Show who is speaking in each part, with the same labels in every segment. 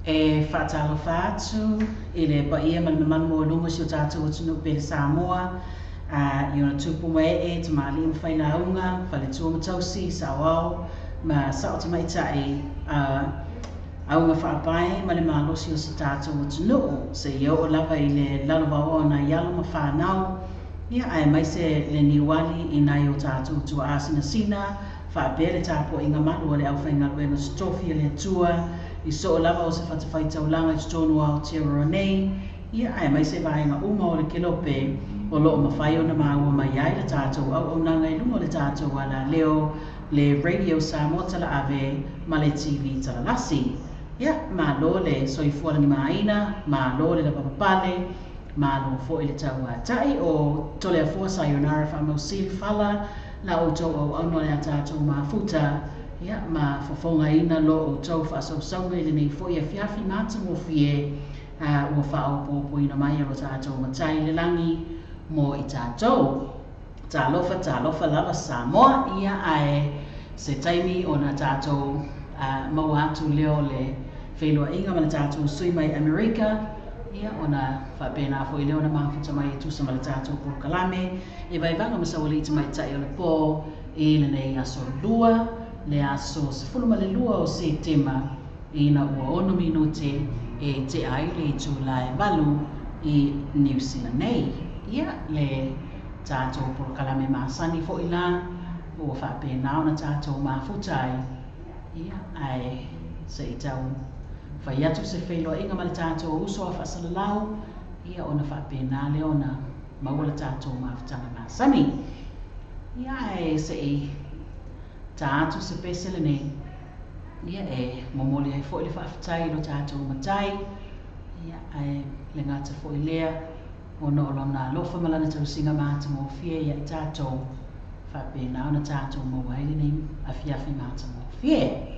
Speaker 1: E faatalofa atu i le paia ma le mamalu maualuga o si o tatou atunuu pele Samoa, i ona tupu ma ee, tamalii ma failauga, faletua ma tausi, saoao ma sao tamaitai, auga faapae ma le malosi o si tatou atunuu, seia oo lava i le lalovaoa o nai alo ma fanau, ia aemaise le niuali i nai o tatou tuaa sinasina, faapea le tapuaiga malu a le aufaigaluega totofi a le Atua, i soo lava o se fatafaitaulaga i totonu o Aotearoa nei, ia aemaise vaega uma o le kelope o loo mafai ona maua mai ai le tatou auaunaga i luga o le tatou alaleo, le Radio Samoa Talaave ma le TV Talalasi. Ia, malo le soifua lagimāina, malo le lavapapale, malo foi le tauatai o Toleafoa sayonara faamausili fala la outou auauna o le a tatou mafuta, ia ma fofogaina lo outou faasausauga i lenei foi afiafi matagofie ua faaopoopoina mai e lo tatou matai i le lagi mo i tatou. Talofa, talofa lava Samoa, ia ae se taimi ona tatou maua atu lea o le feiloaiga ma le tatou sui mai Amerika, ia ona faapena foi lea ona mafuta mai e tusa ma le tatou polokalame e vaivaga ma sauali'i tamaitai o le pō i lenei aso lua, le aso 12 o Setema ina ua 6 minute e tea ai le itula e 8 i Niu Sila nei. Ia le tatou polokalame masani foi la ua faapena ona tatou mafuta ai, ia ae se i tau fai atu se feiloaiga ma le tatou uso a faasalalau, ia ona faapena lea ona maua le tatou mafutaga masani. Ia ae se i ta atu se pese lenei, ia e momoli ai foi le faafetai i lo tatou matai, ia ae le gata foi lea ona o lona alofa ma lana tausiga matagofie ia i tatou, faapena ona tatou maua ai lenei afiafi matagofie.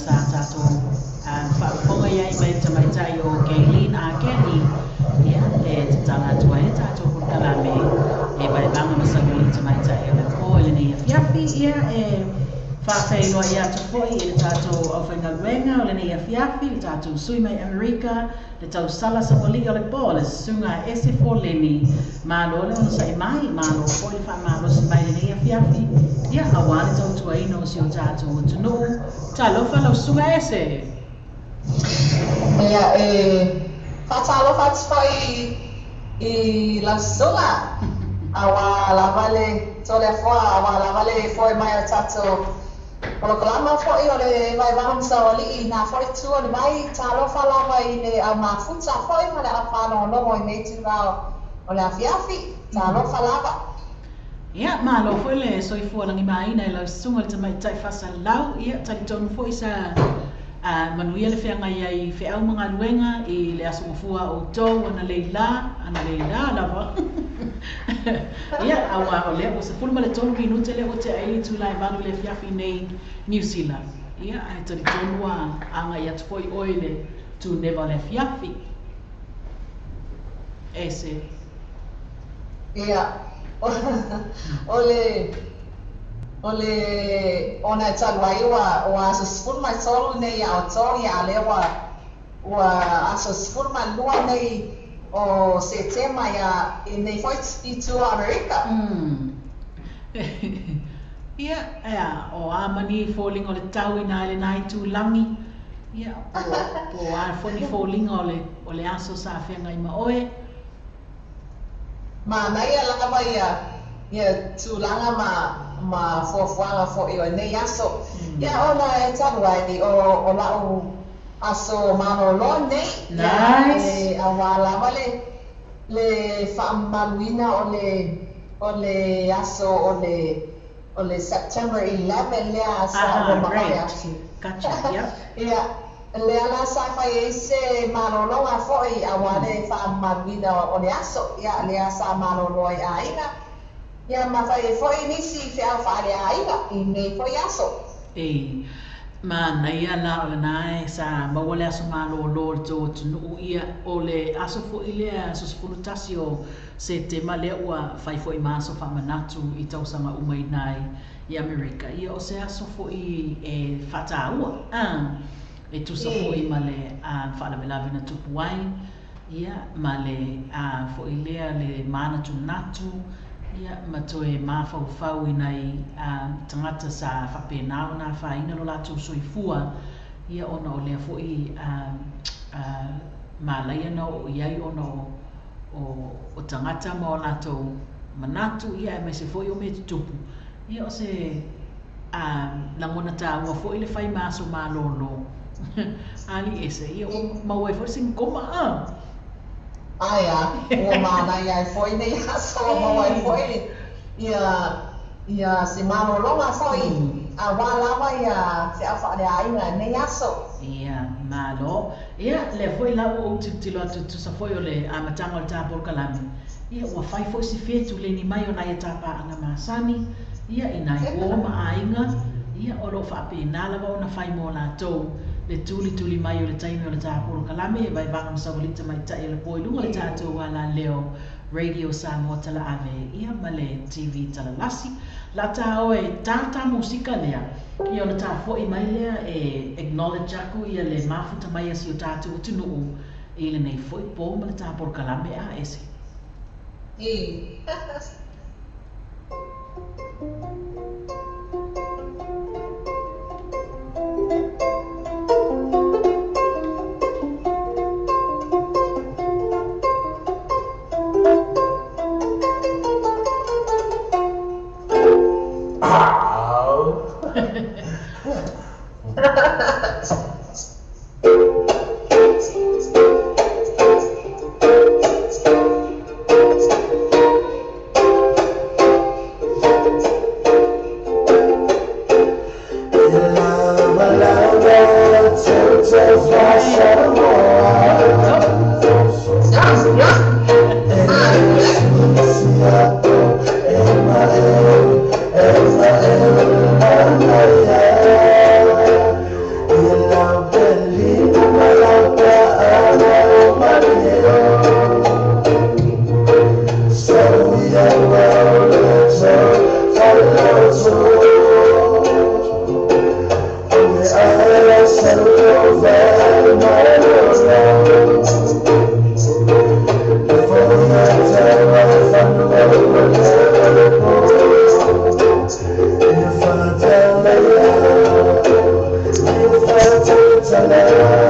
Speaker 1: sa tatou faafofoga i ai mai le tamaitai o Gaylene Akeni, ia, e tatala atu ai le tatou polokalame e vaevaga ma saualii tamaitai o le po i lenei afiafi. Ia, e faafeiloai atu foi i le tatou aufaigaluega o lenei afiafi, le tatou sui mai Amerika, le tausala saualii o le po, le susuga a Ese Foleni. Malo le onosai mai, malo foi le faamalosi mai i lenei afiafi, ia, auā le tautuaina o si o tatou atunuu. Talofa lau susuga Ese.
Speaker 2: Ia, e faatalofa atu foi i lau susuga, auā lava le Toleafoa, auā lava le foe mai o le tatou polokalama foi o le Vaevaga ma Saualii i nā foi itu o le vai. Talofa lava i le au mafuta foi ma le au faalogologo i nei itulā o le afiafi. Talofa lava.
Speaker 1: Ia, malo foi le soifua lagimāina i lau susuga i le tamaitai faasalau. Ia, talitonu foi sa manuia le feagai ai i feau ma galuega i le aso gafua a outou analeila, analeila lava. Ia, auā o lea ua 13 minute lea ua tea ai le itula e 8 i le afiafi nei Niu Sila. Ia, ae talitonu ua agai atu foi oe i le tuneva o le afiafi. Ese.
Speaker 2: Ia, o le, o le, ona e talu ai ua, ua aso 13 nei ia outou, ia a lea ua, ua aso 12 nei o Setema ia i nei foi itu o Amerika.
Speaker 1: Ia, ea, o a mani foliga o le tau inā i lenā itulagi, ia, po o a foi ni foliga o le, o le aso sa feagai ma oe.
Speaker 2: Manaia lava ia, ia tulaga ma, ma fuafuaga foi o lenei aso. Ia ona e talu ai o, o la'u aso malōlō nei, ia,
Speaker 1: Nice.
Speaker 2: e auā lava le, le faamamaluina o le, o le aso o le, o le September 11 lea sa ua
Speaker 1: Aha,
Speaker 2: mavae
Speaker 1: great.
Speaker 2: atu.
Speaker 1: Gotcha, yep.
Speaker 2: Ia, lea la sa fai ai se malologa foi auā le faamamaluina o le aso. Ia, lea sa malolo ai aiga. Ia ma fai ai foi nisi feau faaleaiga i nei foi aso.
Speaker 1: E manaia la o lenā e sa maua le aso malōlō o le tou atunuu, ia, o le aso foi lea, aso 11 o Setema lea ua fai foi ma aso faamanatu i tausaga uma inā i Amerika. Ia, o se aso foi e faataua, e tusa foi ma le faalavelave na tupu ai, ia, ma le foi lea le manatunatu, ia, ma toe mafaufau i nai tagata sa faapena ona afaina lo latou soifua, ia, ona o lea foi malaia na oo i ai ona o, o tagata ma o latou manatu, ia, aemaise foi o mea tutupu. Ia, o se lagona taua foi le fai ma aso malōlō. Alii Ese, ia, ua maua ai foi le sinikoma a.
Speaker 2: Ae a, ua manaia ai foi nei aso, ua maua ai foi ia, ia se malologa foi auā lava ia feau faaleaiga i nei aso.
Speaker 1: Ia, malo. Ia, lea foi la ua ou tilotilo atu e tusa foi o le amataga o le ta polokalame, ia, ua fai foi si fetuleni mai o nai a ta paaga masani, ia, i nai uo ma aiga, ia, o lo o faapena lava ona fai mo latou le tulituli mai o le taimi o le ta polokalame e vaevaga ma saualii tamaitai o le po i luga o le tatou alaleo Radio Samoa Talaave, ia, ma le TV Talalasi. La ta o e tā tā musika lea, ia, ona ta fo'i mai lea e acknowledge aku ia le mafuta mai a si o tatou atunuu i lenei foi po ma le ta polokalame a Ese.
Speaker 2: E. Connection.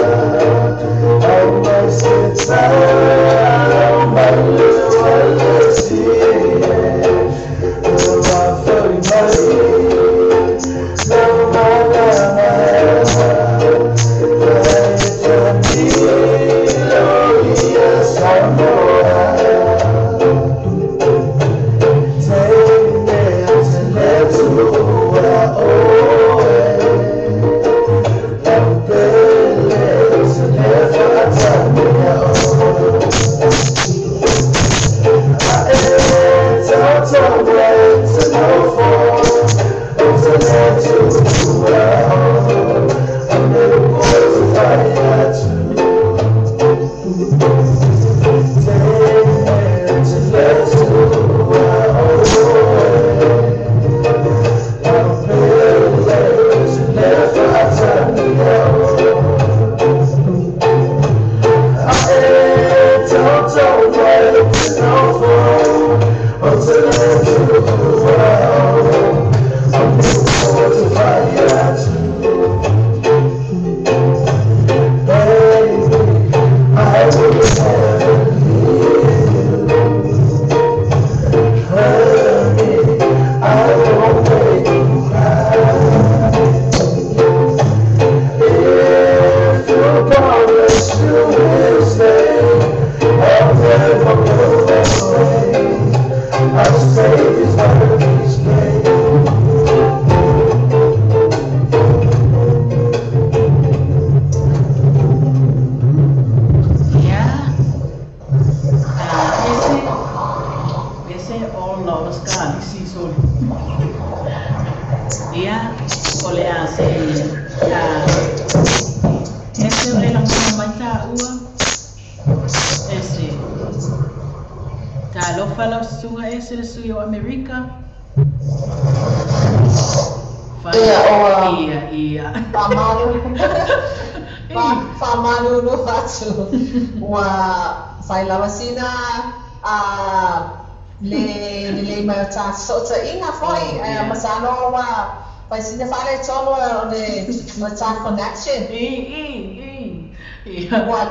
Speaker 2: Ua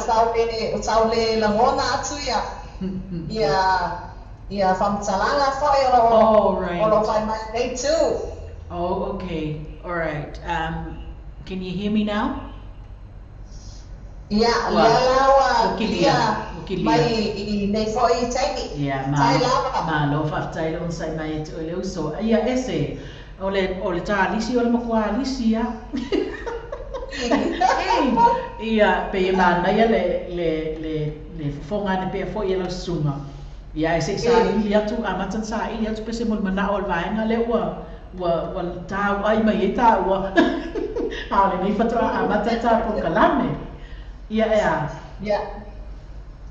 Speaker 2: tau le lagona atu ia ia whamtalanga foi o lo whai mai nei too.
Speaker 1: Oh, okay. All right. Can you hear me now?
Speaker 2: Yeah, well, kia mai i nei foi taimi.
Speaker 1: Yeah, ma lo whaftai le onsai mai e te ole uso. Ia ese, o le tālisi o le makuā lisi ia. Ia, pe i mānaia le fofonga ne pea foi e lau sunga. Ia, e se i sa ili atu, a matan sa ili atu pese mo le manao o le vaenga le ua tāu ai mai e tā ua. A o le nei whatoa a matan tā polokalame. Ia ea.
Speaker 2: Ia.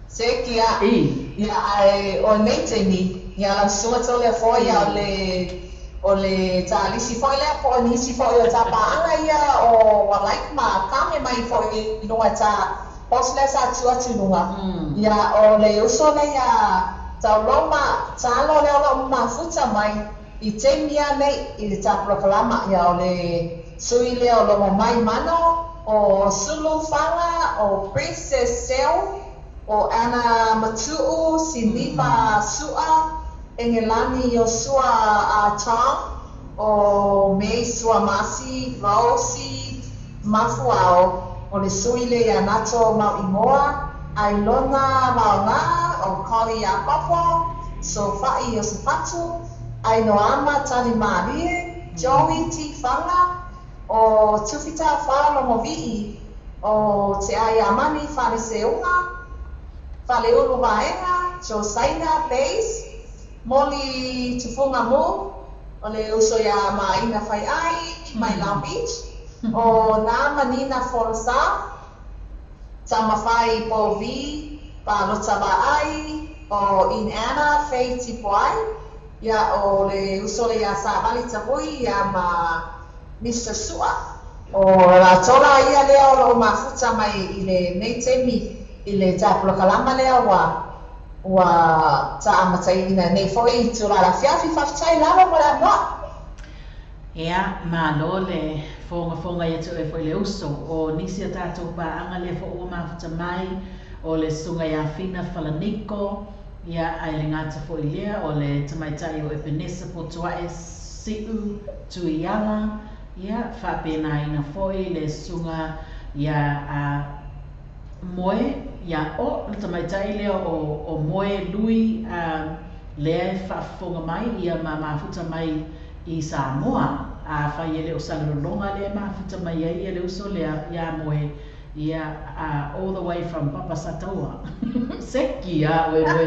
Speaker 2: Se kia. Ia, ai, o nei tēni. Ia, lau sunga tau lea foi ia o le tālisi foi lea po o nisi foi o tā pāanga ia o wa like ma kame mai foi i lunga tā pos lea sa atu atu lunga. Ia o le uso lea ia tauloma tālo lea o lau mafuta mai i teimia nei i le tā polokalama ia o le sui lea o lomo mai mano o Sulu Fanga o Princess Seo o Ana Matu'u Sinifa Sua Engelani Yosua a Tom o Mei Suamasi Vaosi Mafuao o le sui le ia Nato Mauimoa Ailona Maoga o Kali Apapo Sofa'i Iosefatu Ainoama Tani Marie Joey Tifanga o Tufita Whalomovi'i o Te Aiamani Whareseunga Whaleulu Vaega Josaina Blaze Moli Tufunga Mo, o le uso ia Maina Whai Ai, mai Long Beach, o Nā Manina Forsa, Tamawhai Povi, Palota Vaai, o Inana Faye Tipoai, ia o le uso le ia Sāvali Tavui, ia ma Mr. Sua, o la tola ia lea o lo mafuta mai i le nei temi, i le tā polokalama lea ua ua taamataina nei foi i tula la fiafi whaftai lava mo le anoa.
Speaker 1: Ia, malo le Fogafoga ia te oe foi le uso o nisi o tatou paaga lea foi ua mafuta mai o le susuga ia Fina Falaniko ia ae le gata foi lea o le tamaitai o Epenesa Potuae Siu Tuiala ia faapenaina foi le susuga ia a Moe ia o le tamaitai lea o Moe Lui lea e faafofoga mai ia ma mafuta mai i Samoa. Afai e le o Salelologa lea e mafuta mai ai ia le uso lea ia Moe ia all the way from Papa Sataua. Seki a oe Moe,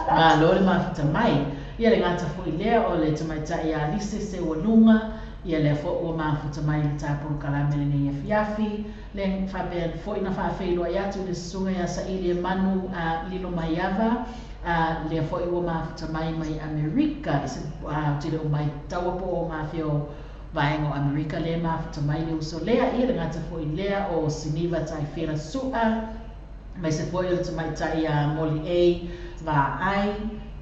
Speaker 1: malo le mafuta mai. Ia le gata foi lea o le tamaitai ia Lise Seualuga, ia lea foi ua mafuta mai le tapulukalame lenei afiafi. Le faapea foi na faafeiloai atu le susuga ia Saili e Manu Lilo Maiava, lea foi ua mafuta mai mai Amerika i se te le o mai taua po o mafia o vaega o Amerika lea mafuta mai le uso lea. Ia le gata foi lea o Siniva Taifera Sua, mai se foi o le tamaitai ia Moli A Vaai,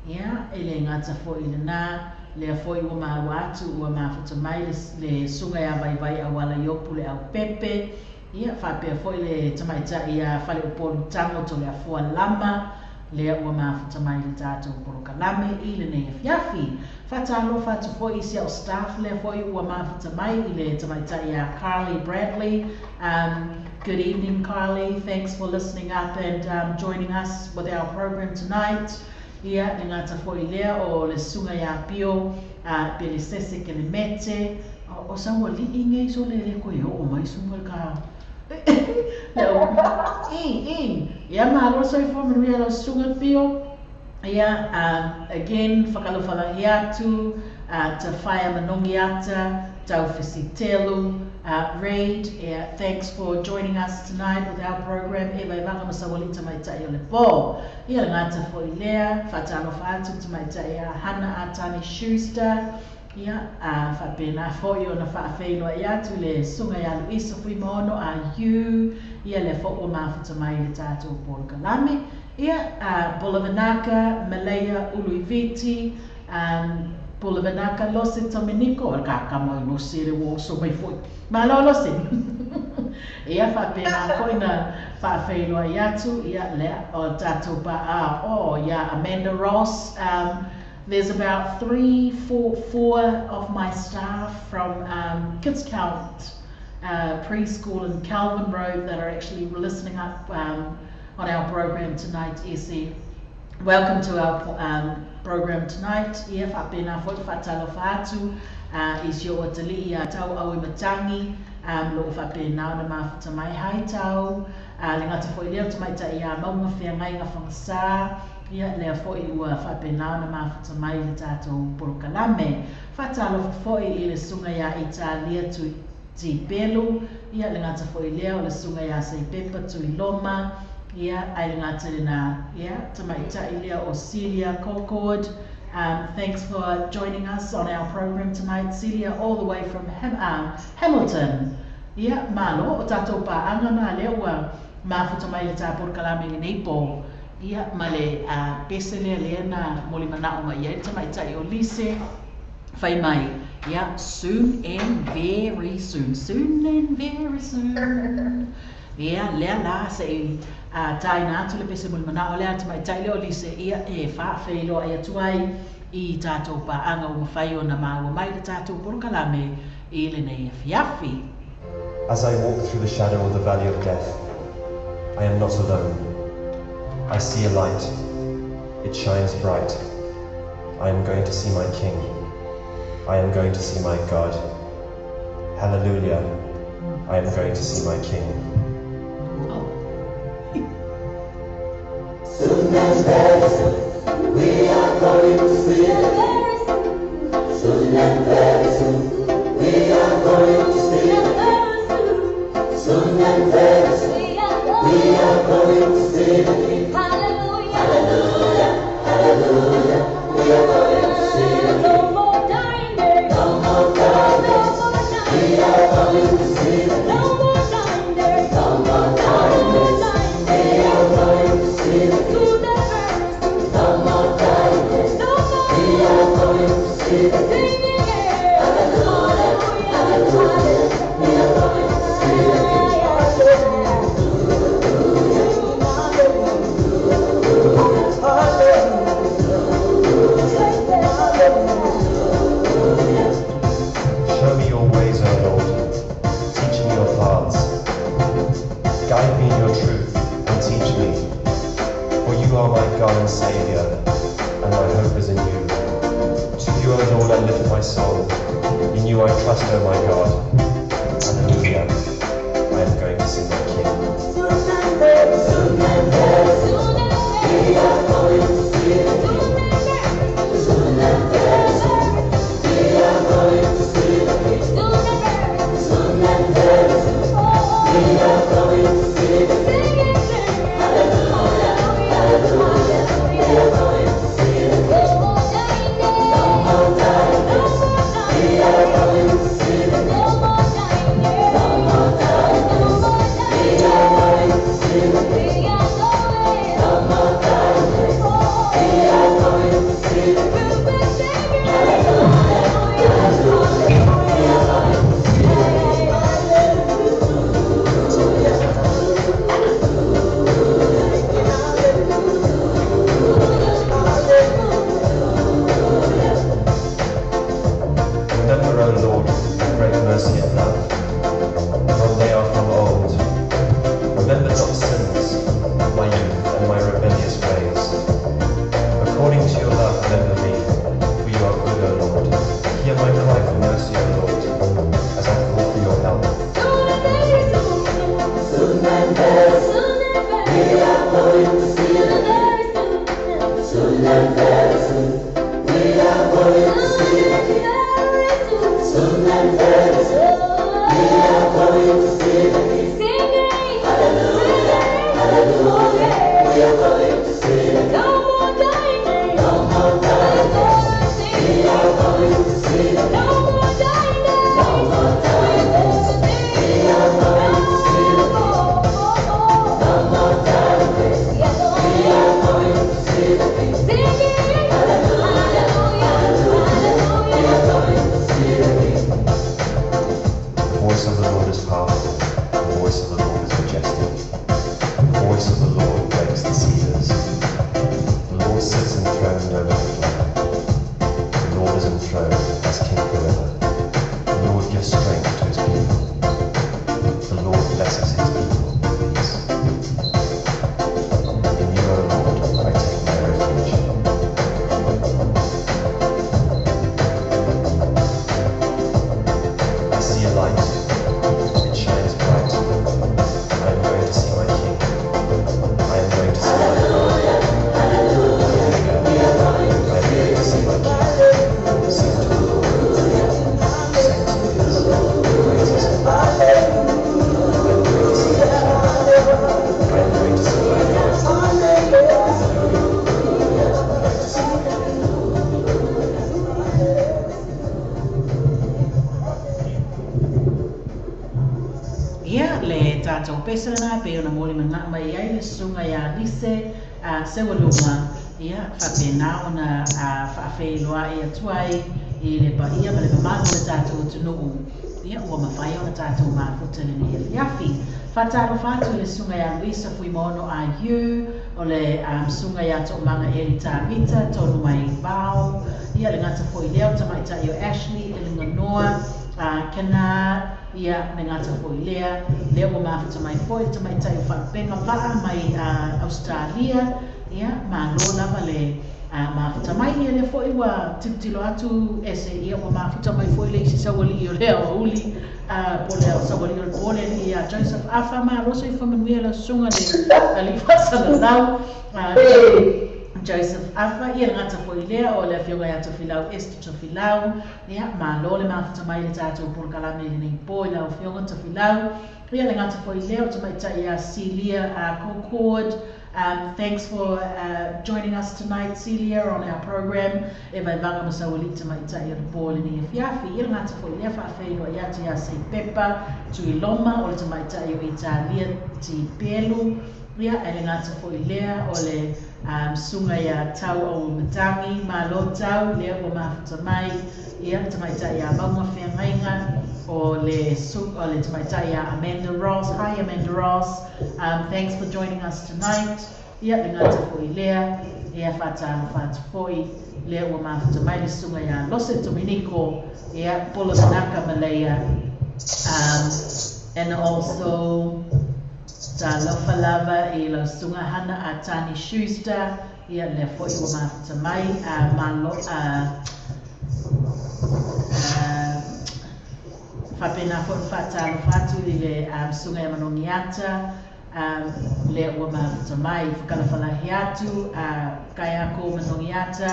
Speaker 1: ia e le gata foi lena lea foi ua maua atu ua mafuta mai le susuga ia Vaivai Auala Iopu le Aupepe, ia faapea foi le tamaitai ia Faleupolu Tago Toleafoa Lama, lea ua mafuta mai le tatou polokalame i lenei afiafi. Faatalofa atu foi i si au staff lea foi ua mafuta mai i le tamaitai ia Carly Bradley. Good evening, Carly. Thanks for listening up and joining us with our program tonight. Ia, le gata foi lea o le susuga ia Pio Pelesese Kelemete. O saualii nei so le le koe oo mai suga le ka. Ia malo soifua manuia lau susuga Pio. Ia, again, whakalofalahi atu, Te Whaea Manongiata, Tau Fisitelu, Reid, yeah, thanks for joining us tonight with our program, E Vaivaga ma Saualii Tamaitai o le Po. Ia le gata foi lea, whaatalofa atu tamaitai a Hana Atani Schuster, ia, faapena foi ona faafeiloai atu le susuga ia Luisa Fuimaono a U, ia lea foi ua mafuta mai le tatou polokalame. Ia, Bulavanaka, Malaya Uluiviti, Bulavanaka Lose Dominico, o le kakama o Lose le ua oso mai foi. Malo Lose! Ia, faapena foi na faafeiloai atu, ia, lea, o tatou pa, ia, Amanda Ross, there's about 3, 4, 4 of my staff from Kids Count preschool in Calvin Road that are actually listening up on our program tonight, Ese. Welcome to our program tonight. Ia faapena foi faatalofa atu i si o atalii ia Tau Au i Matangi, lo faapena ona mafuta mai hai tau, le gata foi lea o tamaitai ia Maunga Feagaiga Fagasa, ia lea foi ua faapena ona mafuta mai le tatou polokalame. Faatalofa foi i le susuga ia Italia Tipelu, ia le gata foi lea o le susuga ia Saipepa Tuiloma, ia ai le gata lena, ia tamaitai lea o Celia Colcord. Thanks for joining us on our program tonight, Celia, all the way from Hamilton. Ia, malo, o tatou paaga na lea ua mafuta mai le tapolokalame lenei po. Ia, ma le pese lea lea na molimanao mai ai le tamaitai o Lise, fai mai. Ia, soon and very soon, soon and very soon. Ia, lea la se i taina atu le pese molimanao lea tamaitai lea o Lise, ia, e faafeiloai atu ai i tatou paaga ua mafai ona maua mai le tatou polokalame i lenei afiafi.
Speaker 3: As I walk through the shadow of the valley of death, I am not alone. I see a light. It shines bright. I am going to see my King. I am going to see my God. Hallelujah. I am going to see my King.
Speaker 1: Oh.
Speaker 4: Soon and very soon, we are going to see the King. Soon and very soon, we are going to see the King. Soon and very soon, we are going to see the King.
Speaker 5: Hallelujah,
Speaker 4: Hallelujah, hallelujah, we are going to see the King.
Speaker 5: No more dying days,
Speaker 4: No more dying days, we are going to see the King.
Speaker 5: No more dying days,
Speaker 4: No more dying days, we are going to see the King.
Speaker 5: To the
Speaker 3: truth and teach me, for you are my God and Savior, and my hope is in you. To you, O Lord, I lift my soul. In you I trust, O my God. Hallelujah. I am going to see my King.
Speaker 4: Soon and very soon, and very soon, we are going to see the King. Soon and very soon, we are going to see the King. Soon and very soon, we are going to see the King. Hallelujah, hallelujah, we are going to see the King. No more dying days, we are going to see the King. No more dying days, we are going to see the King. No more dying days, we are going to see the King. Hallelujah, hallelujah, we are going to see the King.
Speaker 3: Remember, O Lord, your great mercy and love, for they are from old. Remember not sins of my youth and my rebellious ways. According to your love, remember me, for you are good, O Lord. Hear my cry for mercy, O Lord, as I call for your help.
Speaker 4: Soon and very soon, we are going to see the King. Soon and very soon, we are going to see the King. Soon and very soon, we are going to see the King. Hallelujah, hallelujah, we are going to see the King. No more dying days, we are going to see the King. No more dying days, we are going to see the King. No more dying days, we are going to see the King. Hallelujah, hallelujah, we are going to see the King.
Speaker 3: The voice of the Lord is powerful, the voice of the Lord is majestic. The voice of the Lord breaks the cedars. The Lord sits enthroned over the flood. The Lord is enthroned as King forever. The Lord gives strength to his people. The Lord blesses his people with peace. In you, O Lord, I take my refuge. I see a light. It shines bright. I am going to see my King. I am going to see my God.
Speaker 4: Hallelujah, we are going
Speaker 3: I am going to see my King. Sing to the Lord. Sing to his praises. I am going to see my King. I am going to see my God. Hallelujah. I am going to see my King.
Speaker 1: Ia, le tatou pese lena e pei ona molimaga mai ai le susuga iā Lise Seualuga, ia, faapena ona faafeiloai atu ai i le paia ma le mamalu o le tatou atunuu, ia, ua mafai ona tatou mafuta i lenei afiafi. Faatalofa atu i le susuga iā Luisa Fuimaono IU, o le susuga iā Toomaga Eli Tavita, tonu mai Vao, ia, le gata foi lea o tamaitai o Ashley, Eliganoa, Kena, ia, le gata foi lea, lea ua mafuta mai foi le tamaitai o Faalupega Vaa mai Australia, ia, malo lava le mafuta mai, ia lea foi ua tilotilo atu ese, ia ua mafuta mai foi le isi saualii o le aoauli, po o le saualii o le po le alii ia Joseph Afa, malo soifua manuia lau susuga le alii faasalalau, Joseph Afa, ia le gata foi lea o le afioga ia Tofilau Esther Tofilau, ia, malo le mafuta mai le tatou polokalame i lenei po i lau afioga Tofilau, ia le gata foi lea o tamaitai ia Celia Concord. Thanks for joining us tonight, Celia, on our program. E vaivaga ma saualii tamaitai o le po i lenei afiafi. Ia le gata foi lea faafeiloai atu ia Seipepa Tuiloma o le tamaitai o Italia Tipelu, ia, e le gata foi lea o le susuga ia Tau Auimatagi, malo Tau, lea ua mafuta mai, ia le tamaitai ia Mauga Feagaiga, o le o le tamaitai ia Amanda Ross. Hi Amanda Ross, thanks for joining us tonight. Ia le gata foi lea, ia faatalofa atu foi, lea ua mafuta mai le susuga ia Lose Dominiko, ia Polo Tanaka Malaya, and also Talofa lava i lau susuga Hana Atani Schuster, ia lea foi ua mafuta mai, malo, faapena foi ona faatalofa atu i le susuga ia Manogiata, lea ua mafuta mai. Whakalafalahi atu, Kaiako Manogiata,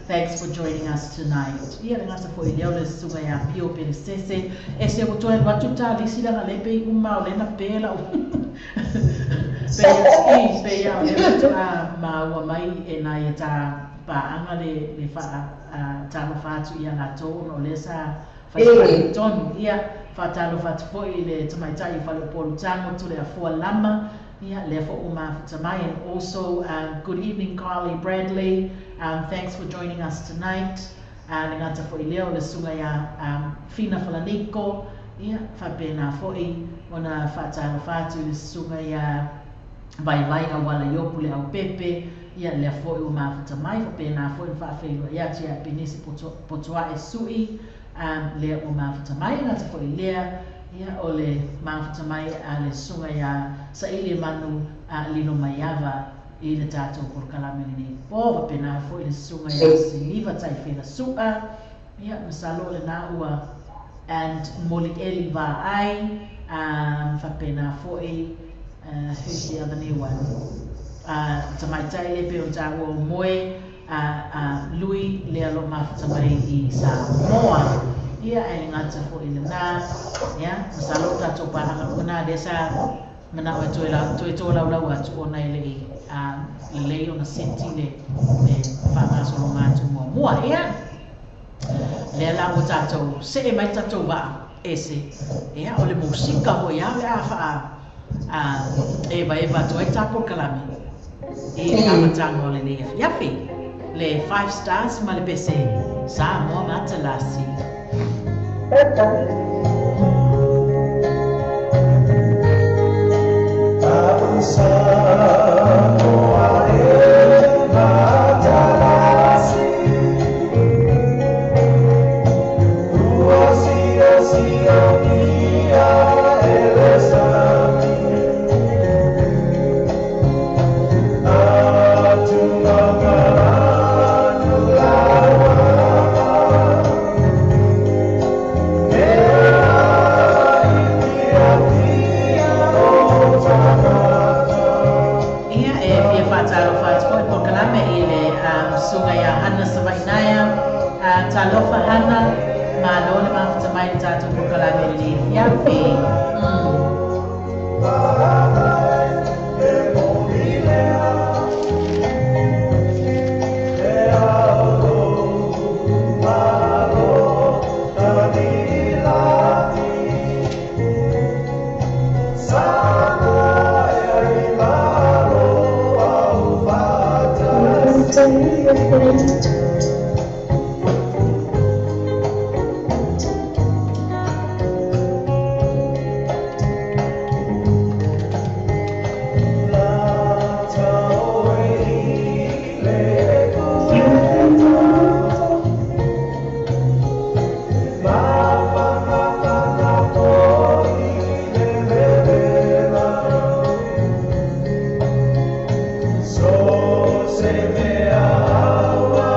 Speaker 1: thanks for joining us tonight. Ia le gata foi lea o le susuga ia Pio Pelesese, e se ua toe alu atu ta lisi leaga le pei uma o lena pe lau pe i pe ia o lea faatoa maua mai e nai e ta paaga le faatalofa atu ia latou ona o lea sa fai tonu. Ia faatalofa atu foi i le tamaitai o Faleupolu Tago Tuleafua Lama, ia lea foi ua mafuta mai. And also good evening Carly Bradley, thanks for joining us tonight. Le gata foi lea o le susuga ia Fina Falaniko, ia faapena foi ona faatalofa atu i le susuga ia Vaivai Auala Iopu le Aupepe, ia lea foi ua mafuta mai. Faapena foi ona faafeiloai atu ia Penisi Potoae Sui, lea ua mafuta mai. Le gata foi lea, ia o le mafuta mai a le susuga ia Saili Manu Lilo Maiava i le tatou polokalame lenei po. Faapena foi le susuga ia Siliva Taifela Sua, ia masalo o lena ua and Molieli Vaai, faapena foi, who's the other new one? Tamaitai le pe o tāua o moe, Lui lea lo mafuta mai i Samoa. Ia, e le gata foi lena, ia, masalo o tatou paaga uma lea sa manao e toe tolaulau atu ona e le i lelei ona seti le faagasologa atu muamua. Ia, lea la ua tatou see mai tatou vaa ese, ia, o le musika foi a o le a faa evaeva atu ai tā polokalame i le amataga o lenei afiafi. Le Five Stars ma le pese Samoa Matalasi.
Speaker 4: Samoa e matalasi, ua sio sio ia e le sami, atu makalanu lawa, e ai pia pia o tagata.
Speaker 1: Ia, e fia faatalofa atu foi polokalame i le susuga ia Hana Savainaia. Talofa Hana, malo le mafuta mai le tatou polokalame lenei afiafi.
Speaker 4: So se me awa.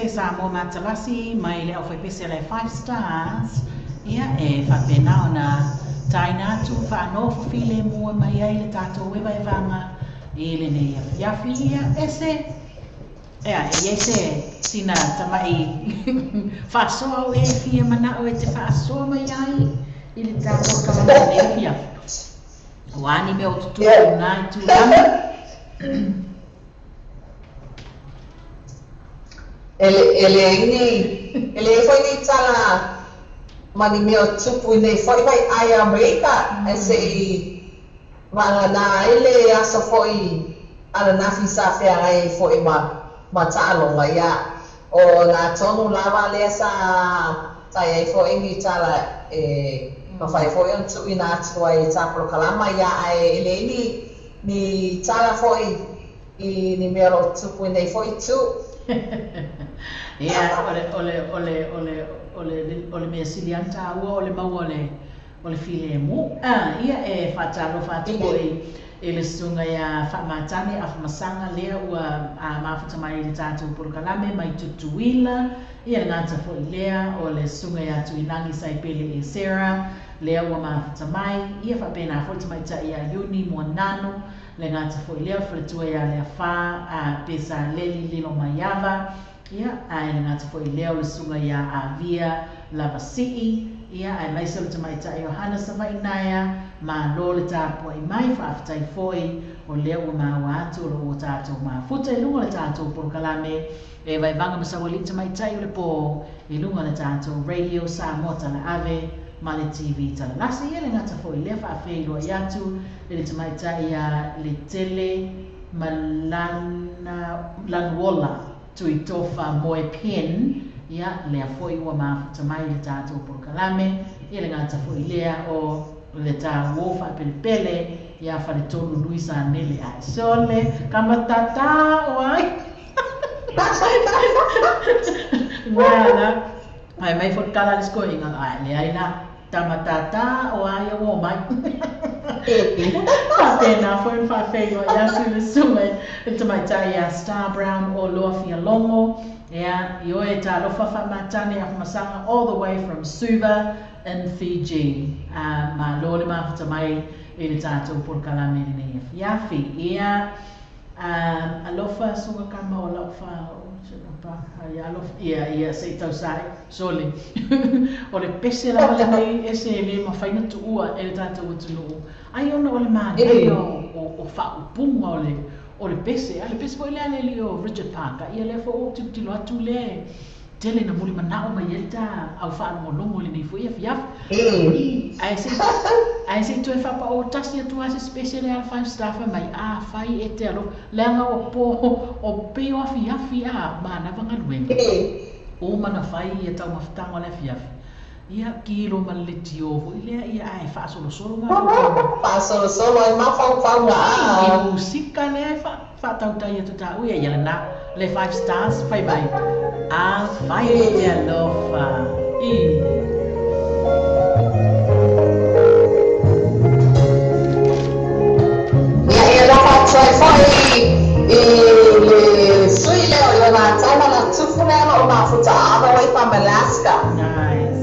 Speaker 1: Samoa Matalasi mai le au pese le 5 stars ia e faapena ona taina atu faanofo file mua mai ai le tatou evaevaga i lenei afiafi ia ese ea e iai se sina tama'i faasoa o e fia mana'o e te faasoa mai ai i le tatou kalama lenei afiafi ua ani mea o tutupu na i tulaga.
Speaker 2: E le ele foi ni tala mani mea o tupu i nei foi mai ai Amerika e se i vagana ele aso foi ala nafi sa feagai foi ma taaloga ia o na tonu lava lea sa tai ai foi ni tala e mafai foi ona tuuina atu ai i ta polokalama ia ae e leai ni tala foi i ni mea o loo tupu i nei foi itu.
Speaker 1: Ia o le mea sili ana tāua o le maua o le filemu. Ia e faatalofa atu foi i le susuga ia Faamatane Afamasaga lea ua mafuta mai i le tatou polokalame mai Tutuila. Ia le gata foi lea o le susuga ia Tuilagi Saipele e Sarah lea ua mafuta mai. Ia faapena foi le tamaitai ia Iuni Moanano le gata foi lea o le faletua ia Leafā Pesa Leli Lilo Maiava. Ia ae le gata foi lea o le susuga ia Avia Lavasi'i. Ia ae maise o le tamaitai o Hana Savaiinaea malo le tapua'i mai faafetai foi o lea ua maua atu o loo ua tatou mafuta i luga o le tatou polokalame e vaevaga ma sauali'i tamaitai o le pō i luga o le tatou radio Samoa Talaave ma le TV Talalasi. Ia le gata foi lea faafeiloai atu i le tamaitai ia le tele malana lanuola Tuitofa Moe Pen. Ia lea foi ua mafuta mai i le tatou polokalame. Ia le gata foi lea o le tāuō faapelepele ia faletonu Luisa Nele ae sole kamatata o ai ngala ai mai foi kala le skoinga ai le ai la tamatata o ai o mai faapena foi faafeiloai atu le susuga le tamaitai ia Star Brown o Loa Fialogo. Ia i oe talofa Faamatane Afamasaga all the way from Suva in Fiji. Malo le mafuta mai i le tatou polokalame lenei afiafi. Ia alofa suga kama o lau fa ia ia se i tausa'i sole o le pese lava lenei ese e lē mafai na tuua e le tatou atunuu ai ona o le manaia o faaupuga o le pese a le pese foi lea le alii o Richard Parker. Ia lea foi ua tilotilo atu lea tele na muli mana'o mai ai le ta au faalogologo lenei foi afiafi ae se i toe faapaʻo tasi atu a se special lea 5 star fai mai a fai e te alofa leaga o pō o pei o afiafi a manava galuega o mana fai ia taumafataga o le afiafi ia kilo ma le letio foi lea ia ae faasolosolo
Speaker 2: faasolosolo ai mafaufauga
Speaker 1: i musika lea faatautai atu tāua ia lena le 5 stars fai mai a fai e te alofa i.
Speaker 2: Ia e alofa atu ai foi i le sui lea o Ionatana na tufu lea o loo mafuta all the way from Alaska.
Speaker 1: Nice.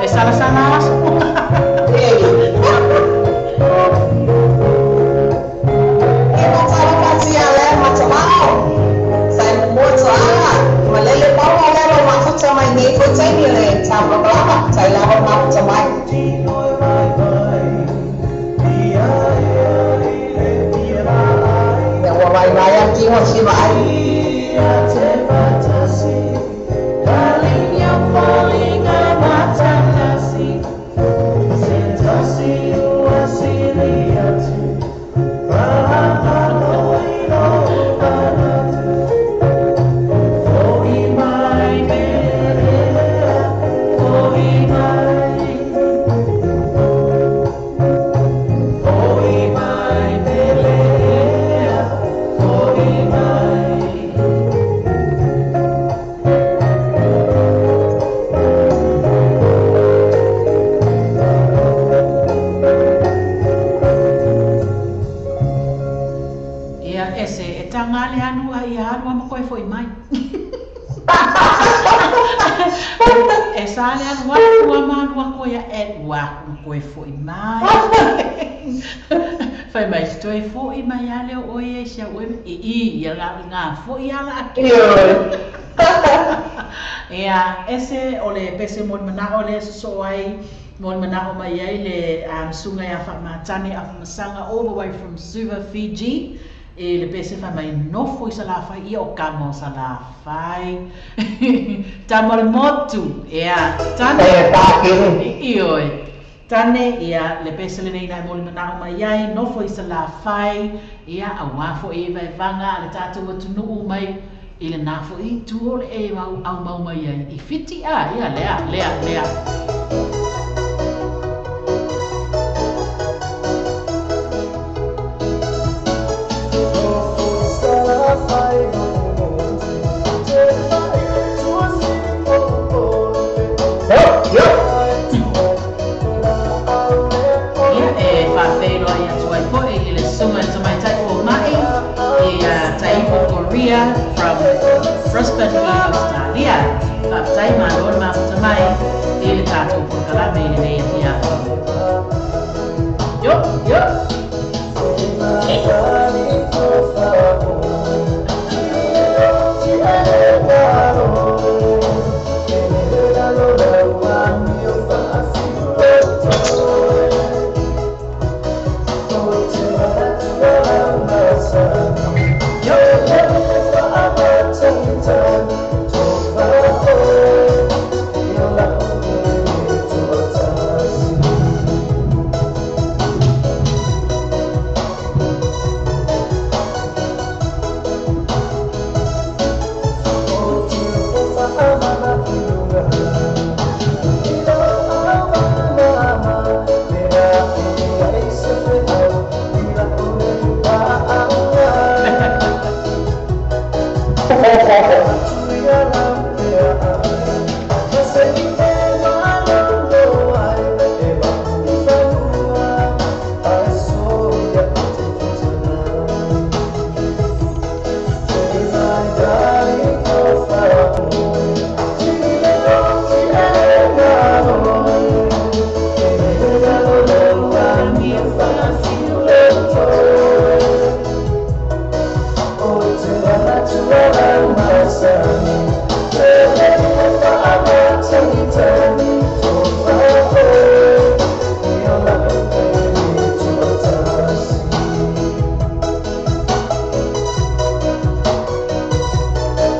Speaker 1: E salasala aso.
Speaker 2: E faatalofa atu ia lea matamao sa e mumua toaga malele paua lea lou mafuta mai nei foi taimi o le tapolokalama tai lava mafuta mai. Ia ua vaivai a tino si vaai.
Speaker 1: Ia ese e taga le alu a ia alu ama koe fo'i mai. E sa le alu atu ama alu aku ia e ua aku ma koe fo'i mai. Fai mai se toe fo'i mai a leo oe e sia oe i i ia la ngā fo'i ala ake. Ia ese o le pese mo le mana'o le sosoo ai mo le mana'o mai ai le suga ia faamatane afamasaga all the way from Suva, Fiji. E le pese fai mai nofo i Salafai ia o kama o Salafai. Tama o le motu. Ia tane. I oe. Tane ia le pese lenei na mo le mana'o mai ai nofo i Salafai ia auā fo'i e vaevaga a le tatou atunuu mai i le na fo'i tu o le e mau aumau mai ai i Fiti a ia lea lea lea. Ia e faafeiloai atu ai fo'i i le suga le tamaitai foma'i ia Taipo Korea from Brisbane i Australia. Faafetai malo le mafuta mai i le tatou polokalame i lenei afiafi. Yo, yo. Yo.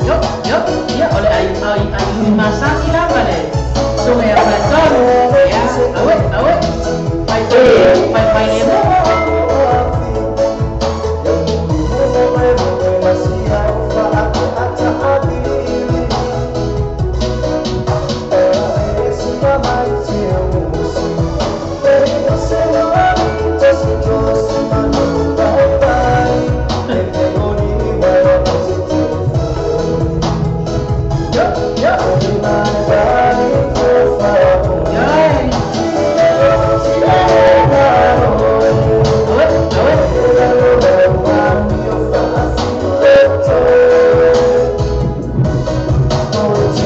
Speaker 1: Yo, yo, ia o le ai ai ai ui masani lava le suga ia faatolu. Ia, aue, aue. Fai fai fai le mo. Yo, yo. Yo. Aue, aue.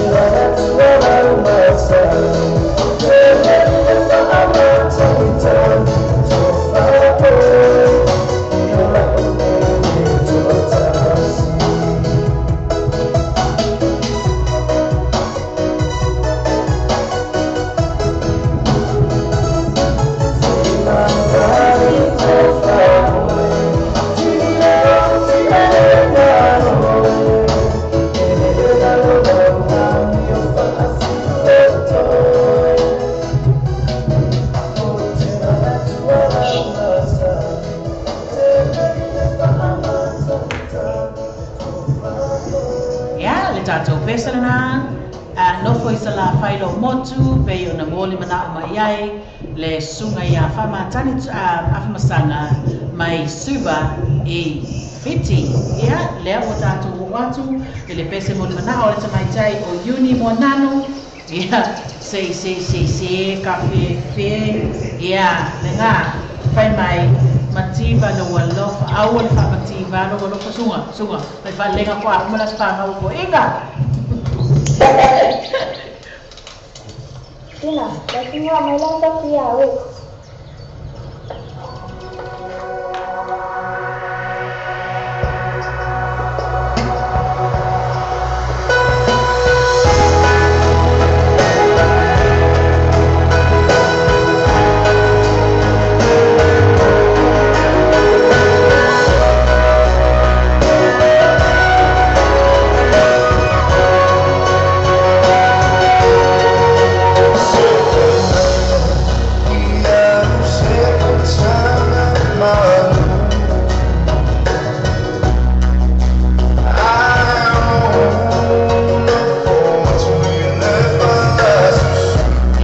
Speaker 1: foi sa la fai lo motu pe o na moli mana o mai ai le sunga ia whamatani awhamasanga mai Suva i Fiti. Ia, lea o tātou o atu, i le pese moli mana o le tamaitai o Uni Moananu. Ia, se se se se, ka fe fe, ia, le ngā, whai mai, mativa no alofa, aua le whaamativa no alofa, sunga, sunga, mai whalenga kwa, kumala spanga uko, inga!
Speaker 5: Ina, lakinga mai la sa fia we.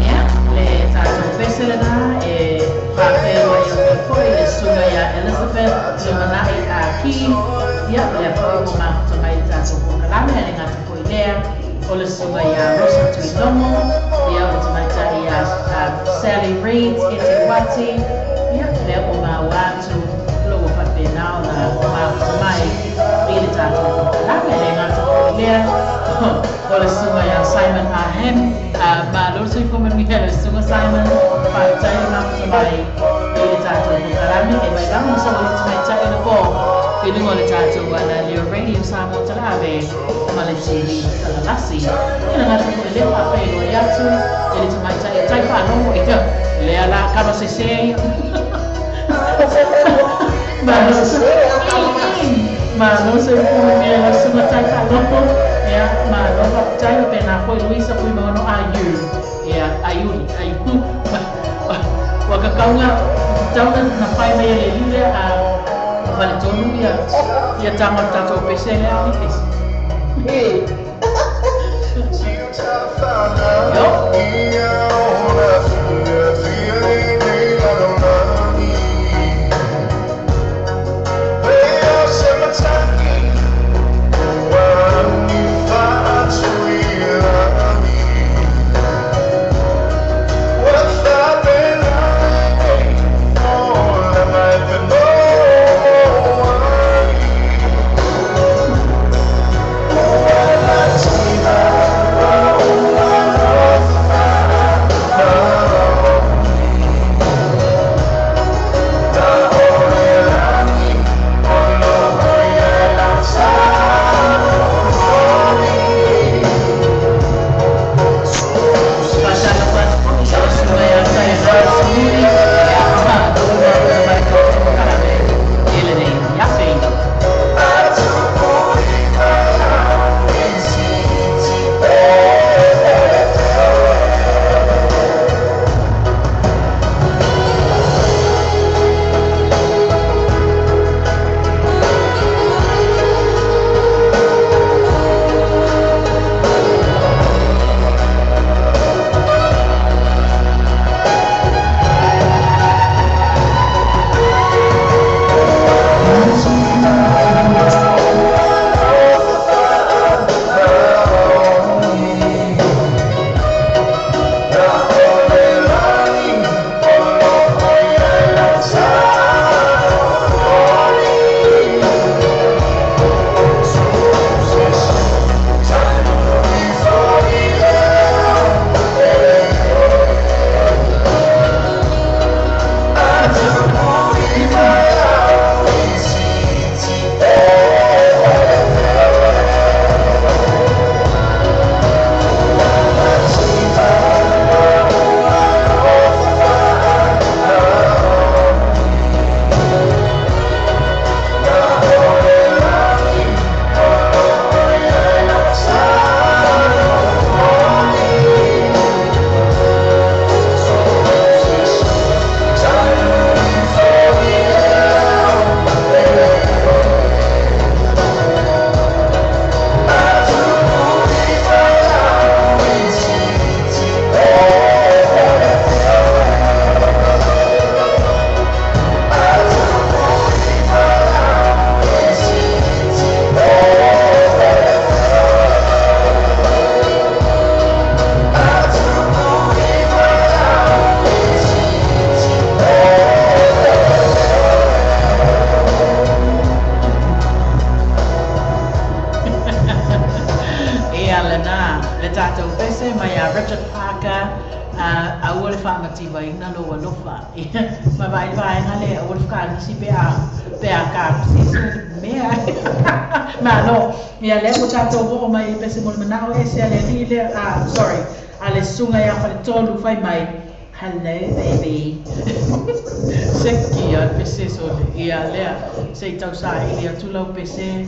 Speaker 1: Ia, le tātou pese lena e whāwhero ai o te foi le sunga ia Elizabeth Lumanai a ki. Ia, le foi o mahuta mai le tātou pōkalame a le ngata foi lea o le sunga ia Rosa Tuilomo. Ia, o le tamaitai ia Sally Reid e te wati. Ia, lea o maua atu lo o whawhenau na mahuta mai i le tātou pōkalame a le ngata foi lea o le sunga ia Simon Ahem. Ma lo se ko mani le sunga Simon whātai mahuta mai i le tātou pōkalame e mai lama sa o le tamaitai le pō i lunga o le tātou ana Leo Radio Samoa Talave ma le TV Talalasi. Ia na ngata foi lea whawhai loa i atu i le tamaitai e tai whanongo i lea la kama se se. Ma lo se ma lo se ko mani le sunga tai whanongo. Ia, ma lo whakatau o pēnā foi Luisa pui maono ayu. Ia, ayuri, ayu. Wakakaunga, tauna na whai mai le lule a wale tonu ia, ia tanga o tātou pese lea ni kesi. Yo. Taua le faamativaina lou alofa. Ia, ma vaai le vaega lea, aua le fekagisi pe a, pe a kagusi se mea. Malo. Ia, lea ua tatou oo mai i le pese mo le manao ese a le alii lea, ah, sorry, a le susuga ia Faletolu fai mai, Hello baby. Seki a le pese sole. Ia, lea, se i tau saili atu lau pese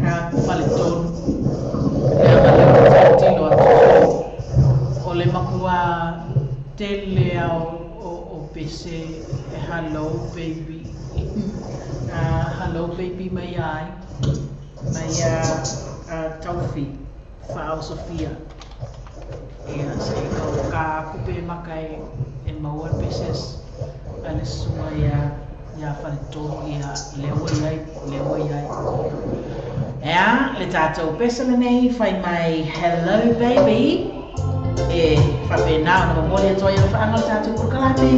Speaker 1: a Faletolu. Leaga lea ou te tilotilo atu, o le matua tele a o pese e hello baby. Hello baby mai ai. Mai a Taufi, Faaosofia. Ia, se i ka aku pe maka e maua le pese a le susuga ia Faletolu, ia, lea ua i ai, lea ua i ai. Ea, le tatou pese lenei fai mai hello baby, e faapena ona momoli atu ai alofaaga o le tatou polokalame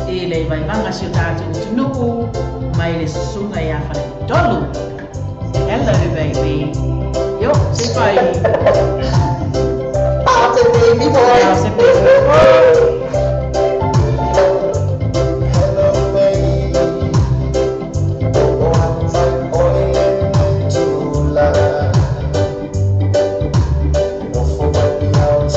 Speaker 1: i le vaimaga si o tatou atunuu mai le susuga ia Faletolu. Hello baby. Yo, se fai.
Speaker 2: Out baby boy.
Speaker 1: Se baby boy.
Speaker 4: Hello, baby. Oh, I'm my oil No for my out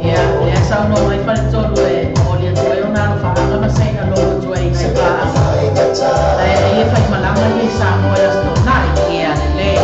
Speaker 1: Ia, lea saunoa mai Faletolu e momoli atu ai ona alofaaga ma saina lou atu ai i nai paaga. Ae ai e faimalaga ia i Samoa i Aso Toonai. Ia, lelei.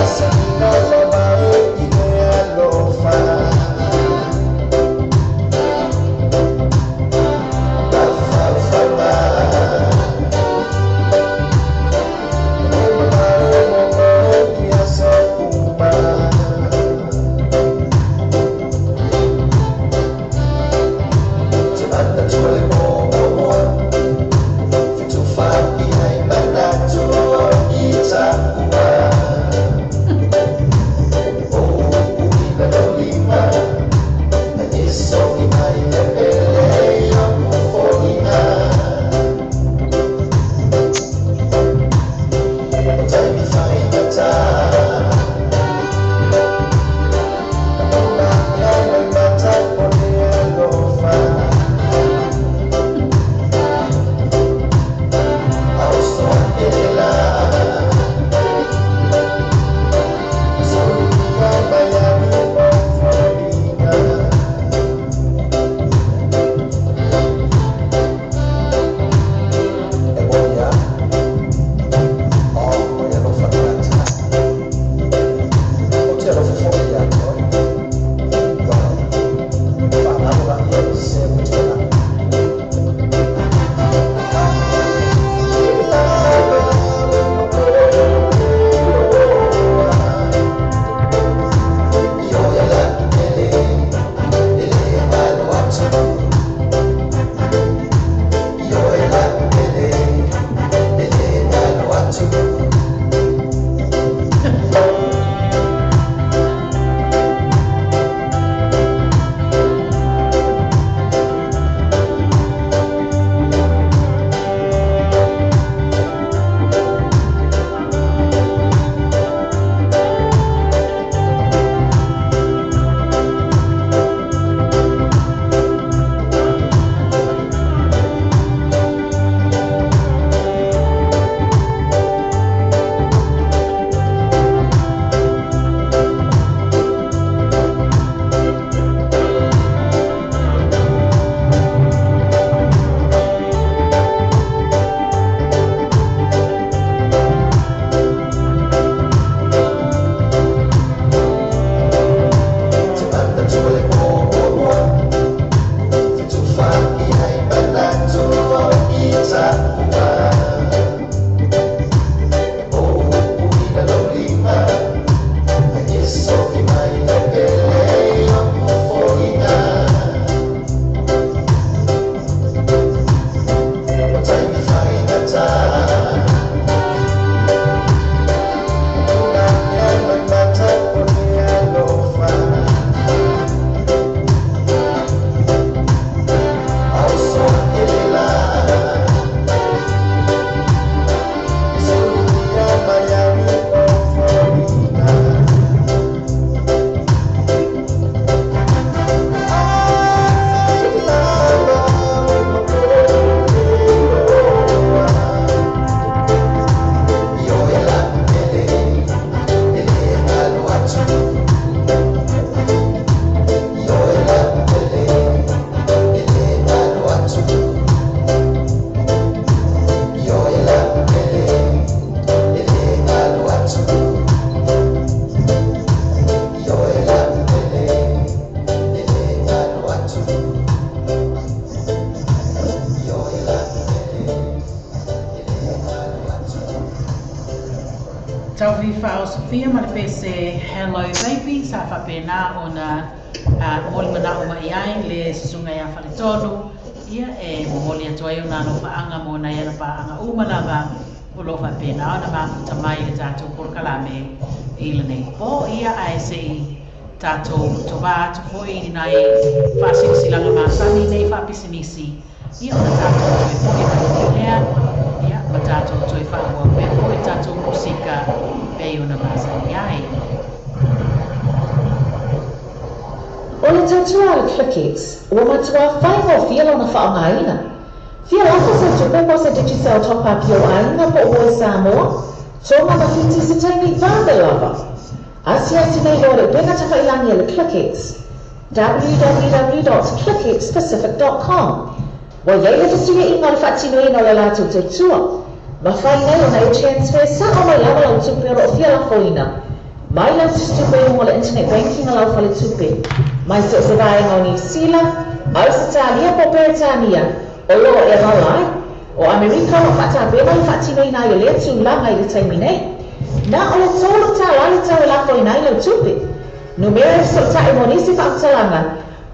Speaker 1: Faaosofia ma le pese Hello Baby sa faapena ona momoli manao mai ai le susuga ia Faletolu ia e momoli atu ai ona alofaaga mo nai ana paaga uma lava o loo faapena ona mafuta mai i le tatou polokalame i lenei po ia ae sei tatou tovā atu foi i nai faasilasilaga masani nei faapisinisi ia ona tatou toe foi mai lea ia ma tatou toe faaauau pea foi tatou musika pei ona masani ai.
Speaker 2: O le tautua a le ClickX, ua matuā faigofie lona faaaogaina. Fia lafo se tupe po o se Digicel top-up i ou aiga po o Voice Samoa, Tonga ma Fiti i se taimi vave lava. Asiasi nei loa le upega tafailagi a le ClickX, www.clickxpacific.com. Ua i ai le fesuiaiga o le faatinoina o le latou tautua. Mafai nei ona e transfer sao mai lava lau tupe o lo o fia lafoina mai lau tusitupe i luga o le internet banking a lau faletupe, mai so o se vaega o Niu Sila, Ausetalia po o Peretania o lo o e alaala ai. O Amerika o lo o faatapena le faatinoina ai o lea tulaga i le taimi nei. Na o le $3 le tau e lafoina ai lau tupe. Numera e fesootai mo nisi faamatalaga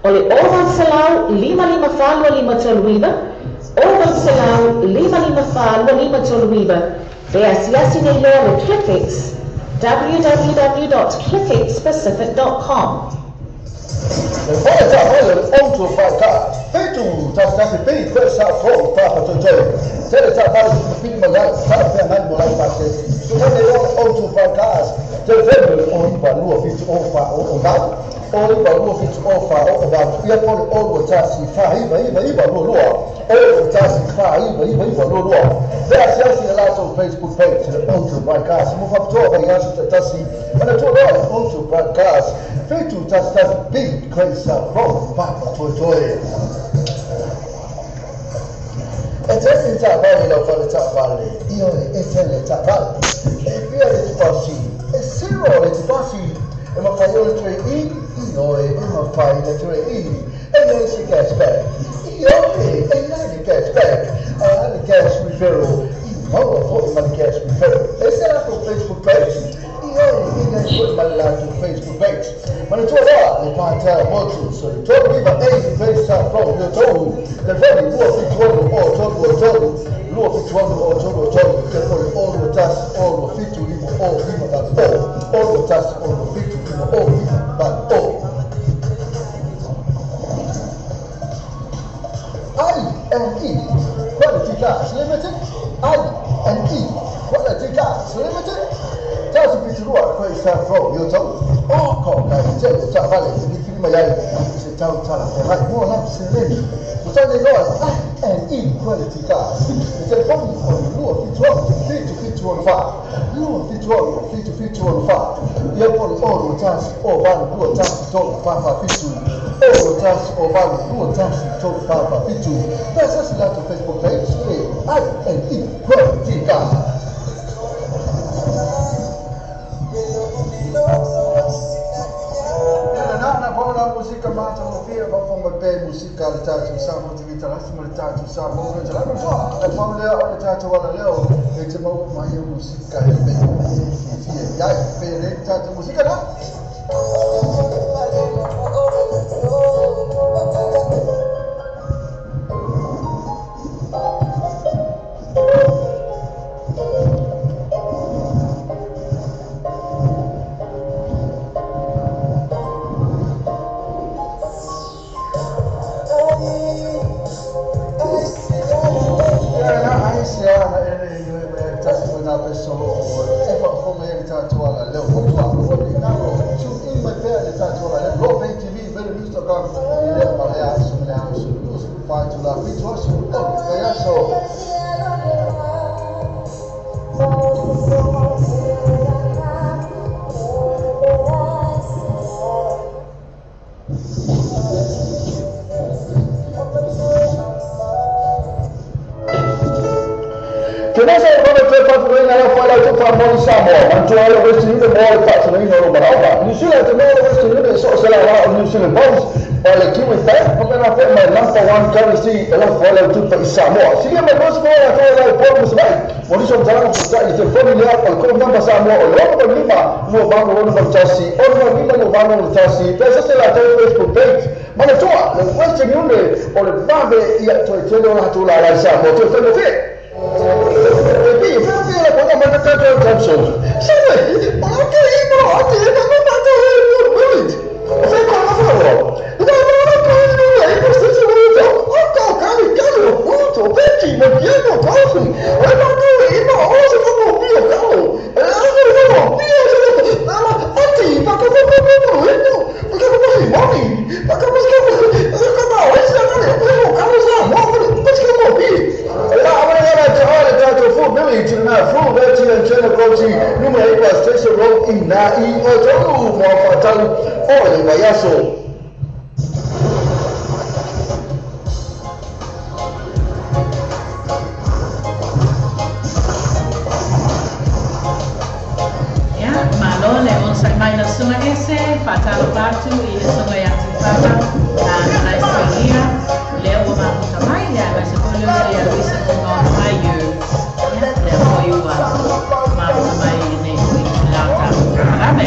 Speaker 2: o le 0800 554 2539, 0800 554 2539, pe asiasi nei loa le ClickX, www.clickxpacific.com.
Speaker 6: Le fale taavale le auto faika. Fitu tasi tasi pi koe sa fo papa toetoe. Tele taavale pili mai ai talafeagai mo lau faasese. Sumane loa le auto faika. Telefoni le o iva lua fitu o fa o o valu. O iva lua fitu o fa o o valu. Ia po le o lua tasi fa iva iva iva lua lua. O lua tasi fa iva iva iva lua lua. Pe asiasi i le latou Facebook page le auto faika. Mo faapitoa vaiaso taitasi. Manatua loa le auto faika. Fitu tasi tasi pi koe sa fo papa toetoe. E tele taavale lau fale taavale, ioe e tele taavale. E fia le tupasi, e zero le tupasi. E mafai ona toe i, ioe e mafai ona toe i. E iai se cash back, ioe e iai le cash back. A le cash referral, i maua foi ma le cash referral. E se latou Facebook page, ioe e iai foi ma le latou Facebook page. Manatua loa le Patel Motors, o le 398 Grace South Road, i Otahuhu. Telefoni 276 o 323, 276 o 323, telefoni o 21 o 27 5 o 5 8 o, o 21 o 27 5 o 5 8 o. I&E Quality Cars Limited, I&E Quality Cars Limited. Tasi fitu lua Grace South Road, i Otahuhu. O ko ka e tele taavale e filifili mai ai i se tau talafeagai mo lau seleni. Tutane loa I&E Quality Cars. Le telefoni o le 276 7764, 276 7764. Ia po le o 21 o 8 2 1 3 4 4 7, o 21 o 8 2 1 3 4 4 7. Pe asiasi latou Facebook page le I&E Quality Cars. Ia na na paula musika matagofie faafofoga mai pea i musika a le tatou Samoa TV Talasi ma le tatou Samoa Radio Talasi. Soa e pau lea o le tatou alaleo e te maua mai e musika e pei ona e fiafia i ai. Pei e lei le tatou musika na. Ia na ai se ana e le ioe mai ai tasi foi nā peso o e faafofoga ai le tatou alaleo. Matua o le nalo tune in mai pea le tatou alaleo. Loa Pay TV, velonews.com i lea ma lea aso ma lea aso. 24 itula fitu aso o le vaiaso. Te nasa e Faatinoina lau failautupu faamoni Samoa, manatua ai le Western Union mo le faatinoina o lo manaoga. New Zealand te maua le Western Union i so o se laolao o New Zealand Post, o le Kiwi Bank, faapena foi ma le Number One Currency e lau failautupu i Samoa. Silia mai 20 latou e lau Upolu ma Savaii. Mo nisi o matalaga fesootai i le telefoni lea o le code number Samoa o le 685 2861 685 2861 pe se se latou Facebook page. Manatua, le Western Union o le vave ia toe tele o latou laolao i Samoa. Toe faigofie.
Speaker 1: Ia, malo le onosai mai lau susuga Ese, faatalofa atu i le susuga ia Tuipapa na Isilia, lea ua mafuta mai, ia aemaise foi le uso ia Luisa Fogaono Aiu, ia lea foi ua mafuta mai i lenei foi itula o tatou polokalame.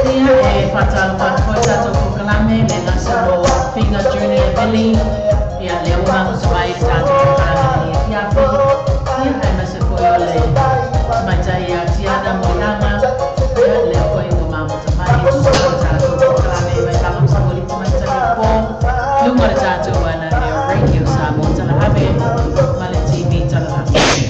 Speaker 1: Ia, e faatalofa atu foi tatou polokalame le gasa mo Figa Junior Billy. Ia, lea ua mafuta mai i le tatou polokalame i lenei afiafi. Ia, aemaise foi o le tamaitai ia Tiana Moiaga. Ia, lea foi ua mafuta mai e tusa o le tatou polokalame mai Lava ma Samueli tamaitai o le po. Luga o le tatou Ananeo Radio Samoa Talaave ma le TV Talalasi.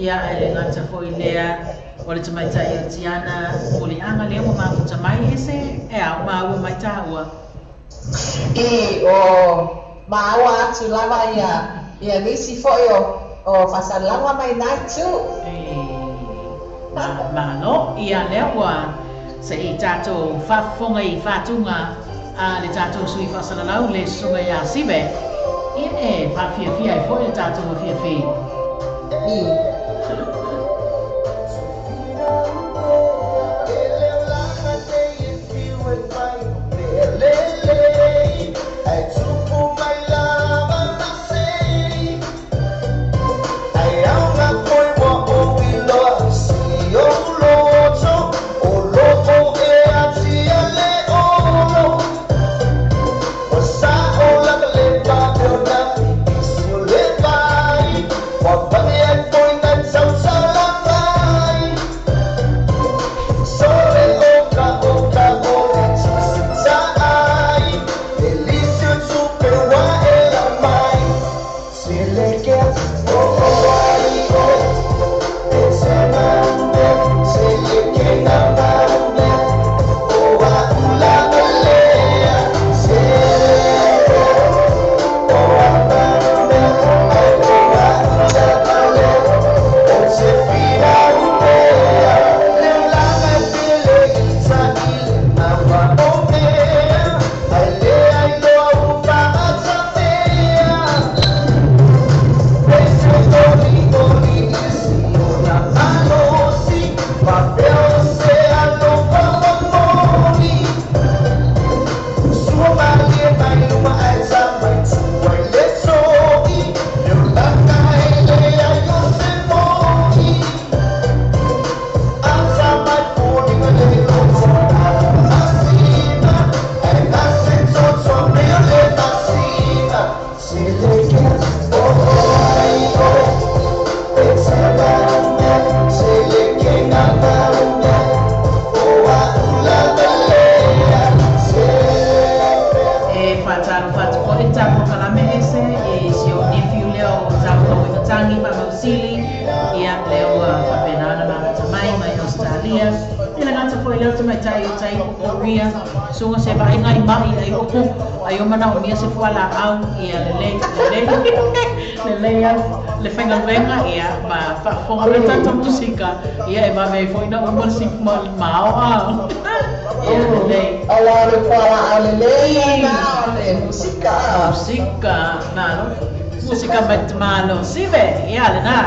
Speaker 1: Ia e le gata foi lea o le tamaitai o Tiana Muliaga lea ua mafuta mai ese e ao maua mai tāua.
Speaker 2: I o maua atu lava ia nisi foi o faasalaga mai nai tu.
Speaker 1: Malo, ia lea ua se i tātou faafofoga i faatuga a le tātou sui faasalalau le susuga iā Sive. Ia e faafiafia ai foi le tātou afiafi. Sunga se vaaiga i ma'i ai ai o manaomia se fualaau ia lelei lelei lelei au le faigaluega ia ma faafofoga le tatou musika ia e vave ai foi na uma le mao a ia lelei.
Speaker 2: Ala le fualaau lelei na o le musika.
Speaker 1: Musika malo musika mai malo sive ia lena.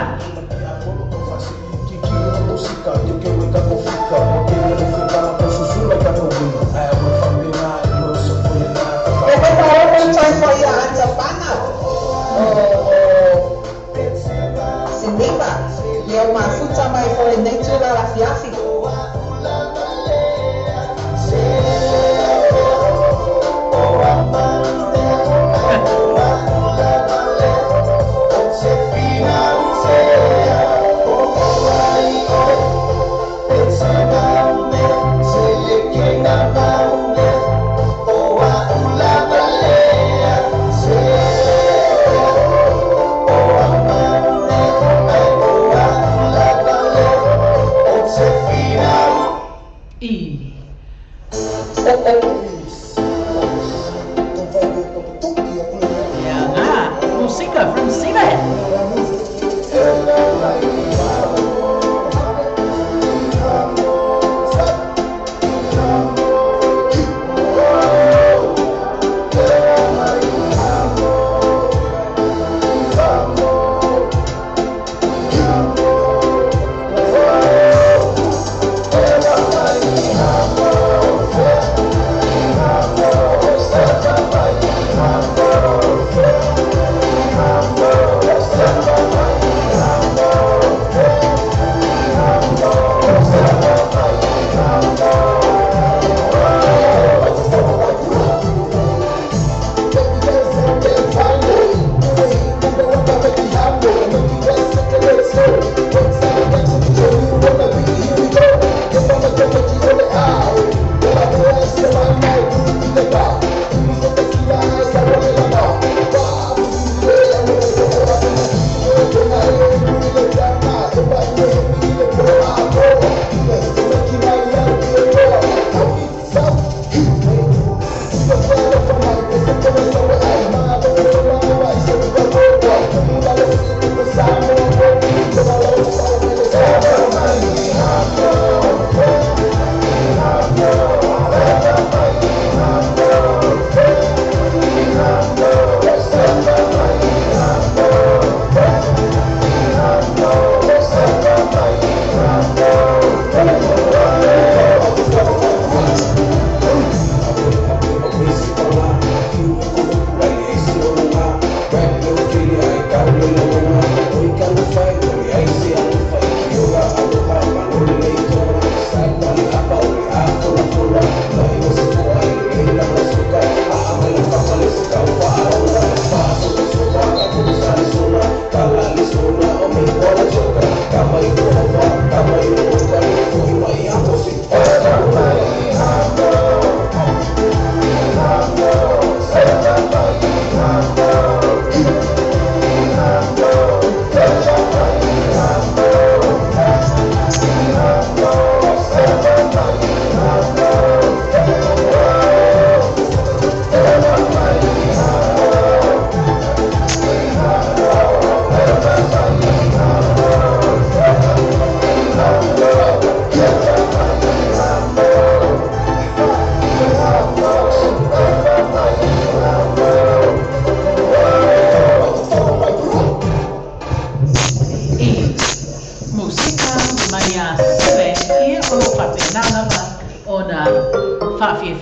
Speaker 1: Musika from Sive.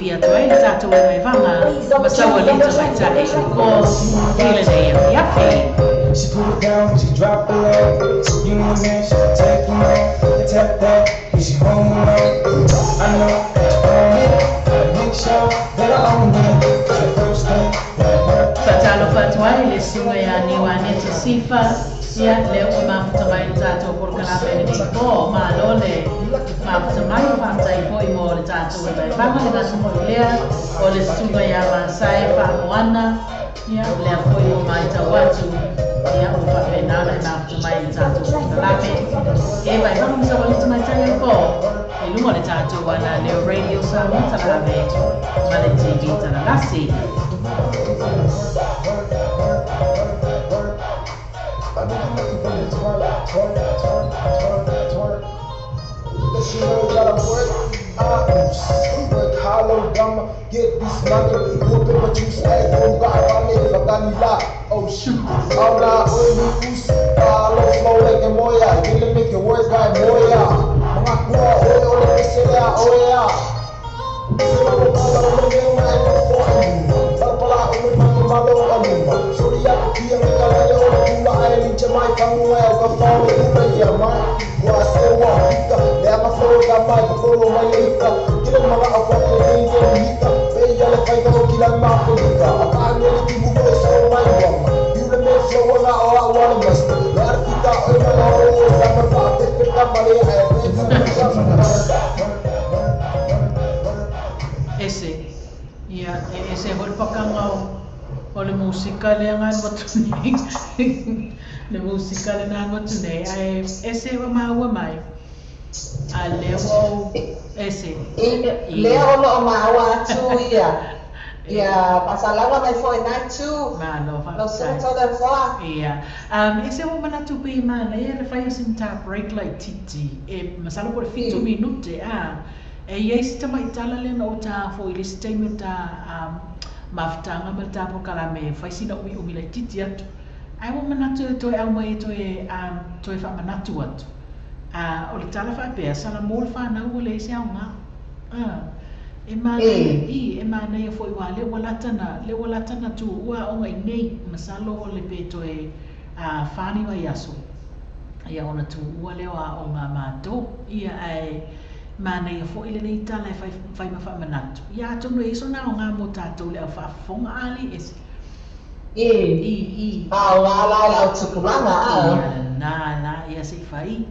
Speaker 1: Fiafia atu ai le tatou e vaevaga ma saualī tamaitai i le pō i lenei afiafi.
Speaker 7: She put it down, she drop it low. You know man, she take you home. Tap that, when she home alone. I know that you want it. I make sure that I own it. It's the first thing that I heard.
Speaker 1: Faatalofa atu ai le susuga iā Niuaneta Sifa, ia lea ua mafuta mai le tatou polokalame i lenei pō. Malo le mafuta mai, faafetai foi mo le tatou e vaevaga le gata foi lea o le susuga iā Masae Faamoana, ia lea foi ua matau atu, ia ua faapena ona e mafuta mai le tatou polokalame e vaevaga ma saualī tamaitai o le pō i luga o le tatou alaleo Radio Samoa Talaave ma le TV Talalasi.
Speaker 7: I know you looking for me. Twerk, twerk, twerk, twerk, twerk. Let you know that I work. I am work hollow dumb. Get this money. Whoop it, but you stay on God. I live, I got me lot. Oh shoot. I'm not only use. Follow flow like a moya. Didn't make it work like moya. Mga kuha, oy, oy, oy, oy,
Speaker 1: Ese, ia, e ese foi le pakanga o le musika lea ganu atu nei. Le musika lena anu atu nei, ae ese ua maua mai. A lea ua ou ese.
Speaker 2: Lea o loo maua atu ia. Ia faasalaga mai foi nai tu.
Speaker 1: Malo
Speaker 2: Lau
Speaker 1: faafetai.
Speaker 2: susu Toleafoa.
Speaker 1: Ia. E se ua manatu pe manaia le fai o sina ta break laitiiti e masalo po o le 7 minute a. E iai si tamaitala lea na ou ta foi i le isi taimi o ta mafutaga ma le ta polokalame e fai sina umiumi laitiiti atu. Ae ua manatu e toe aumai e toe toe faamanatu atu. O le tala faapea, salamo le fanau ua leai se aoga. E manaia i, e manaia foi uā lea ua lata na, lea ua lata na tuua aoga iinei, masalo o le pe toe 4 ni vaiaso. Ia ona tuua lea o aoga a matou. Ia ae manaia foi lenei tala e fai, fai ma faamanatu. Ia atonu e i ai sona aoga mo tatou le aufaafofoga a alii ese. I, i.
Speaker 2: Aoga la i le autupulaga a.
Speaker 1: Ia lena la, ia se i fai.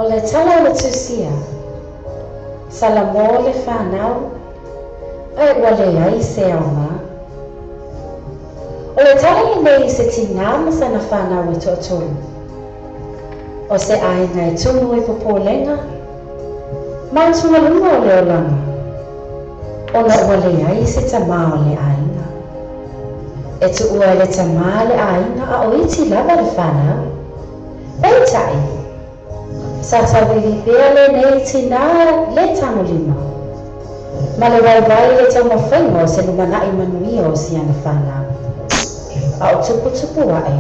Speaker 8: O le tala o le tusia, Salamo le fanau, ae ua leai se aoga. O le tala lenei i se tinā ma sana fanau e toatolu. O se aiga e tumu i popolega ma atugaluga o le olaga, ona ua leai se tamā o le aiga. E tuua e le tamā le aiga a o iti lava le fanau. Peitai, sa tauivi pea lenei tinā le tagolima, ma le vaivai i le taumafaiga o se lumanai manuia o si ana fanau, a o tuputupu aʻe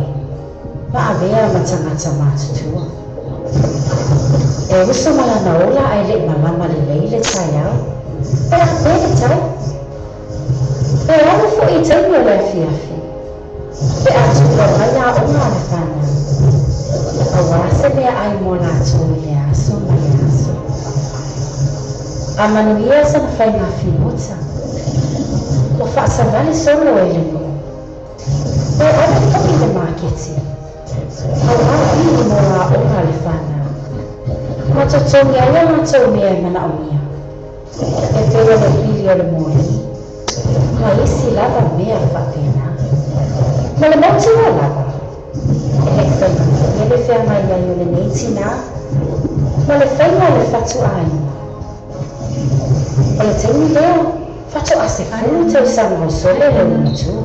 Speaker 8: ma avea ma tagata matutua. E uso ma lana ola ae leʻi malama lelei le taeao, pe a pea le tau. E alu foi i taimi o le afiafi, pe a tula mai aoga a le fanau, auā se meaai mo latou i le aso ma le aso. A manuia sana faiga figota, ua faasavali solo e le nuu. E alu foi i le maketi, auā pili mo aoga a le fanau, ma totogi ai a latou mea e manaomia, e pei o le pili o le moli, ma isi lava mea faapena. Ma le mautinoa lava, e leʻi faigofie le feagai ai o lenei tinā ma le faiga o le fatuaiga. O le taimi lea, faatoa 10 tausaga o sole le matua.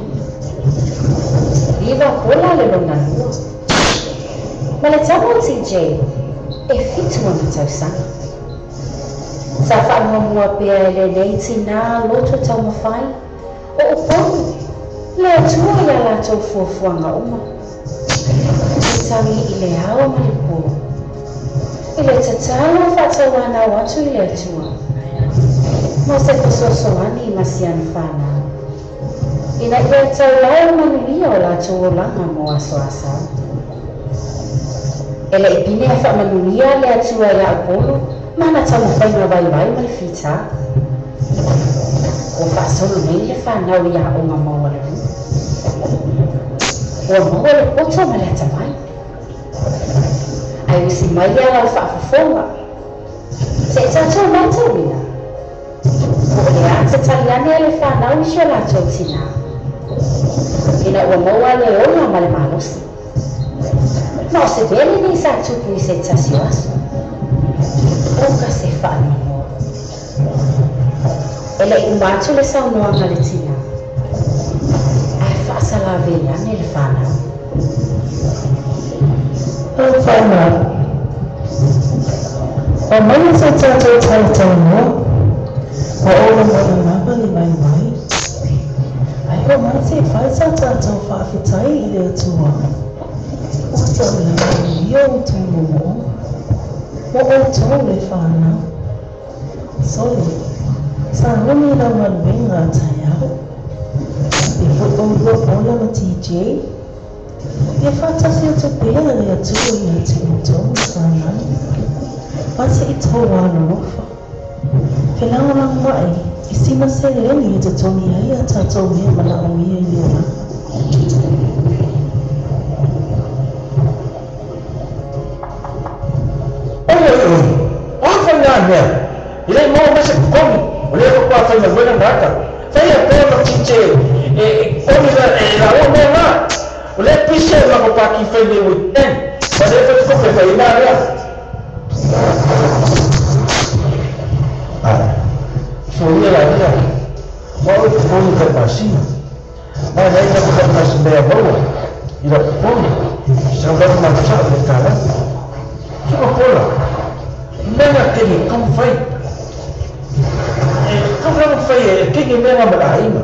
Speaker 8: 9 pola le lona lua. Ma le tama o TJ, e 7 ona tausaga. Sa faamuamua pea e lenei tinā loto taumafai o Upolu. Le Atua i a latou fuafuaga uma, e tagi i le ao ma le po, i le tatalo ma faatauanau atu i le Atua, mo se fesoasoani ma si ana fanau, ina ia taulai manuia o latou olaga mo aso a sau. E leʻi pine a faamanuia le Atua iā Upolu ma ana taumafaiga vaivai ma le fitā. Ua faasolo nei le fanau i aoga maualuluga. Ua maua le poto ma le atamai. Ae usi mai ia lau faafofoga, seʻi tatou matauina po o le a se tali ane a le fanau i si o latou tinā, ina ua maua le ola ma le malosi. Ma o se mea lenei sa tupu i se tasi o aso. Oka se faanoanoa. E leʻi uma atu le saunoaga a le tinā, ae faasalavei ane le fanau.
Speaker 9: Lau fanau, o mai se tatou talatalanoa, ua ola lagalaga le vaivai. Ae o mai se fai sa tatou faafetai i le Atua, ua taulaga manuia outou moomooga, mo outou le fanau. Sole, sa umi lau galuega a taeao. E foi oulua Paula ma TJ, ia faatasi atu pea le Atua ia te outou le fanau, ma seʻi tou alolofa. Felagolagomai i sina seleni e totogi ai a tatou mea manaomia i le olaga.
Speaker 10: Oi oi oi, o a fai nā mea? E leʻi maua mai se totogi, o lea faatoa faigaluega le tagata. Fai a Paul ma TJ e komi la e laua mea na. O lea pisi ai lako paki fai nei weekend, ma lea fai kope fai ai nā lea. Ae, foia la ia, o au e totogi i tai masina. Ma e leai lako tai masina mea maua i lau totogi, sa lau malusaa i le tala. Suka Paula, mea na kenge taumafai. E taumafai e kenge mea na ma le aiga.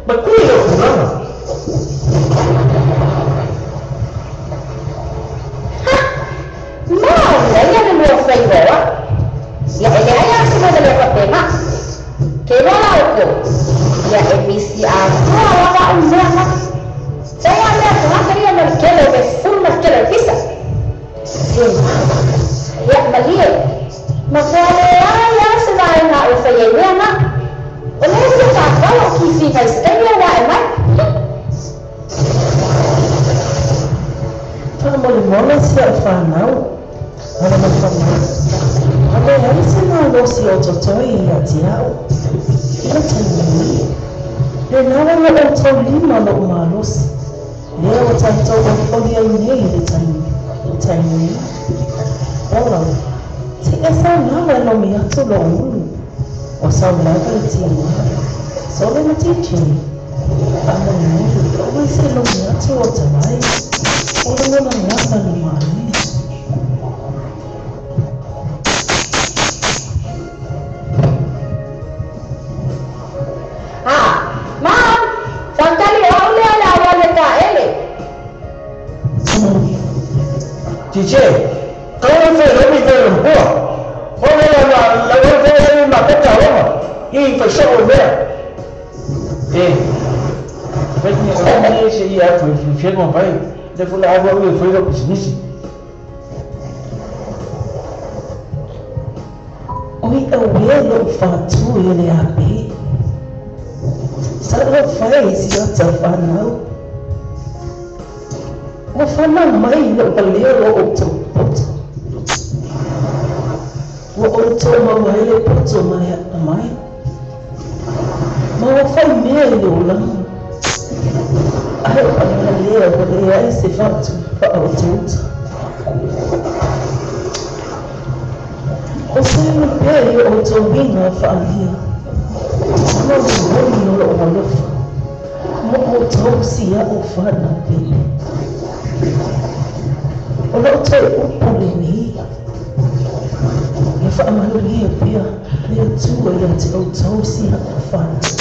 Speaker 10: Ma kui lau tulaga.
Speaker 8: Ha! Manaia le lua faiva o au. Ia e leai lava se mea lea faapena. Ke loa la outou, ia e misi atoa lava au mea na. Sai a mea tagata ia ma le kele o le fulu ma le kele o le pisa. Se mama, ia malie, matua leai lava se vaega o fai ai mea na. O lea fia faatala o kifi mai se taimi au ae mai.
Speaker 9: Faamolemole si au fanau, ona mafamai. A leai se malosi o totoe ia te au, i le taimi nei. Le nawa lo outou lima loʻu malosi, lea ua tatou olioli ai nei i le taimi, le taimi nei. Ola, seia saunawa e lomi atu loʻu ulu, ua saulava le tina, sole ma TJ. Faamolemole, aua se lomi atu o tamai, o le lagalaga le malie.
Speaker 8: Ah, Mom, faatali o au lea o le auale taele.
Speaker 10: TJ, kau e fai lomi fai lompua. Hone la na la wai fai lomi ma peka alofa. I fai soo i mea. E, fai ni o ni se i atu i fia mo pai. Le fula awa ue fai lo pisinisi.
Speaker 9: Oi auē loʻu faatū i le ape. Sa lau fai i si ata fanau. Ua fanau mai loʻu palea lo outou poto. Ua outou maua ai le poto ma le atamai. Ma ua fai mea i le olaga. Ae o palaga lea ua leai se fatu faautauta. O se pea i o outou uiga faaalia, ma le moni o loʻu alofa, mo outou si aʻu fanau pele. O loʻu toe upu lenei, ia faamanuia pea le Atua ia te outou si aʻu fanau.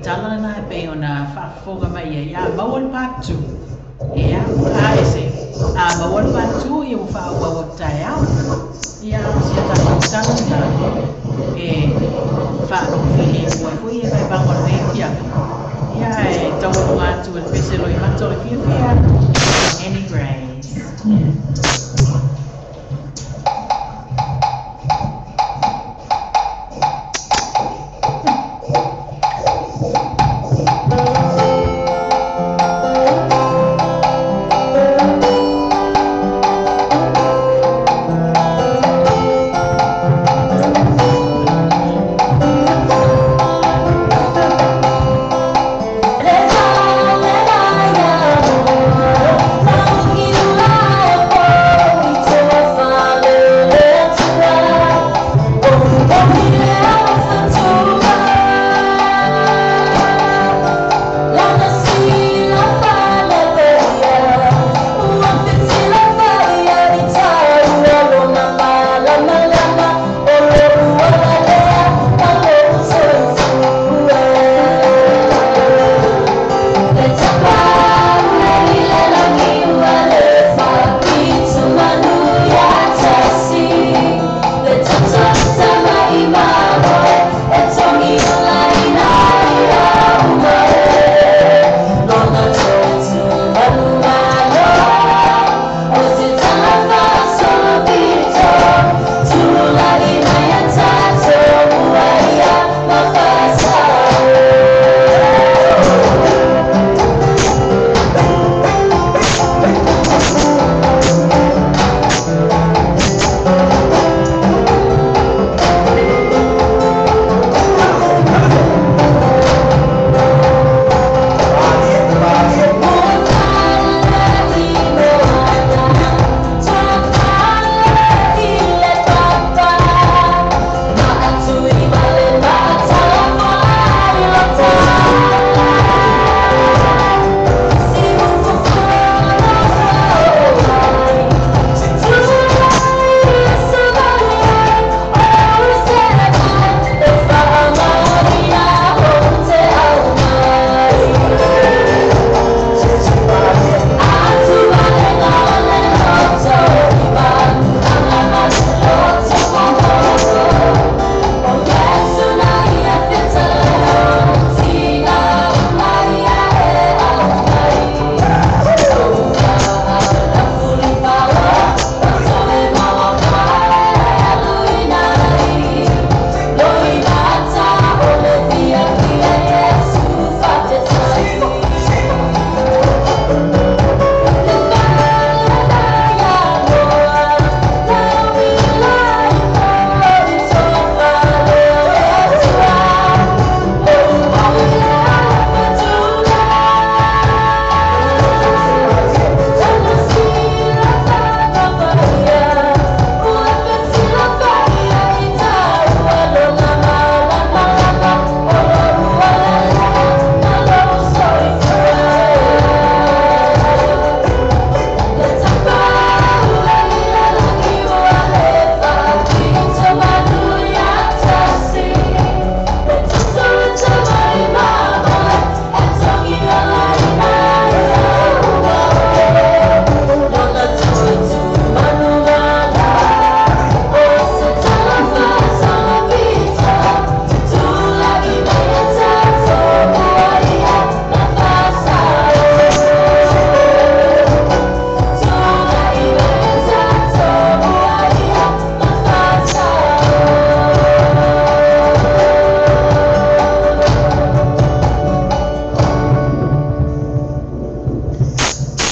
Speaker 1: tala lena e pei ona faafofoga mai ai a maua le part 2. Ia, a ese a maua le part 2 ia ua faaauau atu taeao. Ia o si a tatou tala lena e faalofilemu ai foi e vaevaga o lenei afiafi. Ia ae taualuga atu e le pese loimata o le fiafia Annie Grace.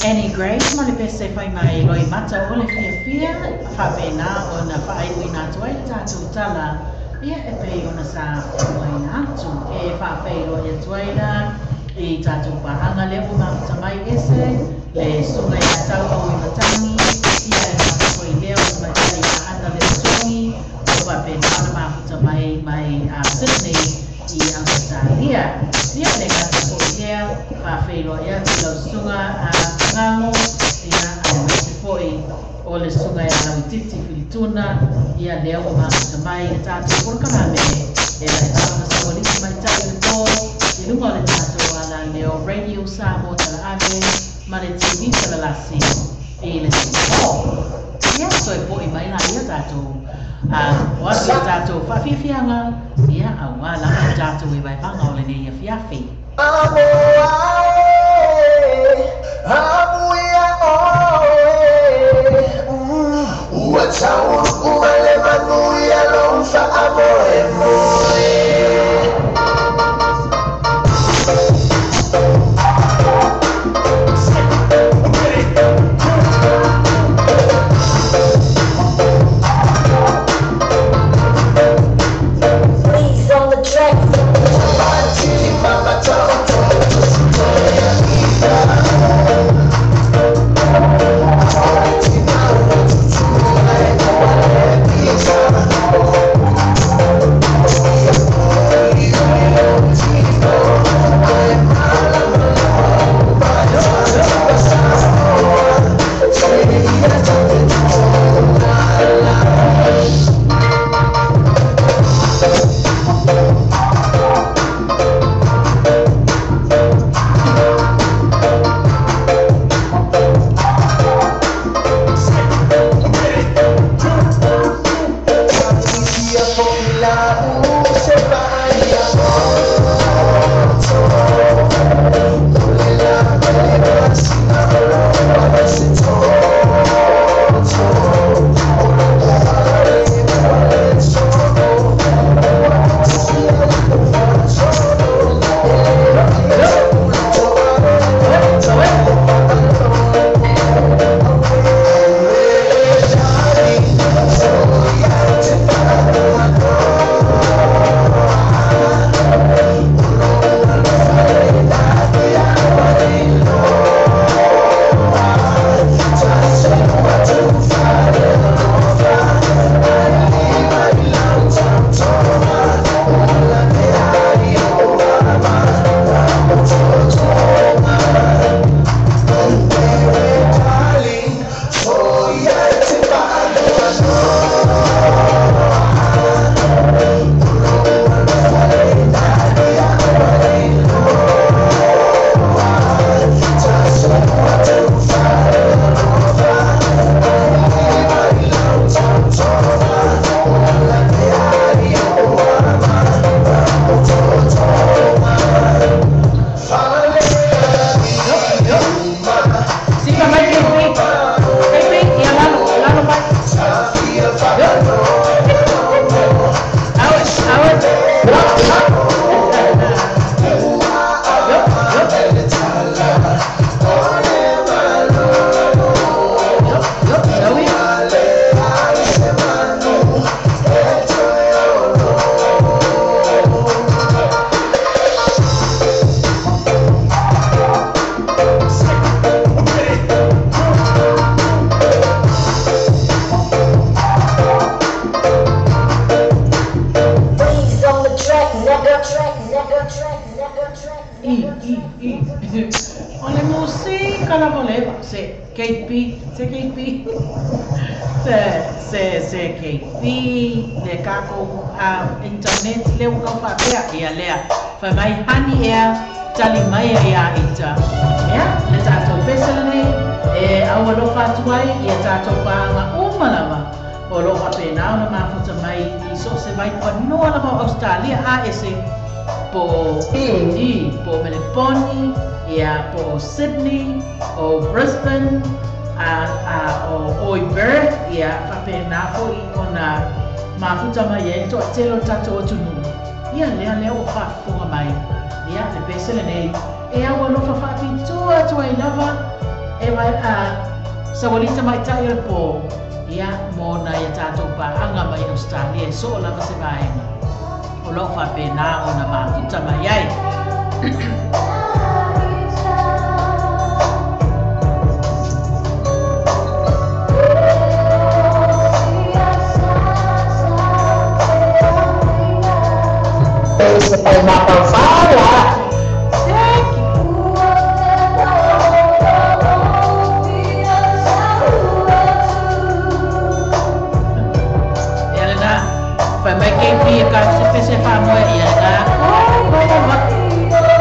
Speaker 1: Annie Grace ma le pese fai mai loimata o le fiafia faapena ona faaiuina atu ai le tatou tala ia e pei ona sa fofogaina atu e faafeiloai atu ai la i tatou paaga lea ua mafuta mai ese le susuga ia tau Auimatagi ia e mafuta foi lea o le matai ia Ana Leutogi o faapena ona mafuta mai mai Sydney i Australia. Ia le gata foi lea faafeiloai atu i lau susuga a Ngago ia aemaise foi o le susuga ia Lauititi Filituna ia lea ua mafuta mai i le tatou polokalame e laitala ma saualisi mai tai i le po. I luga o le tatou alaleo Radio Samoa Talaave ma le TV Talalasi i le po. Ia toe po'i mai laia tatou o atu i tatou faafiafiaga ia auā lava le tatou i vaevaga o lenei afiafi.
Speaker 8: Freeze on the track.
Speaker 1: Sipa mai KP. KP, ia lalo, lalo mai. Awe, awe.
Speaker 8: Freeze on the track, nigga. Track, nigga. Track, nigga. Track.
Speaker 1: I, i, i. O le musika lava leva. Se KP, se KP. Se KP, le kako internet le ua faapea ia lea. Fai mai hani ea, tali mai ia ita. Ia, le tatou pese lenei, e aualofa atu ai ia tatou paaga uma lava. O loo faapena ona mafuta mai i so o se vai panoa lava o Australia a ese po i po Melbourne, ia po Sydney, o Brisbane, a o oi Perth, ia faapena foi ona mafuta mai ai toatele o tatou atunuu. Ia lea lea ua faafofoga mai. Ia le pese lenei e aualofa faapitoa atu ai lava e vai a saualita maitai o le po. Ia mo na ia tatou paaga mai Australia e soo lava se vaega. O loo faapena ona mafuta mai ai.
Speaker 2: Se fai
Speaker 1: Ia lena, fai mai KP e ka se pese whamoe ia lena. Oh,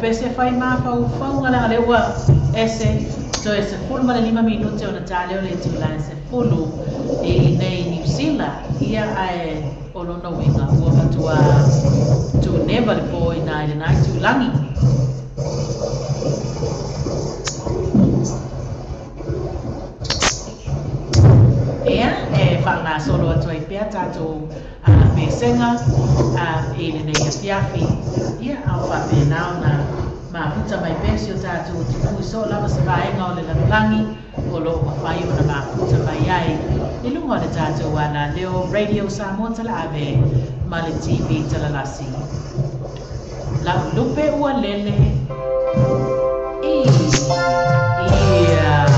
Speaker 1: pese fai mafaufauga leaga lea ua ese toe 15 minute ona ta lea o le itulā e 10 i inei Niusila. Ia ae o lona uiga ua matuā tuneva le pō inā i lenā itulagi. Ia e faagasolo atu ai pea tatou pesega i lenei afiafi. Ia ao faapenā ona mafuta mai pea si o tatou atunuu i soo lava se vaega o le lalolagi o loo mafai ona mafuta mai ai i luga o le tatou alaleo Radio Samoa Talaave ma le TV Talalasi. Lau lupe ua lele i ia.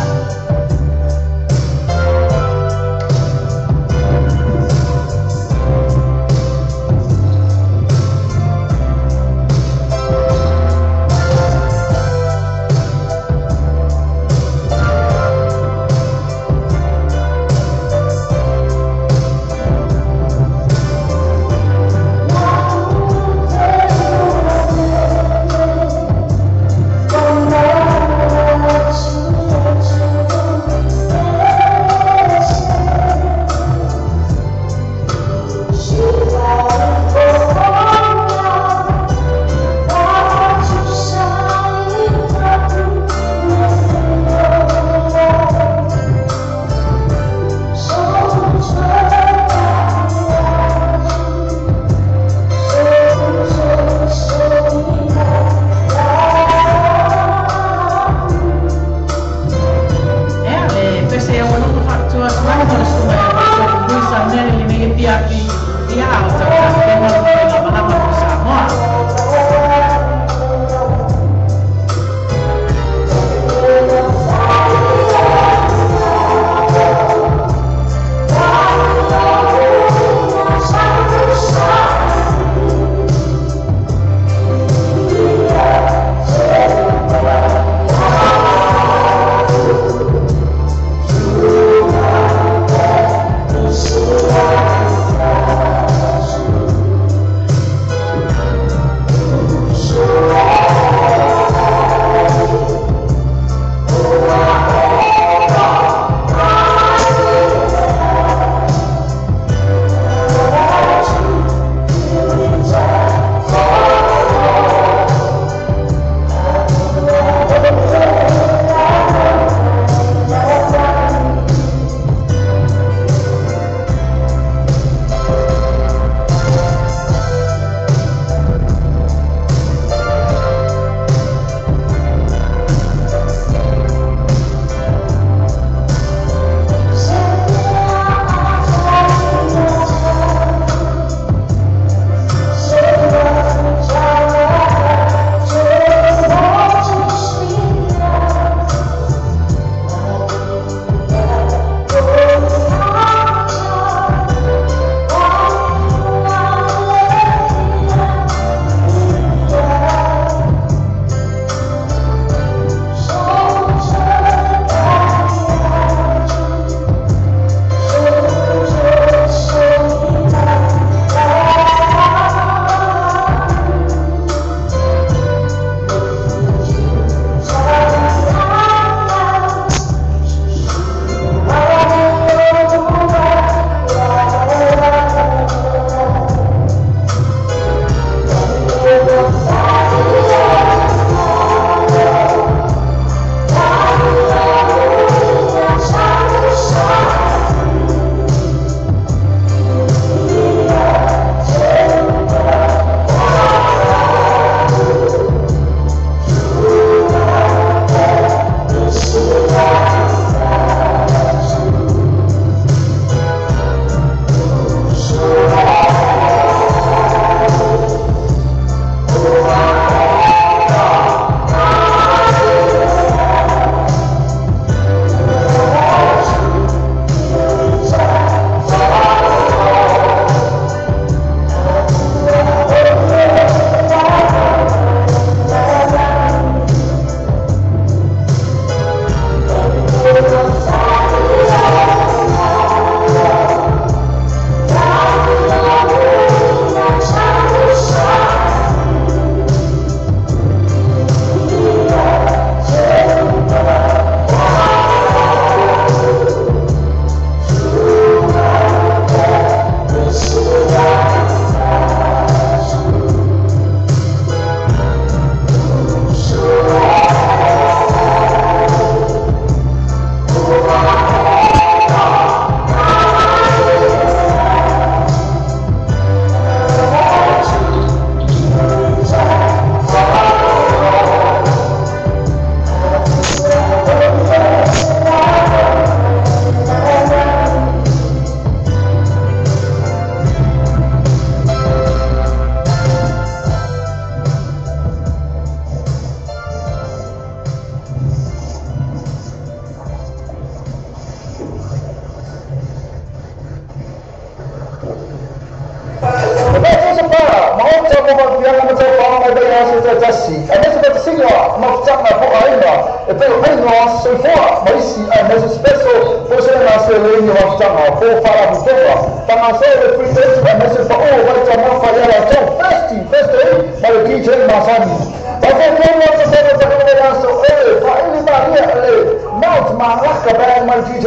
Speaker 6: mo fianga ma tau pa mai bai aso te tasi. A mese pa te singa ma futanga po aina e pe o aina soifua ma isi a mese speso po se na se le ni ma futanga po fara futoka. Tanga se le free test a mese pa o vai ta ma fa ya to festi festi ma le DJ Masani. Pa ko ko mo te se te ko le aso e fa ili Maria le Mount Malaka band ma DJ.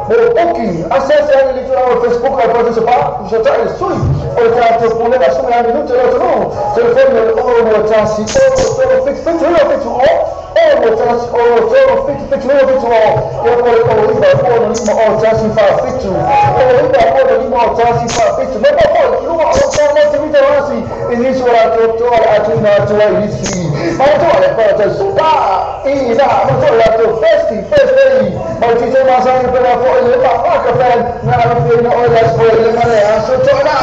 Speaker 6: Mo booking access le littoral Facebook a pode se pa je ta le sui o ta te pole la sui minuto le to telefone le o no ta si o to fit fit o fit o o no ta si o to fit fit o fit o e ko le o iba o no lima o ta si fa fit o iba o no lima o ta si fa fit me po lu o ta mo te mi ta si inizio la to to a tu na to isi ma to le pa ta su pa i na ma to la to festi festi ma ti te ma sa ni per la fo le pa pa ka fa na la fi na o la spo le ma le so to na.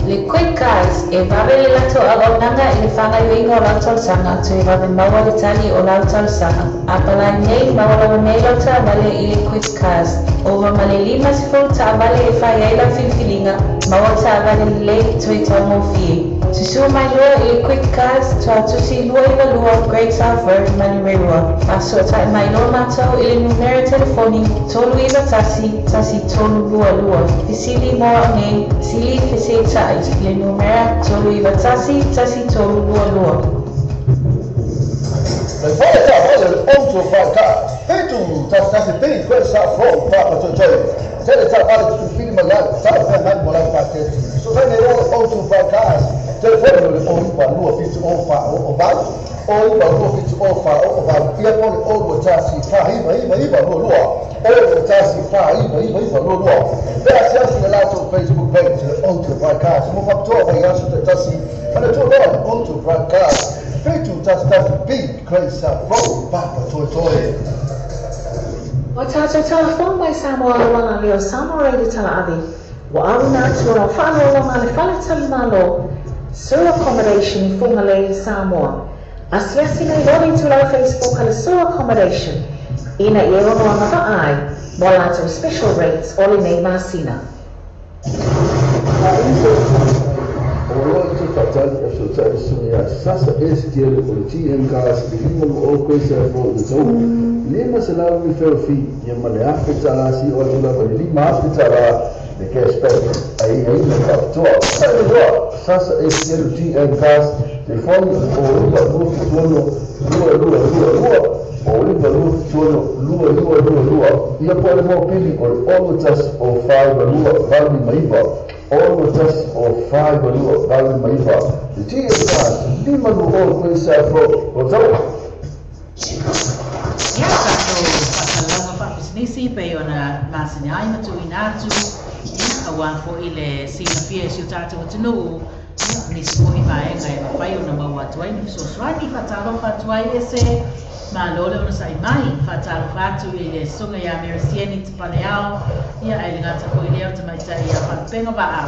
Speaker 11: Le Quick Guys e vave le lato auaunaga i le fagaioiga o lau talosaga toe vave maua le tali o lau talosaga. Apalai nei maua lava nei lau taavale i le Quick Cars. Ova ma le 50 taavale e fai ai lau filifiliga, maua taavale lelei toe taugofie. Susua mai loa i le Quick Cars, toatusi 292 Great South Road, Manurewa. Faasootai mai loa matou i le numera telefoni 391 1322. Fesili mo au nei, sili fesetai i le numera 391 1322.
Speaker 6: Le fare ta voce auto fa Fitu ta ta se pe questa fro pa pa to to. Te le ta pare tu film la ta fa mai mo la pa te. So fa ne o auto fa cars. Telefone le o pa lu fitu o fa o va. O pa lu fitu o fa o va. Ia po le o ta si fa iba iba iba lu lu. O ta si fa iba iba iba lu lu. Per asiasi le lato Facebook page le auto fa cars. Mo fa to va ia su ta si. Ma le to auto fa cars. Fitu ta ta big crazy road pa pa to to.
Speaker 2: O tātou telefone mai Samoa lauanga leo Samoa Radio Talaavi. Wa au nā tua whaalolonga le whaletali malo, Sur Accommodation i Whangalei, Samoa. Asiasi nei roli tūlau Facebook ale Sur Accommodation. Ina i e ono anga vaai, mo lātou special rates o le nei masina.
Speaker 6: O te fatali o so ta suia sasa STL o TM gas lima o kwesa fo the zo lima sala mi fe fi ya male afita la si o la ba lima afita la de cash back ai ai na ka to sasa STL TM gas telefone o ba lu to lu lu lu lu o lu ba lu to lu lu lu lu ia po le mo pili o o tas o fa ba lu ba mi maiba o tas o fa ba lu ba mi maiba de TM gas lima lu o kwesa fo o zo.
Speaker 1: Ia tātou whakalauga whapisinisi pe ona masini ai matu ina atu ia awa fo i le silafia e si o tātou atunuu ia nisi foi vaega e mawhai ona maua atu ai ni fesoasoani whatalofa atu ai ese malo le ona sai mai whatalofa atu i le sunga ia Merisieni te paneao ia ai le ngata foi leo te maitai ia whanapenga vaa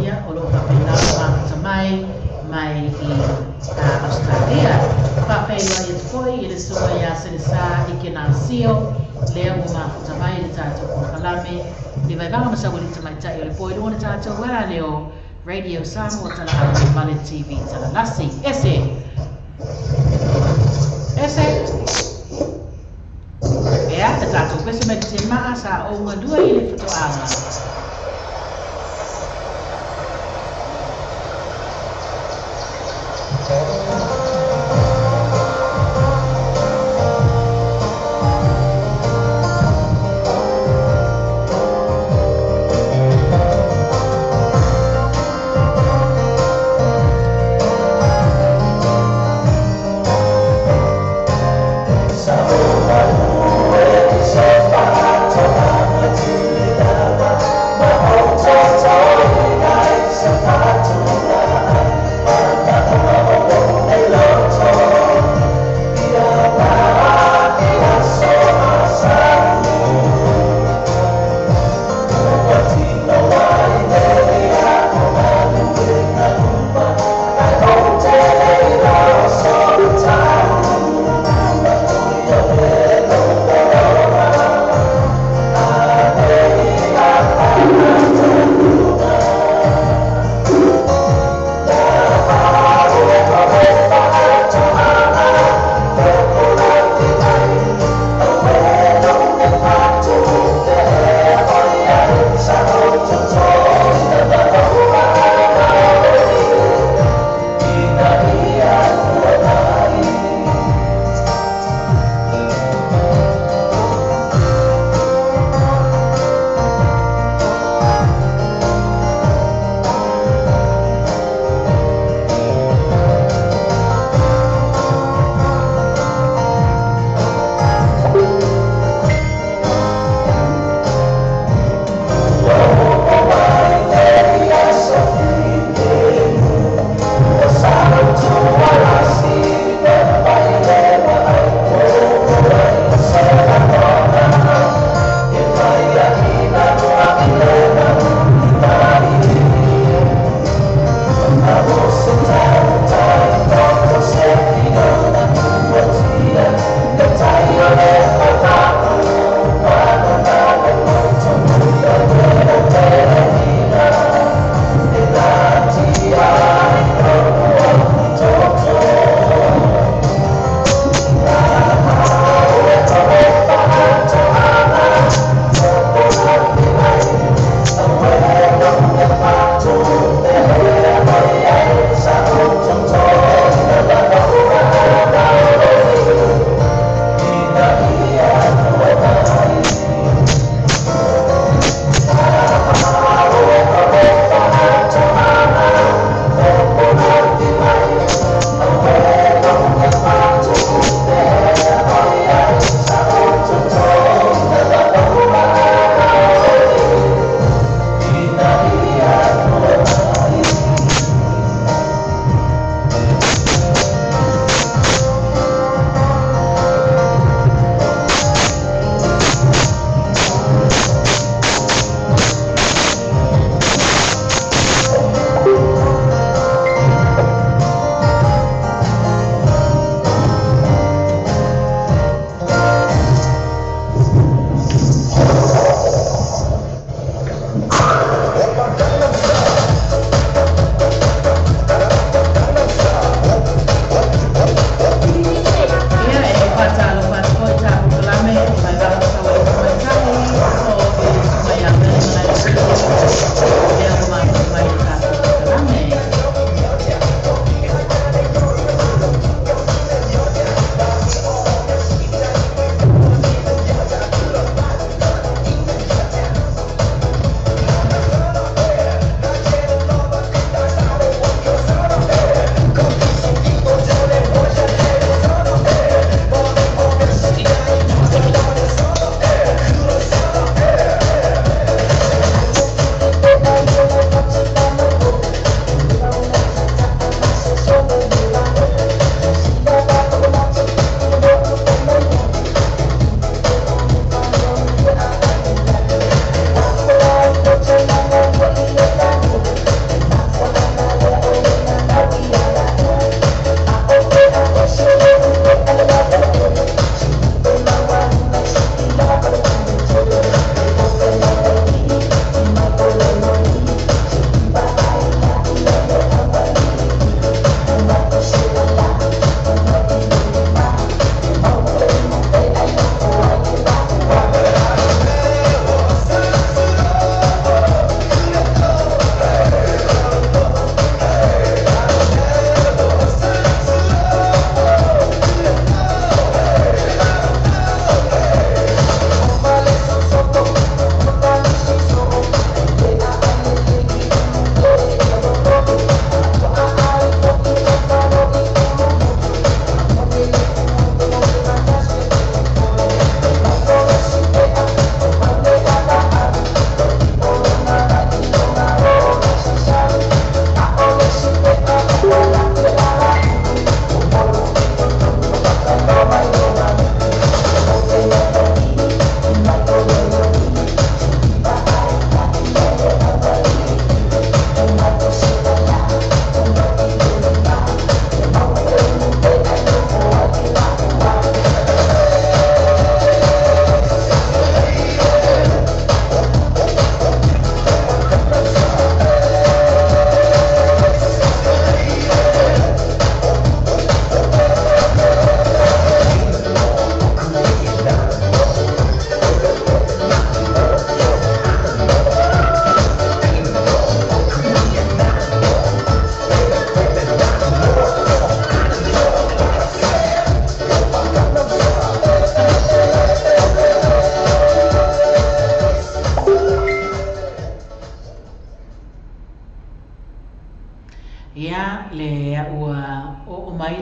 Speaker 1: ia o loo whapenao mafuta mai mai i Australia. Whawheilua ia te foi i le sunga ia Selesa i ke nā sio lea ua mafuta mai le tātou polokalame le vaivanga masawali te maitai o le poi lua le tātou wera leo Radio Samoa Talaavi ma le TV Talalasi. Ese! Ese! Ea, te tātou pese mai te maa sa o ngā lua i le whatoanga.
Speaker 4: Oh,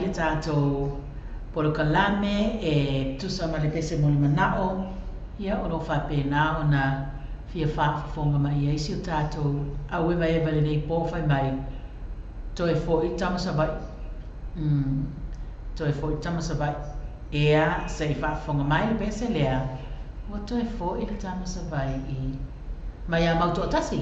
Speaker 1: le tatou polokalame e tusa ma le pese mo le manao, ia o lo faapena ona fia faafofoga mai ai si o tatou auevaeva lenei po fai mai toe fo'i tama Savaii. Toe fo'i tama Savaii. Ea se i faafofoga mai le pese lea, ua toe fo'i le tama Savaii mai a Mautoatasi.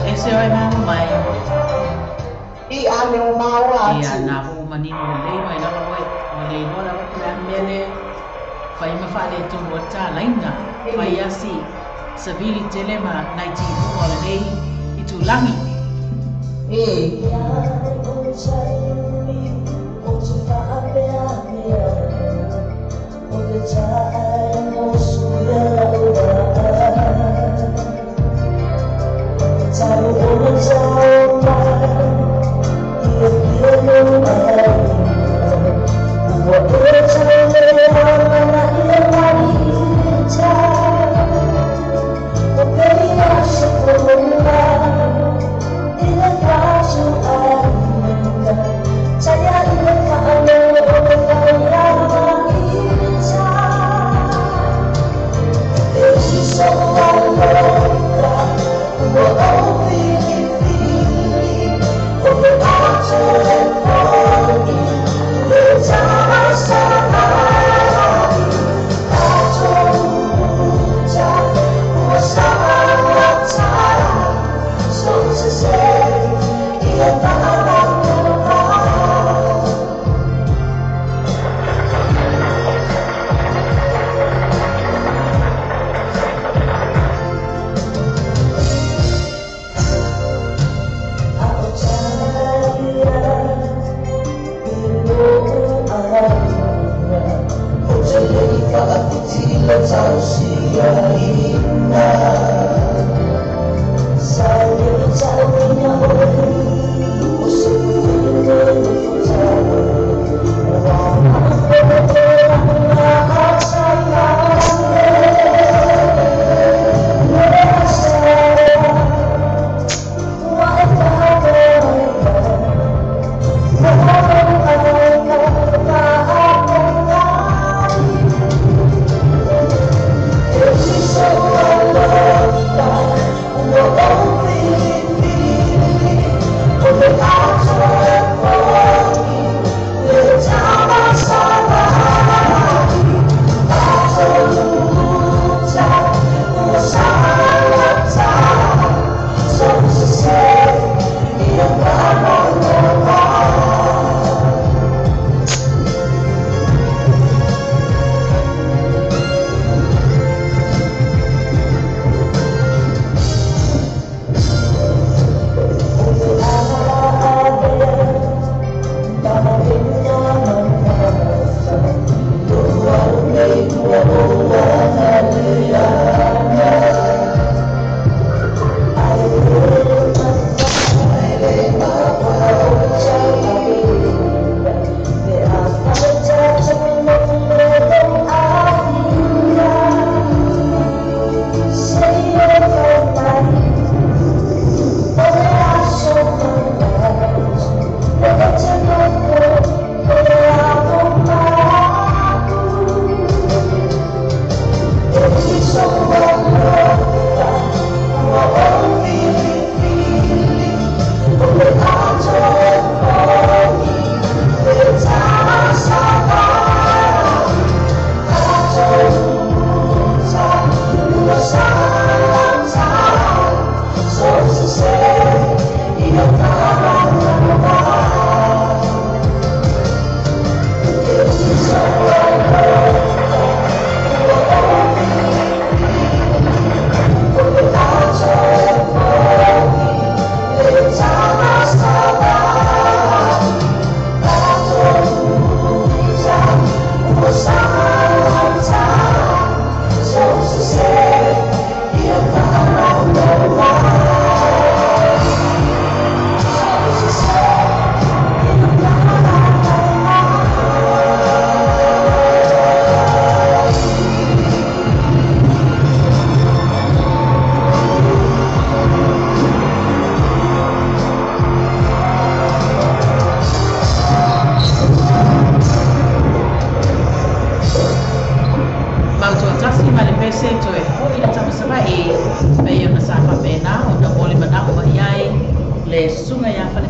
Speaker 1: E se oi mamu mai.
Speaker 2: I ane o maua
Speaker 1: Ia
Speaker 2: atu.
Speaker 1: na vo manino lelei mai lava oe, ua le iloa lava po o le a le mea lea fai ma faaletonu ai le talaina, fai asi savili tele ma nai timuga o lenei itulagi.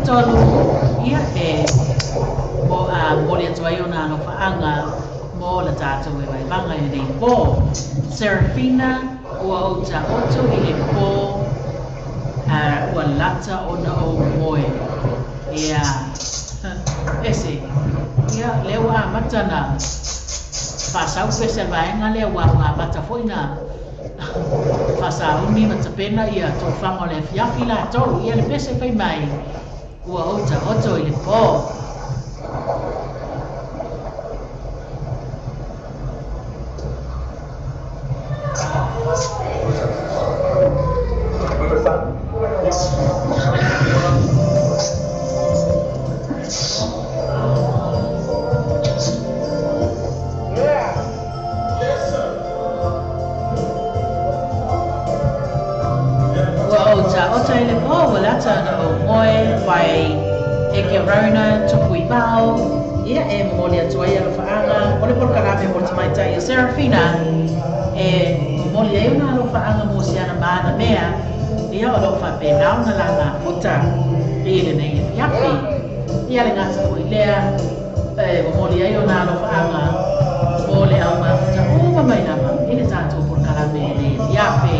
Speaker 1: tolu, ia e mo a momoli atu ai ona alofaaga mo le tatou e vaevaga i lenei pō. Serafina ua ou taoto i le pō ua lata ona ou moe. Ia ese ia lea ua amata na faasau pese a le vaega lea ua amata foi na faasauni ma tapena ia tofaga o le afiafi latou. Ia le pese fai mai ua ou taoto i le pō. Ua ou taoto i le pō ua lata ona ou moe by Eke Rona Tupuivao. Ia e momoli atu ai alofaaga o le polokalame mo le tamaitai o Serafina e momoli ai ona alofaaga mo siana ma ana mea. Ia o loo faapena ona laga puta i lenei afiafi. Ia le gata foi lea e momoli ai ona alofaaga mo le au mafuta uma mai lava i le tatou polokalame i lenei afiafi.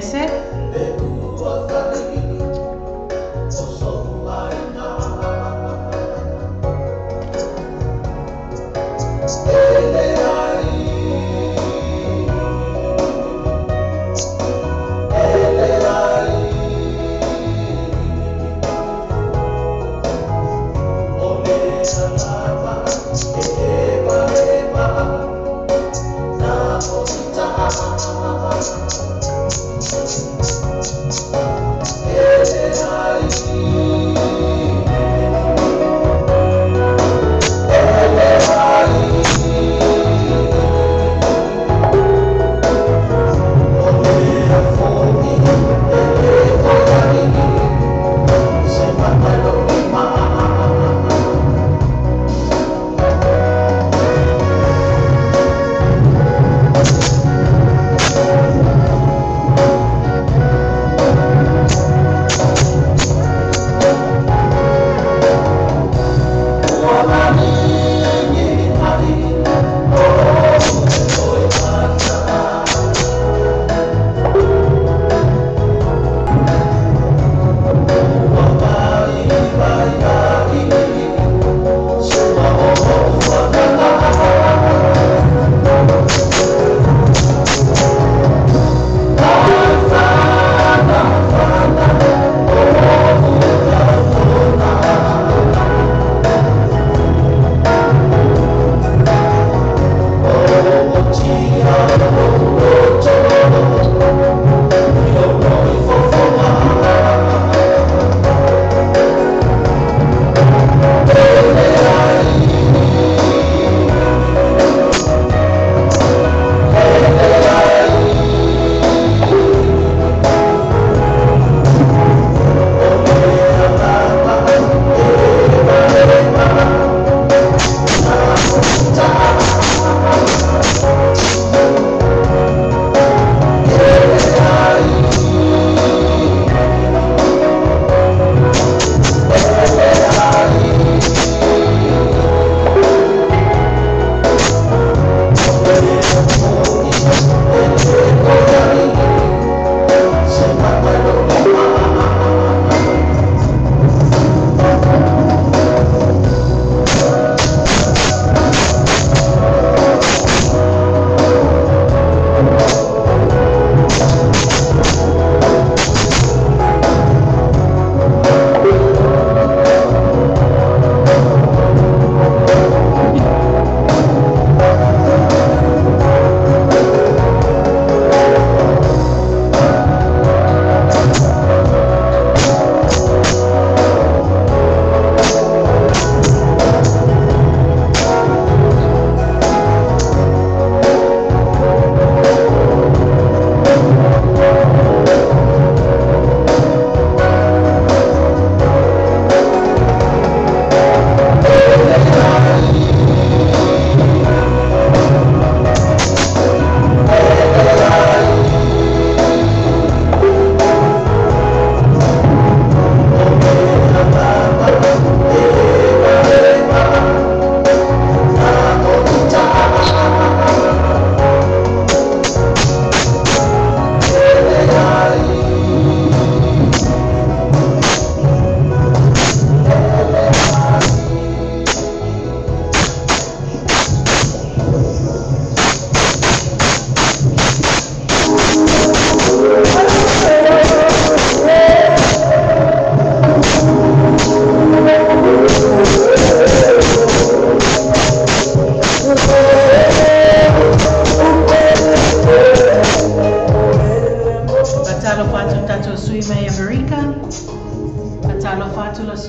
Speaker 4: Ese.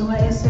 Speaker 1: Susuga Ese.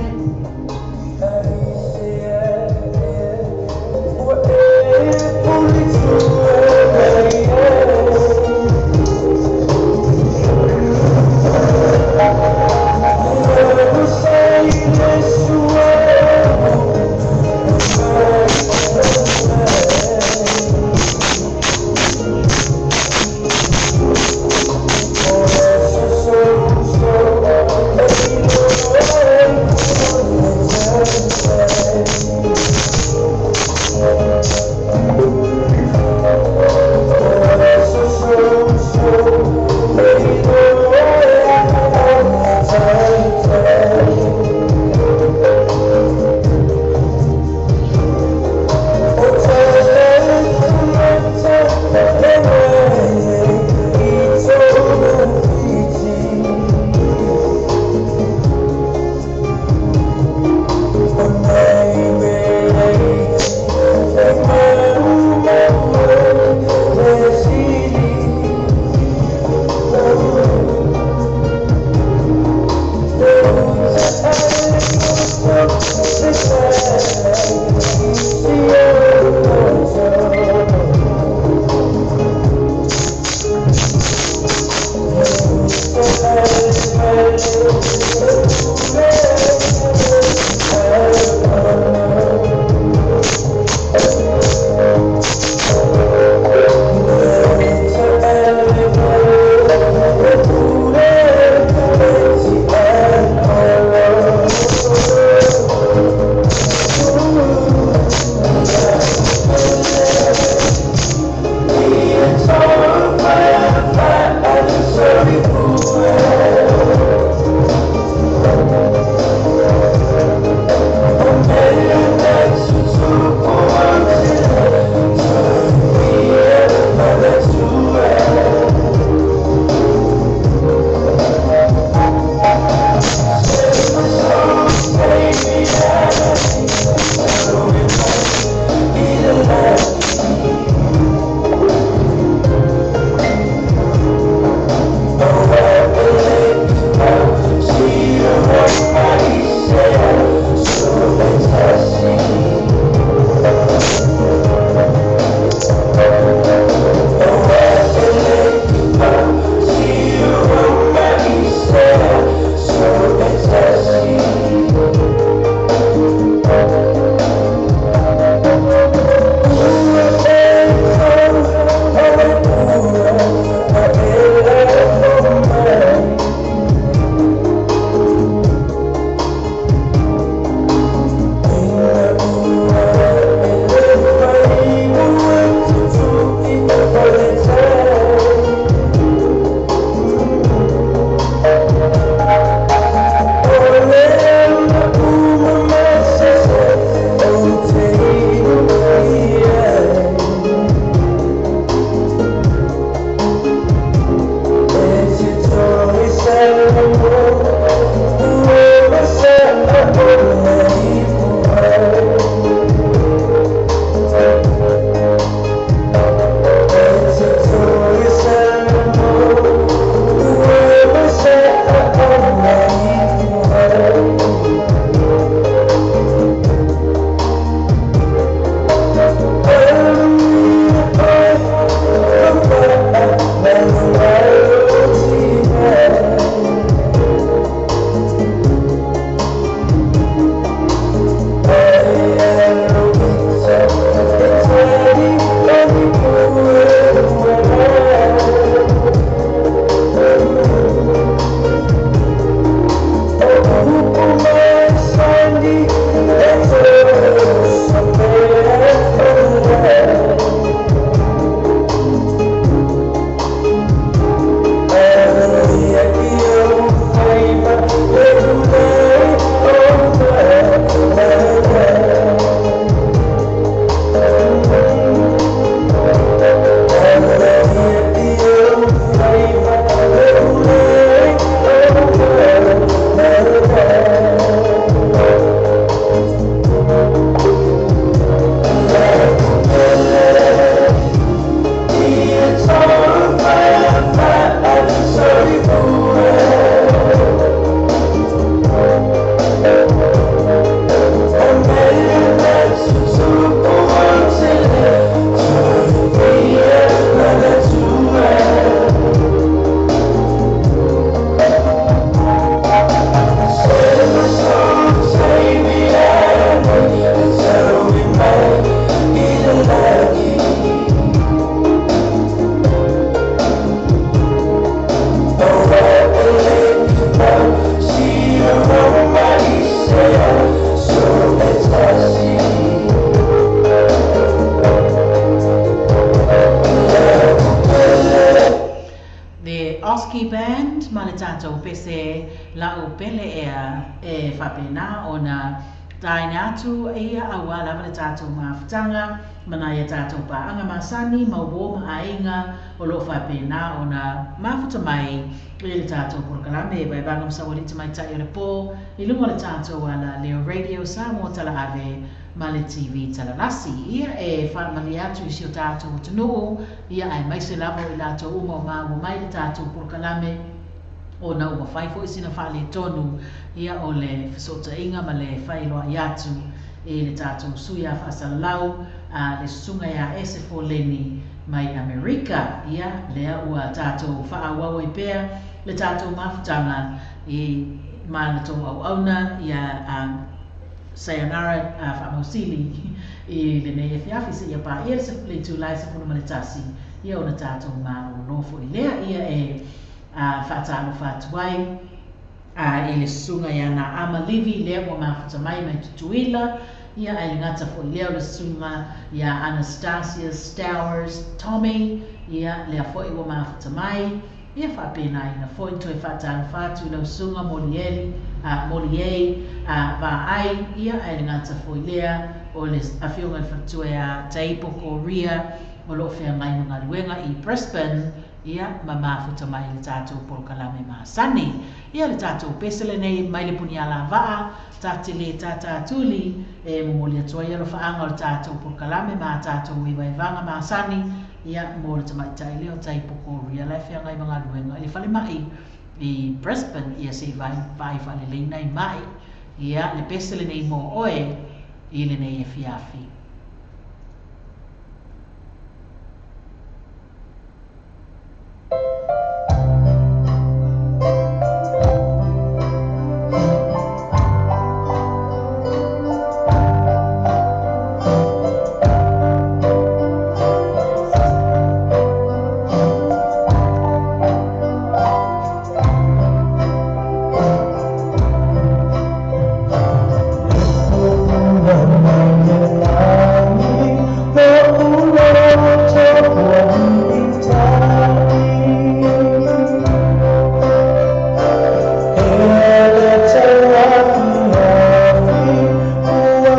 Speaker 1: pele e faapena ona taina atu ia auā lava le tatou mafutaga ma nai a tatou paaga masani ma uō ma aiga o loo faapena ona mafuta mai i le tatou polokalame Vaevaga ma Saualii Tamaitai o le Po i luga o le tatou ala Leo Radio Samoa Talaave ma le TV Talalasi. Ia e faamalie atu i si o tatou atunuu ia aemaise lava o i latou uma o maua mai le tatou polokalame ona ua fai foi sina faaletonu ia o le fesootaiga ma le faailoai atu i le tatou sui a faasalalau a le susuga iā Ese Foleni mai Amerika. Ia lea ua tatou faaauau ai pea le tatou mafutaga i ma le tou auauna ia Sayonara Faamausili i lenei afiafi seia paia le itula e 11 ia ona tatou malolo foi lea. Ia e faatalofa atu ai i le susuga ia Naama Livi lea ua mafuta mai mai Tutuila ia ae le gata foi lea o le susuga ia Anastasia Stowers Tommy ia lea foi ua mafuta mai ia faapenaina foi toe faatalofa atu i lau susuga Molieli Moliei Vaai ia ae le gata foi lea o le afioga i le faletua ia Taipo Korea o loo feagai ma galuega i Brisbane ia ma mafuta mai i le tatou polokalame masani. Ia le tatou pese lenei mai le Punialavaa ta te lē tātātuli e momoli atu ai alofaaga o le tatou polokalame ma tatou ivaevaga masani ia mo le tamaitai lea o Taipo Korea la e feagai ma galuega i le falemai i Brisbane ia se i vaai faalelei nai mai ia le pese lenei mo oe i lenei afiafi.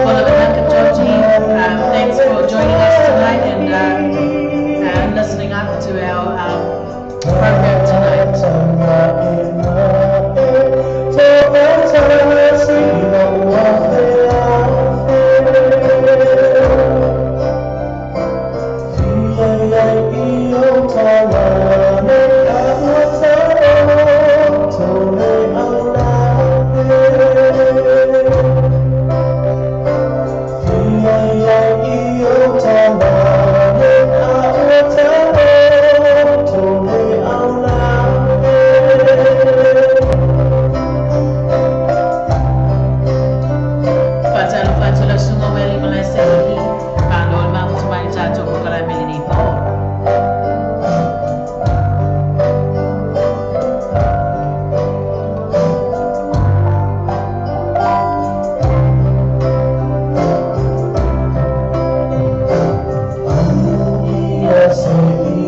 Speaker 1: Follow Anaka Georgie. Thanks for joining us tonight and listening up to our program tonight. Faatalofa atu lau susuga Weli Malaeseihi malo le mafuta mai le tatou polokalame lenei po.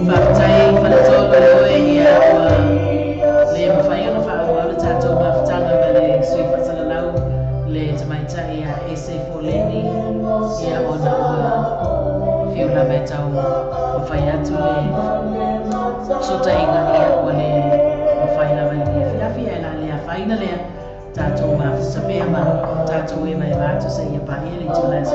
Speaker 1: Faafetai faletolu le oe ia ua le mafai ona faaauau le tatou mafutaga ma le sui faasalalau le tamaitai ia Ese Foleni ia ona ua fiu lava e tau mafai atu le fesootaiga ia ua le mafai lava i lenei afiafi ae la le afaina lea tatou mafuta pea ma tatou evaeva atu seia paia le itula e 11.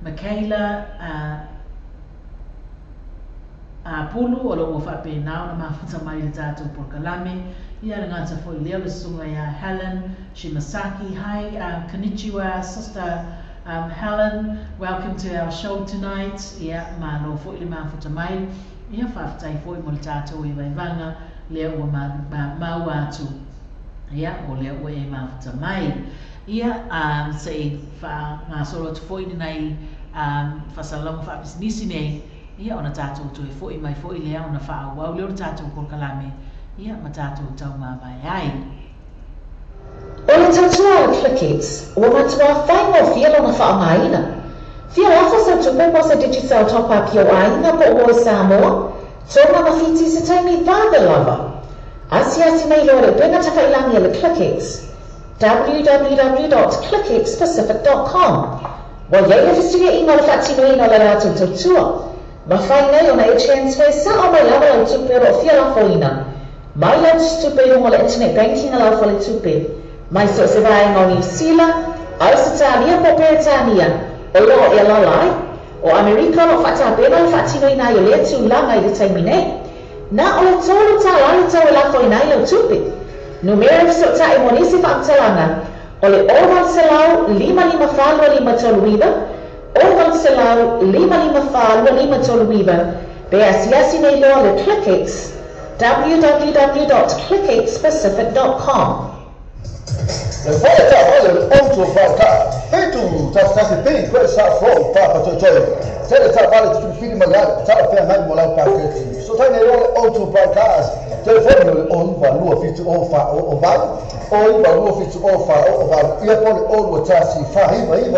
Speaker 1: Michaela Pulu o lo ua faapena ona mafuta mai le tatou polokalame ia le gata foi lea le susuga ia Helen Shimasaki. Hi, konnichiwa sister Helen, welcome to our show tonight. Ia malo foi le mafuta mai ia faafetai foi mo le tatou e vaivaga lea ua maua atu ia o lea ua e mafuta mai. Ia seʻi faagasolo atu foi lenei faasalaga faapisinisi nei ia ona tatou toe foʻi mai foʻi lea ona faaauau lea o le tatou polokalame ia ma tatou taumavae ai.
Speaker 2: O le tautua o ClickX ua matuā faigofie lona faaaogaina. Fia lafo sau tupe po o se Digicel top up i ou aiga po o moe Samoa, Tonga ma Fiti se taimi vave lava. Asiasi nei loa le upega tafailagi a le ClickX www.clickxpacific.com. Ua iai le fesiliaiga o le faatinoina o le latou tautua. Mafai nei ona e transfer sao mai lava lau tupe o loo fia lafoina. Mai lau tupe i luga o le internet banking a lau faletupe. Mai so o se vaega o Niu Sila, Ausetalia po o Peretania, o loo e alala ai. O Amerika o loo faatapena le faatinoina ai o lea tulaga i le taimi nei. Na o le $3 le tau e lafoina ai lau tupe. Numera e fesootai mo nisi faamatalaga o le 800 554 2539 800 554 2539 pe asiasi nei loa le ClickX www.clickxpacific.com.
Speaker 6: Le fale taavale o le 6 4 7 1 1 3 4 4 3. Tele taavale te filifili mai ai, talafeagai mo lau paketi. Fesootai nei loa le Auto Bright Cars, telefoni o le 0 9 7 0 4 0 8, 0 9 7 0 4 0 8, ia po o le 0 2 1 4 9 9 9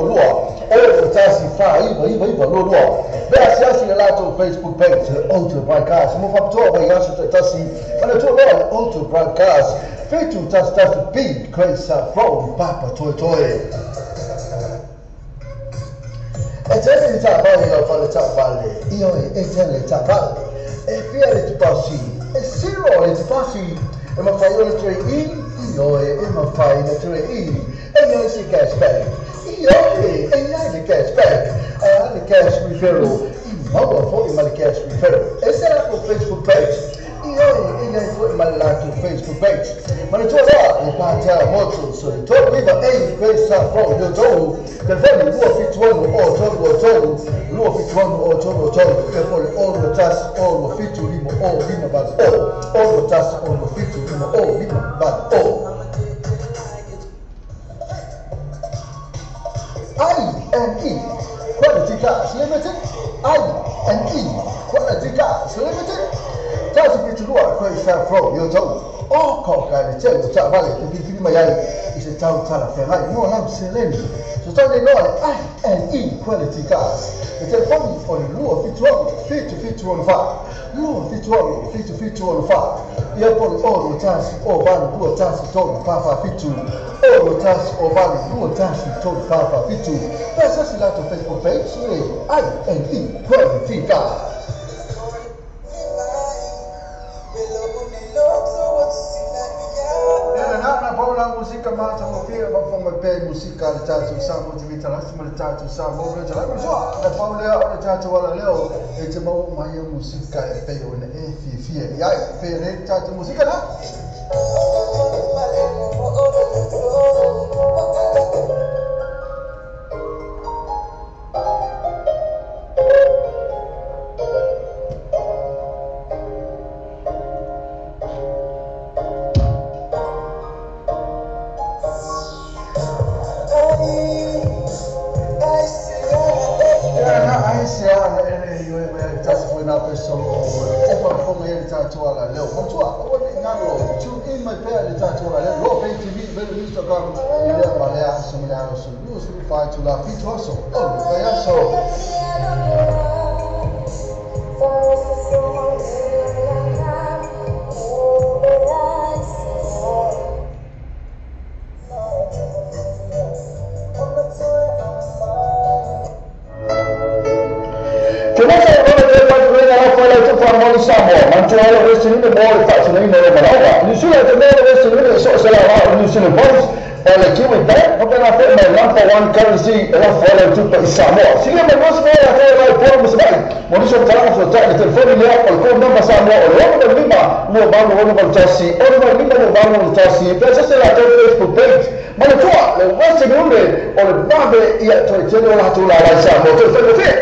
Speaker 6: 2 2, 0 2 1 4 9 9 9 2 2. Pe asiasi le latou Facebook page, le Auto Bright Cars, mo faapitoa vaiaso taitasi, manatua loa le Auto Bright Cars, 711 B, Grace Road, Papatoetoe. E tele ni taavale i lau fale taavale, ioe, e tele taavale. E fia le tupasi, e zero le tupasi, e mafai ona toe i, ioe, e mafai ona toe i. E i ai se cashback, ioe, e i ai le cashback. E a le cash referral, i maua foi ma le cash referral. E se latou Facebook page, ioe, e i ai foi ma le latou Facebook page. Manatua loa le Patel Motors o le 39 A Great South Road i Otahuhu, telefoni 276 o 323, 276 o 323, ia po o le 0 1 6 7 5 0 5 8 0, 0 1 6 7 5 0 5 8 0. I&E Quality Cars Limited, I&E Quality Cars Limited, 172 Great South Road i Otahuhu. O ka le tele o taavale te filifili mai ai i se tau talafeagai mo lau seleni. Fesootai nei loa le I&E Quality Cars. Le telefoni o le 276 7764, 276 7764, ia po o le 0 1 0 8 2 1 3 4 4 7, 0 1 0 8 2 1 3 4 4 7. Pe asiasi latou Facebook page le I&E Quality Cars. Ia na na pau la musika matagofie faafofoga mai pea i musika a le tatou Samoa TV Talasi ma le tatou Samoa Radio Talasi. Manatua, le pau lea o le tatou alaleo e te maua uma ai ia musika e pei ona e fiafia i ai. Pea nei le tatou musika na. Ia na aisea na ele e ioe mai ai le tasi foi nā pesa o lo o faafofoga i ai le tatou alaleo. Manatua, aua ne i galo, tune in mai pea i le tatou alaleo, Loa Pay TV, velo Instagram, i lea ma lea aso ma le aso, 24 itula, 7 aso o le vaiaso. Te mata o lona te fatuina la foe lau tufa moni Samoa, manatua ai le Western Union mo le faatinoina o lea manaoga. Niu Sila te mea o le Western Union e so o se lau o Niu Zealand Post o le Kiwi Bank, faapena foi mai Lampa One Currency e lafo ai lau tupe i Samoa. Silia mai gosi mea ia te mai polo ma Savaii, mo nisi o matalaga fesootai i le telefoni lea o le code number Samoa o le 65 28 61 65 28 61 pe asiasi latou Facebook page. Manatua le Western Union o le vave ia toe tele o latou lala i Samoa. Toe faigofie.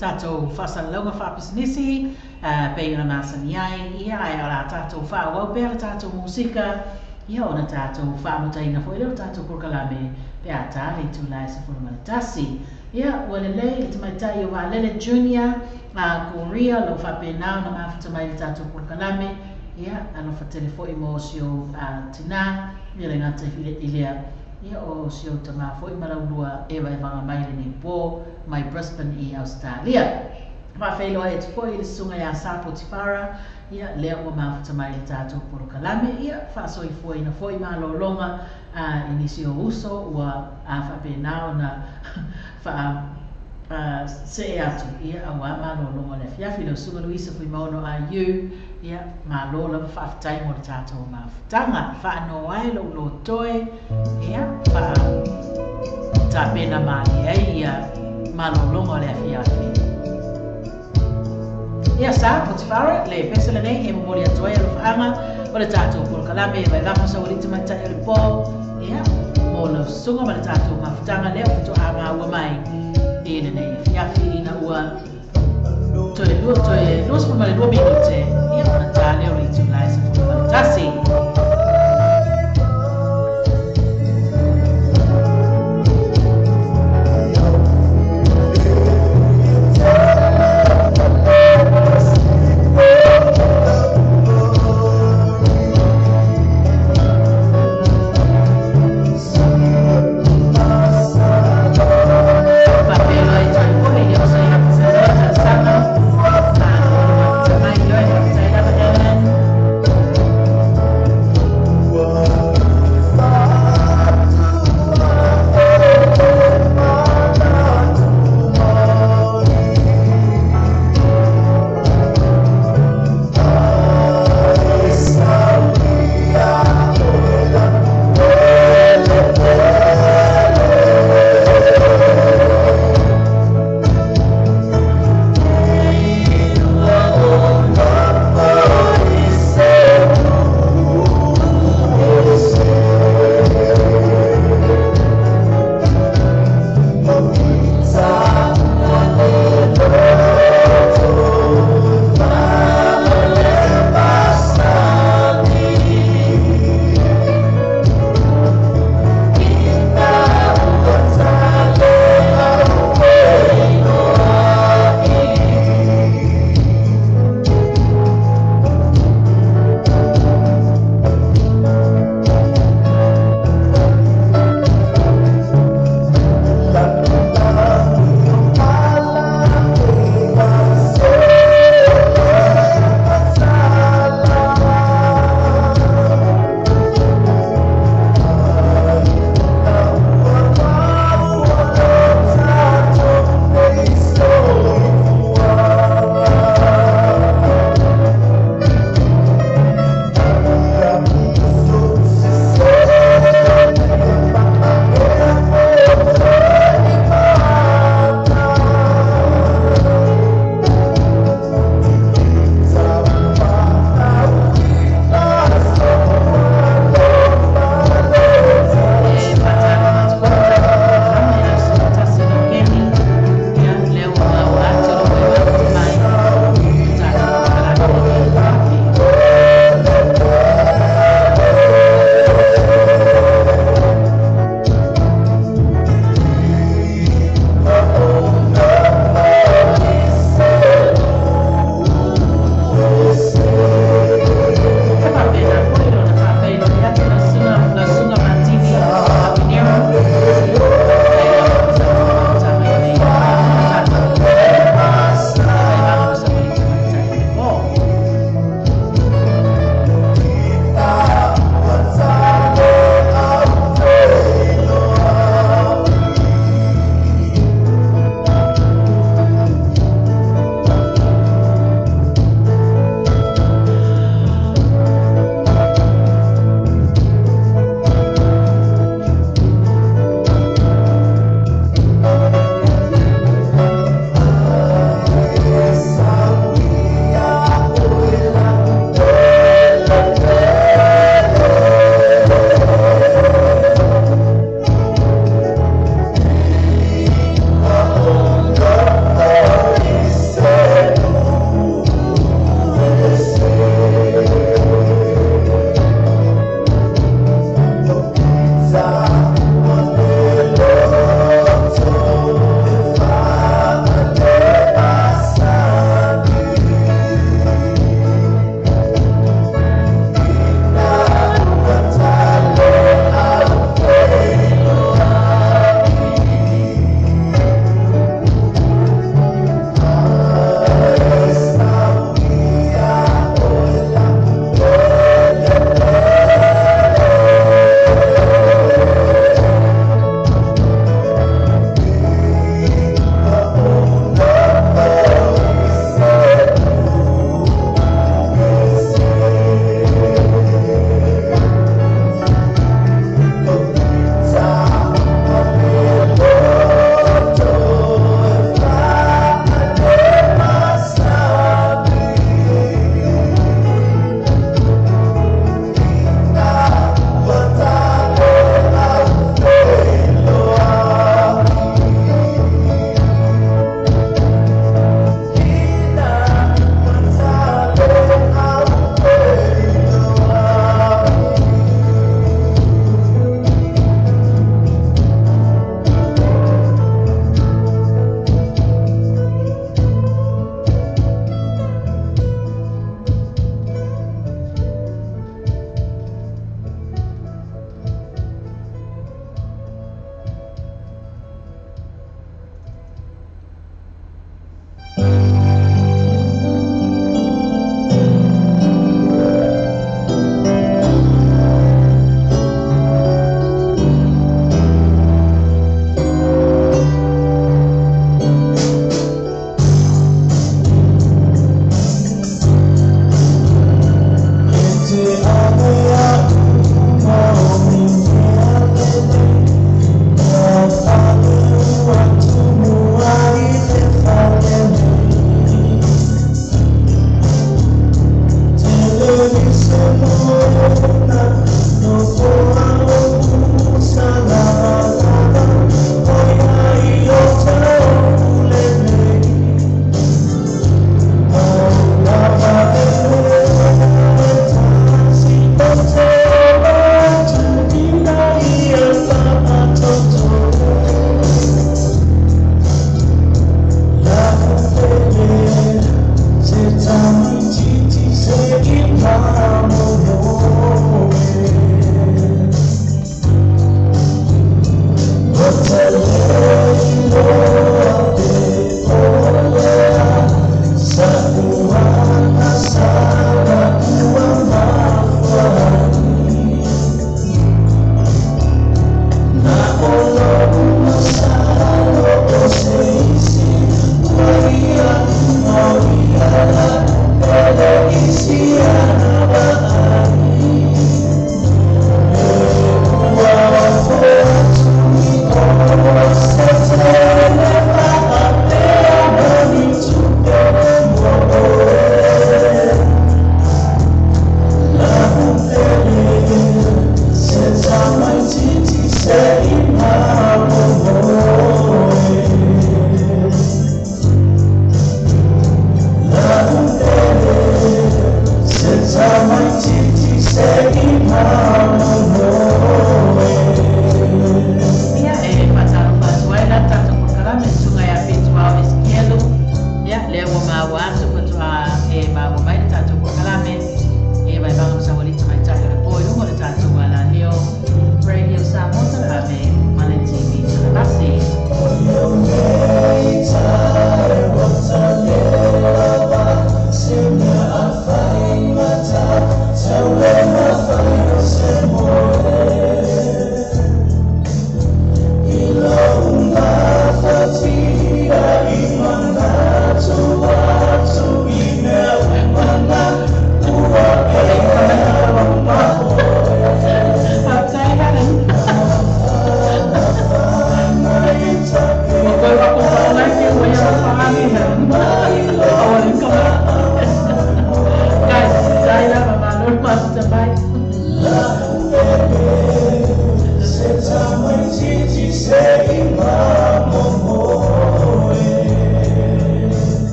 Speaker 1: Tatou faasalalauga faapisinisi pei ona masani ai, ia ae o le a tatou faaauau pea le tatou musika, ia ona tatou faamutaina foi lea o le tatou polokalame pe a ta le itula e 11. Ia ua lelei le tamaitai o Vaalele Junior a Korea o lo o faapena ona mafuta mai i le tatou polokalame, ia alofa tele foi mo si ou tinā, ia le gata i lea. Ia o si ou tamā foi ma laulua e vaevaga mai lenei pō mai Brisbane i Ausetalia. Faafeiloai atu foi i le susuga ia Sa Potifara, ia lea ua mafuta mai i le tatou polokalame, ia faasoifuaina foi malologa i nisi o uso ua faapena ona faa Se'e atu, ia, auā malōlōga o le afiafi, lau Susuga Luisa Fuimaono IU, ia, malo lava faafetai mo le tatou mafutaga, faanoa ai lou lotoe, ia, faa tapena malie ai ia malōlōga o le afiafi. Ia sa, Potifara, le pese lenei e momoli atu ai alofaaga o le tatou polokalame e vaevafa saualii tamaitai o le pō, ia, mo lau susuga ma le tatou mafutaga lea faatoa maua mai i lenei afiafi ina ua toe lua toe 22 minute, ia, ona ta lea o le itula e 11. Faapea e toe foi le oso ia talosaga, malo le mafuta mai. Ioe, faafetai lava Ellen.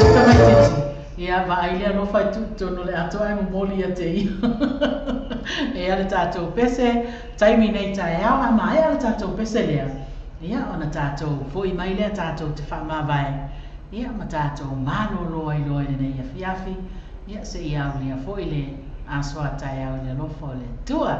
Speaker 1: isi tamaitiiti, ia vaai le alofa e tuutonu le atoa e momoli ia te ia. Ia le tatou pese, taimi nei taeao, a maea le tatou pese lea, ia ona tatou fo'i mai lea tatou te faamavae, ia ma tatou malōlō ai loa i lenei afiafi, ia seia aulia fo'i le aso a taeao i le alofa o le Atua.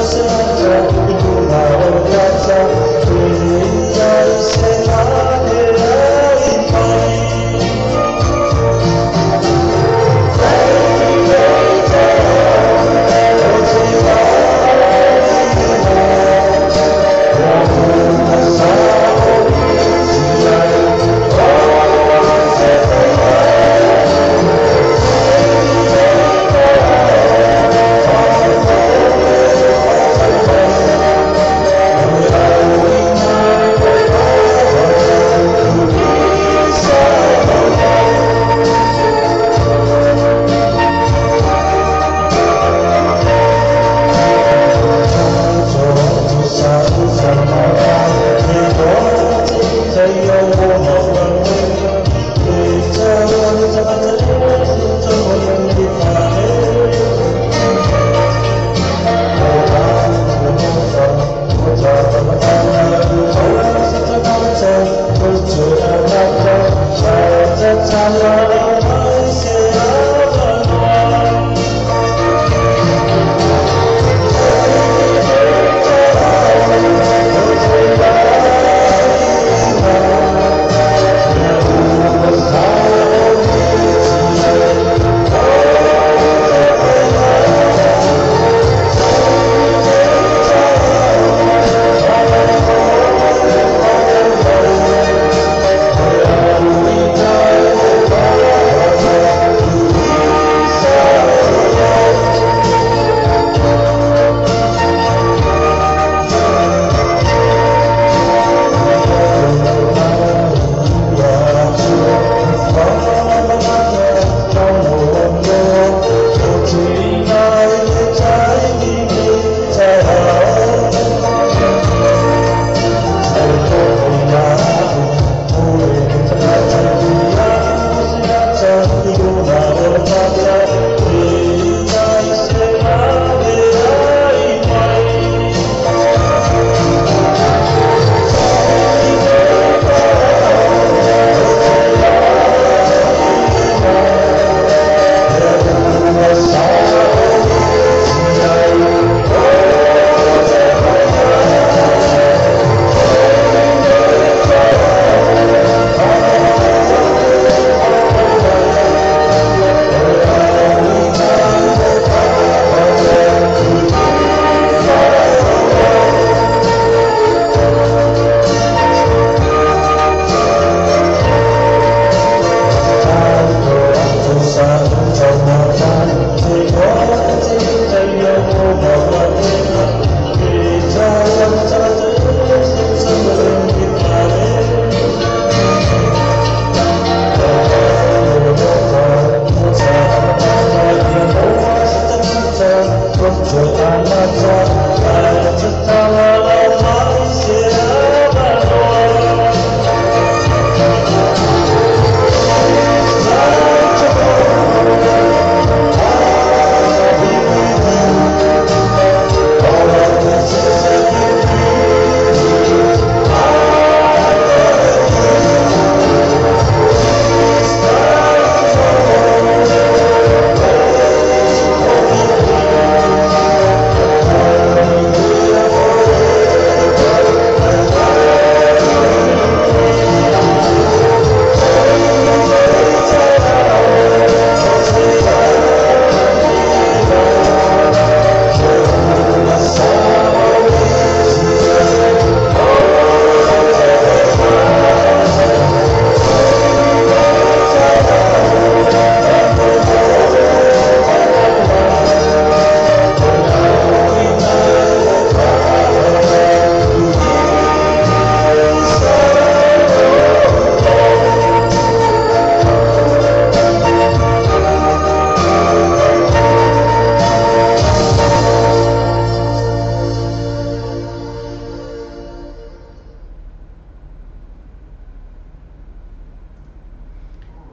Speaker 4: Thank you.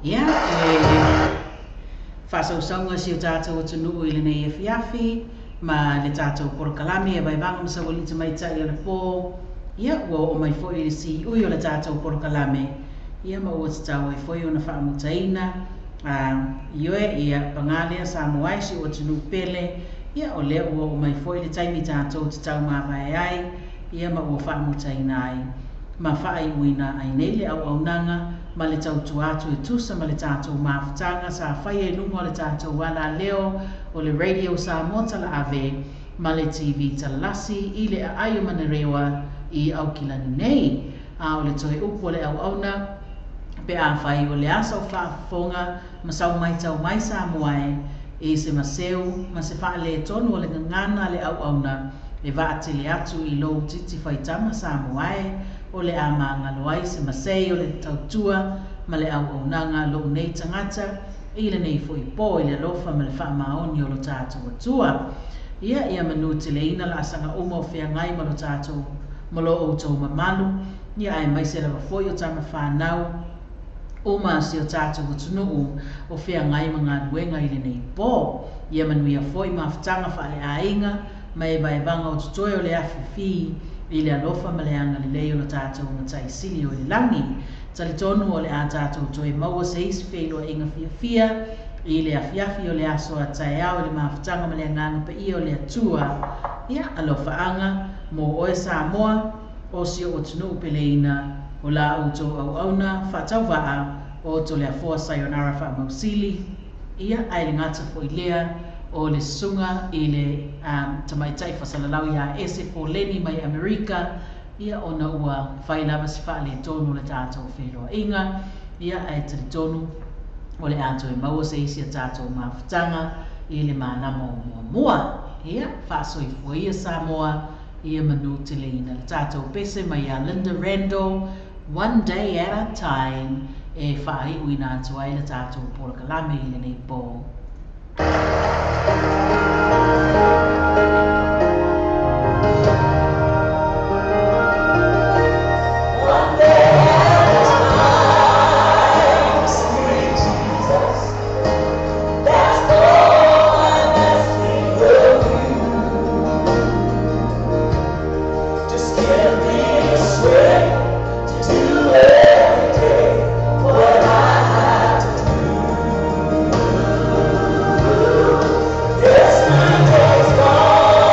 Speaker 1: Ia, e faasausauga si o tatou atunuu i lenei afiafi ma le tatou polokalame e Vaivaga ma Saualii Tamaitai o le Po. Ia, ua oo mai foi i le siui o le tatou polokalame, ia ma ua tatau ai foi ona faamutaina. Ioe, ia, paga lea Samoa e si ou atunuu pele, ia o lea ua oo mai foi le taimi tatou te taumavae ai, ia ma ua faamutaina ai ma faaiuina ai nei le auaunaga ma le tautua atu e tusa ma le tatou mafutaga sa faia i luga o le tatou alaleo o le Radio Samoa Talaave ma le TV Talalasi i le aai o Manurewa i Aukilani nei. A o le toe upu a le auauna, pe afai o le a sau faafofoga ma sau maitau mai Samoa e i se maseu ma se faaletonu o le gagana a le auauna e vaatele atu i lou titi faitama Samoa e, o le a magalo ai se masei o le tautua ma le auaunaga a lou nei tagata i lenei foi po i le alofa ma le faamaoni o lo tatou Atua. Ia, ia manu teleina laasaga uma o feagai ma lo tatou ma lo outou mamalu, ia aemaise lava foi o tama fanau uma a si o tatou atunuu o feagai ma galuega i lenei po. Ia manuia foi mafutaga faaleaiga ma evaevaga o totoe o le afifi i le alofa ma le agalelei o lo tatou Matai Sili o i le lagi. Talitonu o le a tatou toe maua se isi feiloaiga fiafia i le afiafi o le aso a taeao i le mafutaga ma le agaga paia o le Atua. Ia, alofaaga mo oe Samoa, o si ou atunuu peleina, o la outou auauna faatauvaa o Toleafoa Sayonara Faamausili, ia, ae le gata foi lea o le susuga i le tamaitai fasalalau ia Ese Foleni mai Amerika, ia ona ua fai lava se faaletonu o le tatou feiloaiga, ia ae talitonu o le a toe maua se isi a tatou mafutaga i le malama o muamua. Ia, faasoifua ia Samoa, ia manu teleina le tatou pese mai ia Linda Randall, One Day at a Time, e faaiuina atu ai le tatou polokalame i lenei po.
Speaker 4: One day at a time, sweet Jesus, that's all I'm asking of you. Just give me the strength to do every day what I have to do. Yesterday's gone.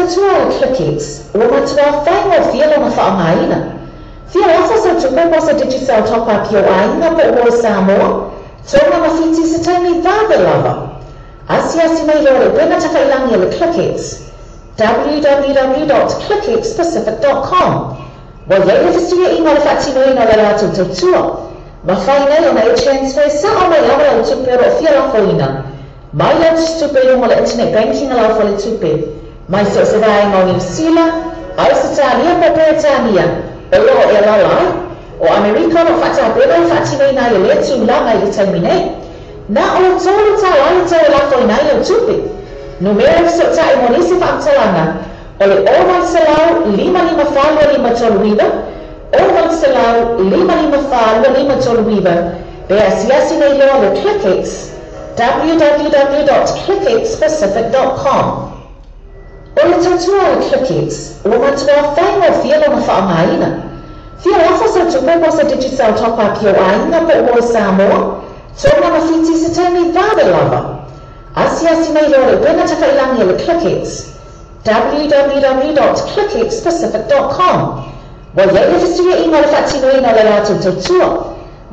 Speaker 11: tautua a le ClickX ua matuā faigofie lona faaaogaina. Fia lafo sau tupe po o se Digicel Top Up i ou aiga po o moe Samoa, Tonga ma Fiti i se taimi vave lava. Asiasi mai loa i le upega tafailagi a le ClickX, www.clickxpacific.com. Ua i ai le fesuiaiga o le faatinoina o le latou tautua. Mafai nei ona e transfer sao mai lava lau tupe o lo o fia lafoina mai lau tusitupe i luga o le internet banking a lau faletupe, mai so o se vaega o Niu Sila, Ausetalia po o Peretania o lo o e alaala ai. O Amerika o lo o faatapena le faatinoina ai o lea tulaga i le taimi nei. Na o le $3 le tau e lafoina ai lau tupe. Numera e fesootai mo nisi faamatalaga o le 0800 554 2539, 0800 554 2539, pe asiasi nei loa le ClickX, www.clickxpacific.com. O le tautua a le ClickX ua matuā faigofie lona faaaogaina. Fia lafo sau tupe po o se Digicel Top Up i ou aiga po o moe Samoa, Tonga ma Fiti i se taimi vave lava. Asiasi mai loa i le upega tafailagi a le ClickX, www.clickxpacific.com. Ua i ai le fesuiaiga o le faatinoina o le latou tautua.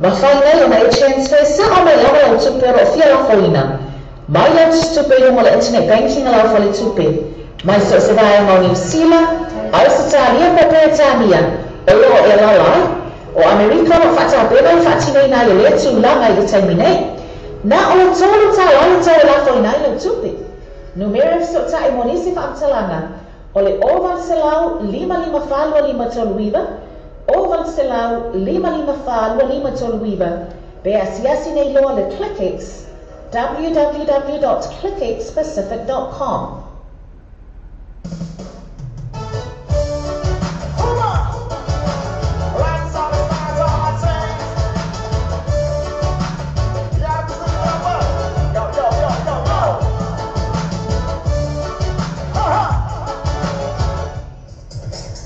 Speaker 11: Mafai nei ona e transfer sao mai lava lau tupe o lo o fia lafoina mai lau tusitupe i luga o le internet banking a lau faletupe, mai so o se vaega o Niu Sila, Ausetalia po o Peretania o lo o e alaala ai. O Amerika o lo o faatapena le faatinoina ai o lea tulaga i le taimi nei. Na o le $3 le tau e lafoina ai lau tupe. Numera e fesootai mo nisi faamatalaga o le 0800 554 2539, 0800 554 2539, pe asiasi nei loa le ClickX, www.clickxpacific.com.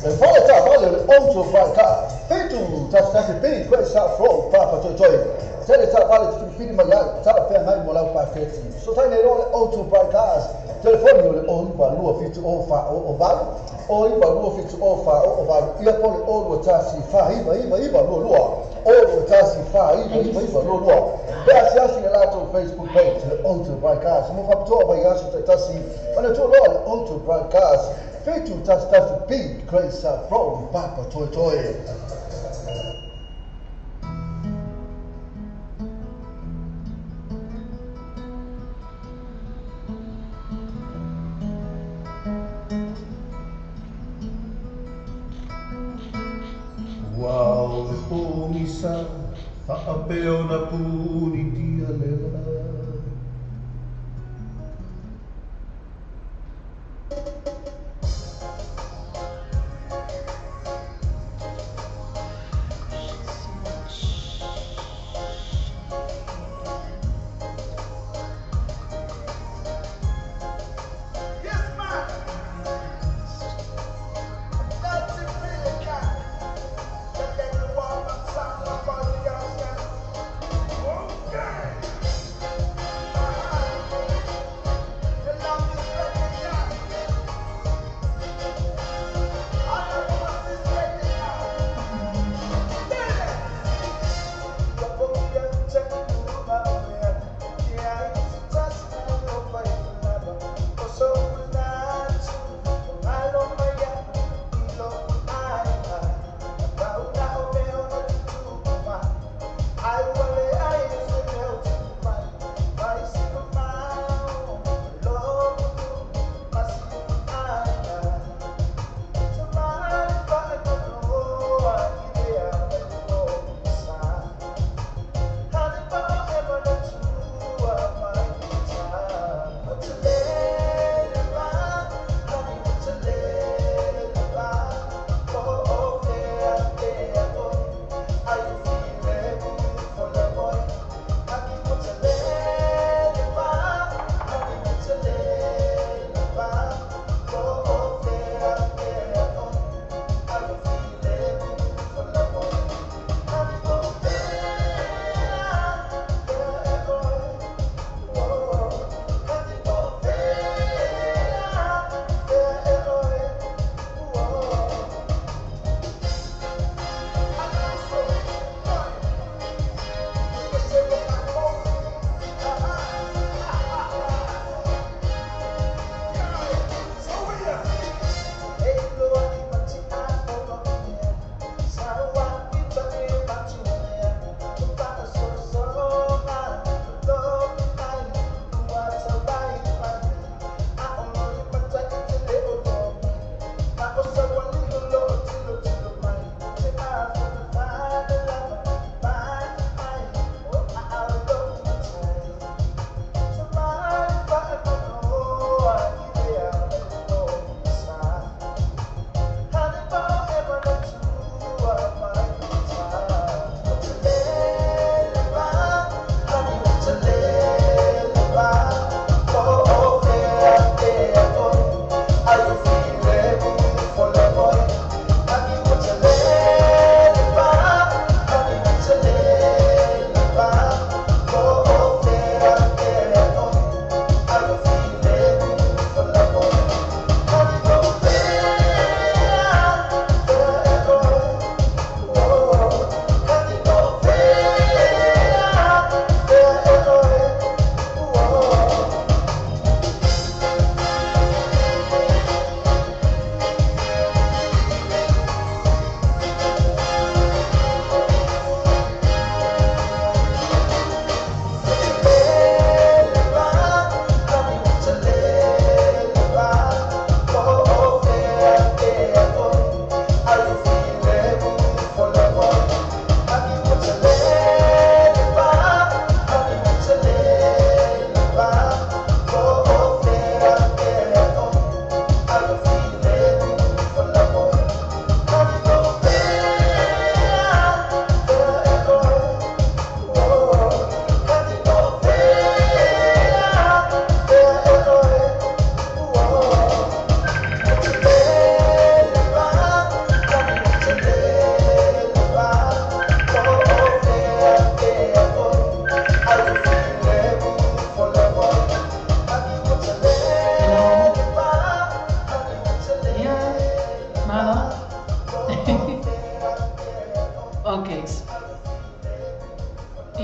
Speaker 6: Le fale taavale o le Auto Broadcast, 7 1 B, Great South Road, Papatoetoe. Tele taavale te filifili mai ai, talafeagai mo lau paketi. Fesootai nei loa le Auto Broadcast, telefoni o le 0 9 7 0 4 0 8, 0 9 7 0 4 0 8, ia po o le 0 2 1 4 9 9 9 2 2, 0 2 1 4 9 9 9 2 2. Pe asiasi i le latou Facebook page, le Auto Broadcast, mo faapitoa vaiaso taitasi. Manatua loa le Auto Broadcast, 7 1 B, Great South Road, Papatoetoe.
Speaker 12: Ua o le pogisa faapea ona punitia le lagi.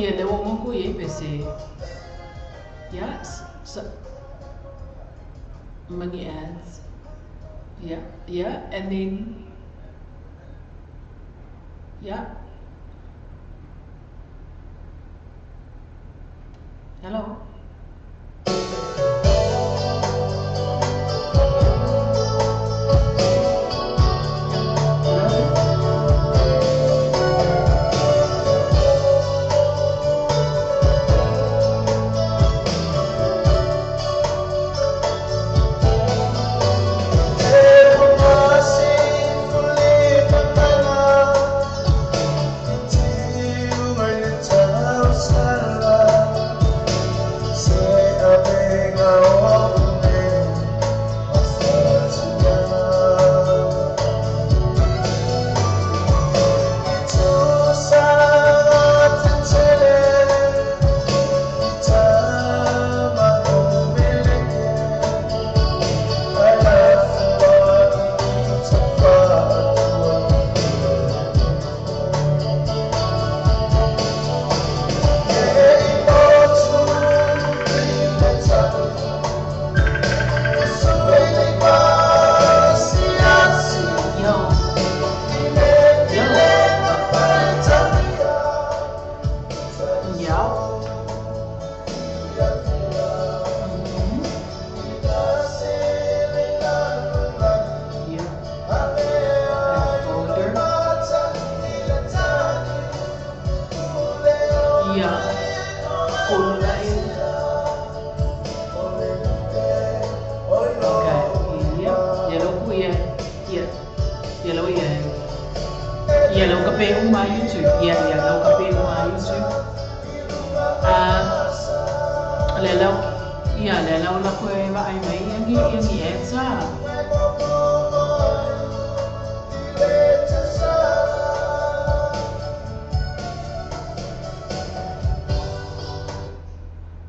Speaker 1: Ia le ua ngoku i pe se. Yeah, so mangi ads. Yeah, and then yeah. Hello.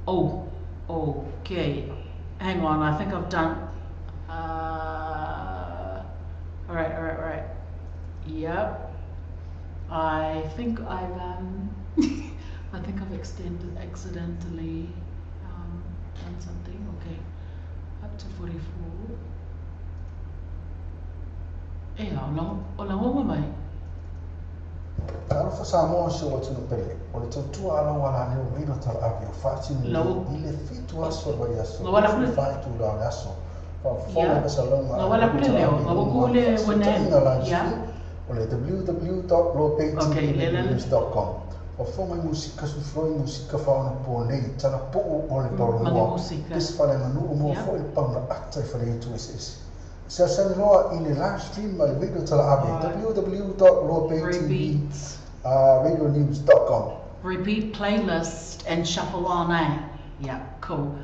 Speaker 1: Oh, okay. Hang on, I think I've done. All right. Yep. I think I've I think I've accidentally done something. Okay, up to 44. E o la ngongo mai.
Speaker 6: Talofa Samoa se o atu pele. O le tautua ala wala leo reilo talaave o faatini i le 7 aso o le vaiaso. 25 itula o le aso. Faafofoga ma salauga
Speaker 1: a le reilo talaave
Speaker 6: live stream o le www.lopaytvnews.com. Faafofoga i musika sufloi musika faaonapo nei talapuu o le paolomoa. Pese faleaganuu mo foi le pauna ata i faletu eseese. Se loa i le live stream ma le radio talaave www.lopaytvradionews.com.
Speaker 1: Repeat playlist and shuffle on, eh? Yeah, cool.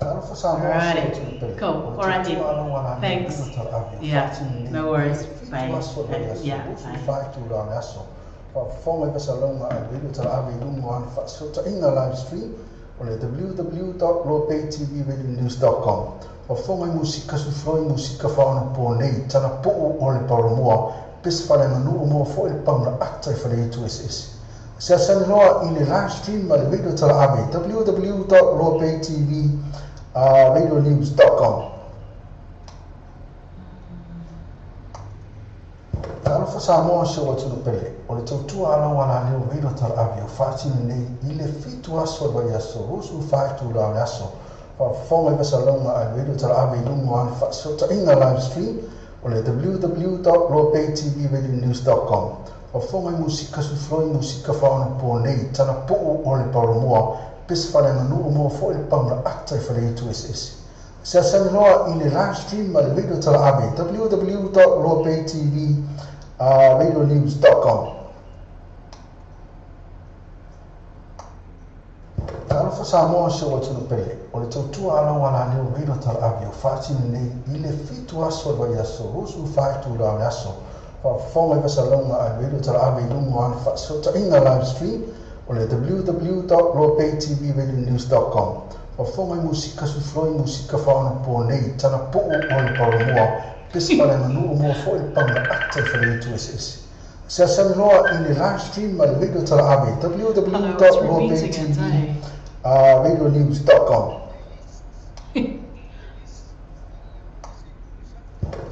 Speaker 1: Alrighty. Cool. Alright then. Thanks. Yeah, no worries. Bye. Yeah, bye.
Speaker 6: Live stream o le www.lopaytvradionews.com. Faafofoga i musika sufloi musika faaonapo nei talapuu o le paolomoa pese faleaganuu mo foi le pauna ata i faletu eseese. Se loa i le live stream ma le radio talaave www.lopaytvradionews.com. Talofa Samoa se o atu pele. O le tautua ala wala leo radio talaave o faatini nei i le 7 aso o le vaiaso 25 itula o le aso. Faafofoga i masalauga a le radio talaave i luga o ana faasootaiga live stream o le www.lopaytvradionews.com. Faafofoga i musika sufloi musika faaonapo nei talapuu o le paolomoa pese faleaganuu mo foi le pauna ata i faletu eseese. Se loa i le live stream ma le radio talaave www.lopaytvradionews.com. Talofa Samoa se o atu pele. O le tautua ala wala leo reilo talaave o faatini nei i le 7 aso o le vaiaso 25 itula o le aso. Faafofoga i masalauga a le radio talaave i luga o ana faasootaiga live stream o le www.lopaytvradionews.com. Faafofoga i musika sufloi musika faaonapo nei talapuu o le paolomoa pese faleaganuu mo foi le pauna ata i faletu eseese. Seasani loa i le live stream ma le radio talaave
Speaker 1: Hello, it's repeating it,
Speaker 6: www.royalbaytv
Speaker 1: eh?
Speaker 6: radionews.com.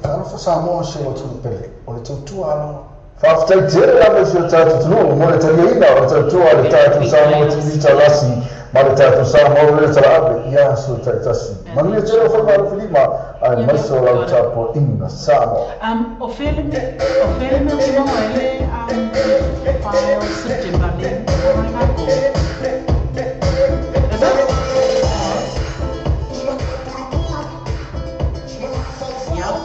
Speaker 6: Talofa Samoa si o atunuu pele, o le tautua aloa.
Speaker 10: Faafetai tele lava i si o tatou atunuu mo le taliaina o le tautua a le
Speaker 1: It
Speaker 10: tatou
Speaker 1: repeats
Speaker 10: Samoa TV
Speaker 1: layers.
Speaker 10: Talasi ma le tatou Samoa Radio Talaave i aso taitasi.
Speaker 1: And
Speaker 10: Manuia
Speaker 1: then
Speaker 10: tele o
Speaker 1: check
Speaker 10: faiva
Speaker 1: out.
Speaker 10: alofilima ae
Speaker 1: Yep,
Speaker 10: maise
Speaker 1: yep,
Speaker 10: o lau
Speaker 1: got it.
Speaker 10: tapuaiga Samoa.
Speaker 1: O fele me, o fele me o te maua ele, le file September le o mai mākou. Is it? Oh, yep.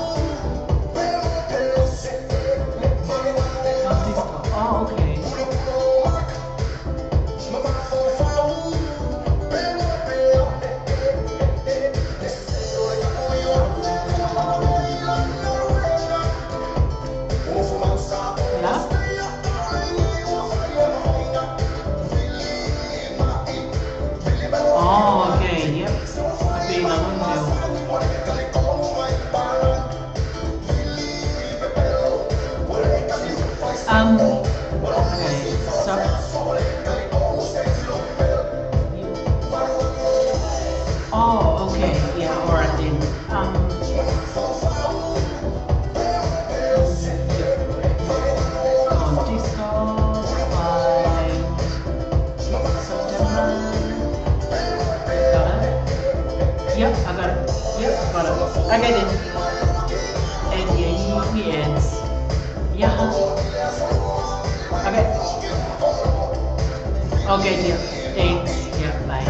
Speaker 1: On Discord. Oh, okay. Yeah. Oh, okay. Yep. A pe la leo. Okay. So, oh, okay. Yeah, all right then. Yep. On Discord, find September. Got it? Yep, I got it. Yep, got it. Okay then. And yeah, we ads. Yeah. Okay. Okay, dear. Thanks. Yeah, bye.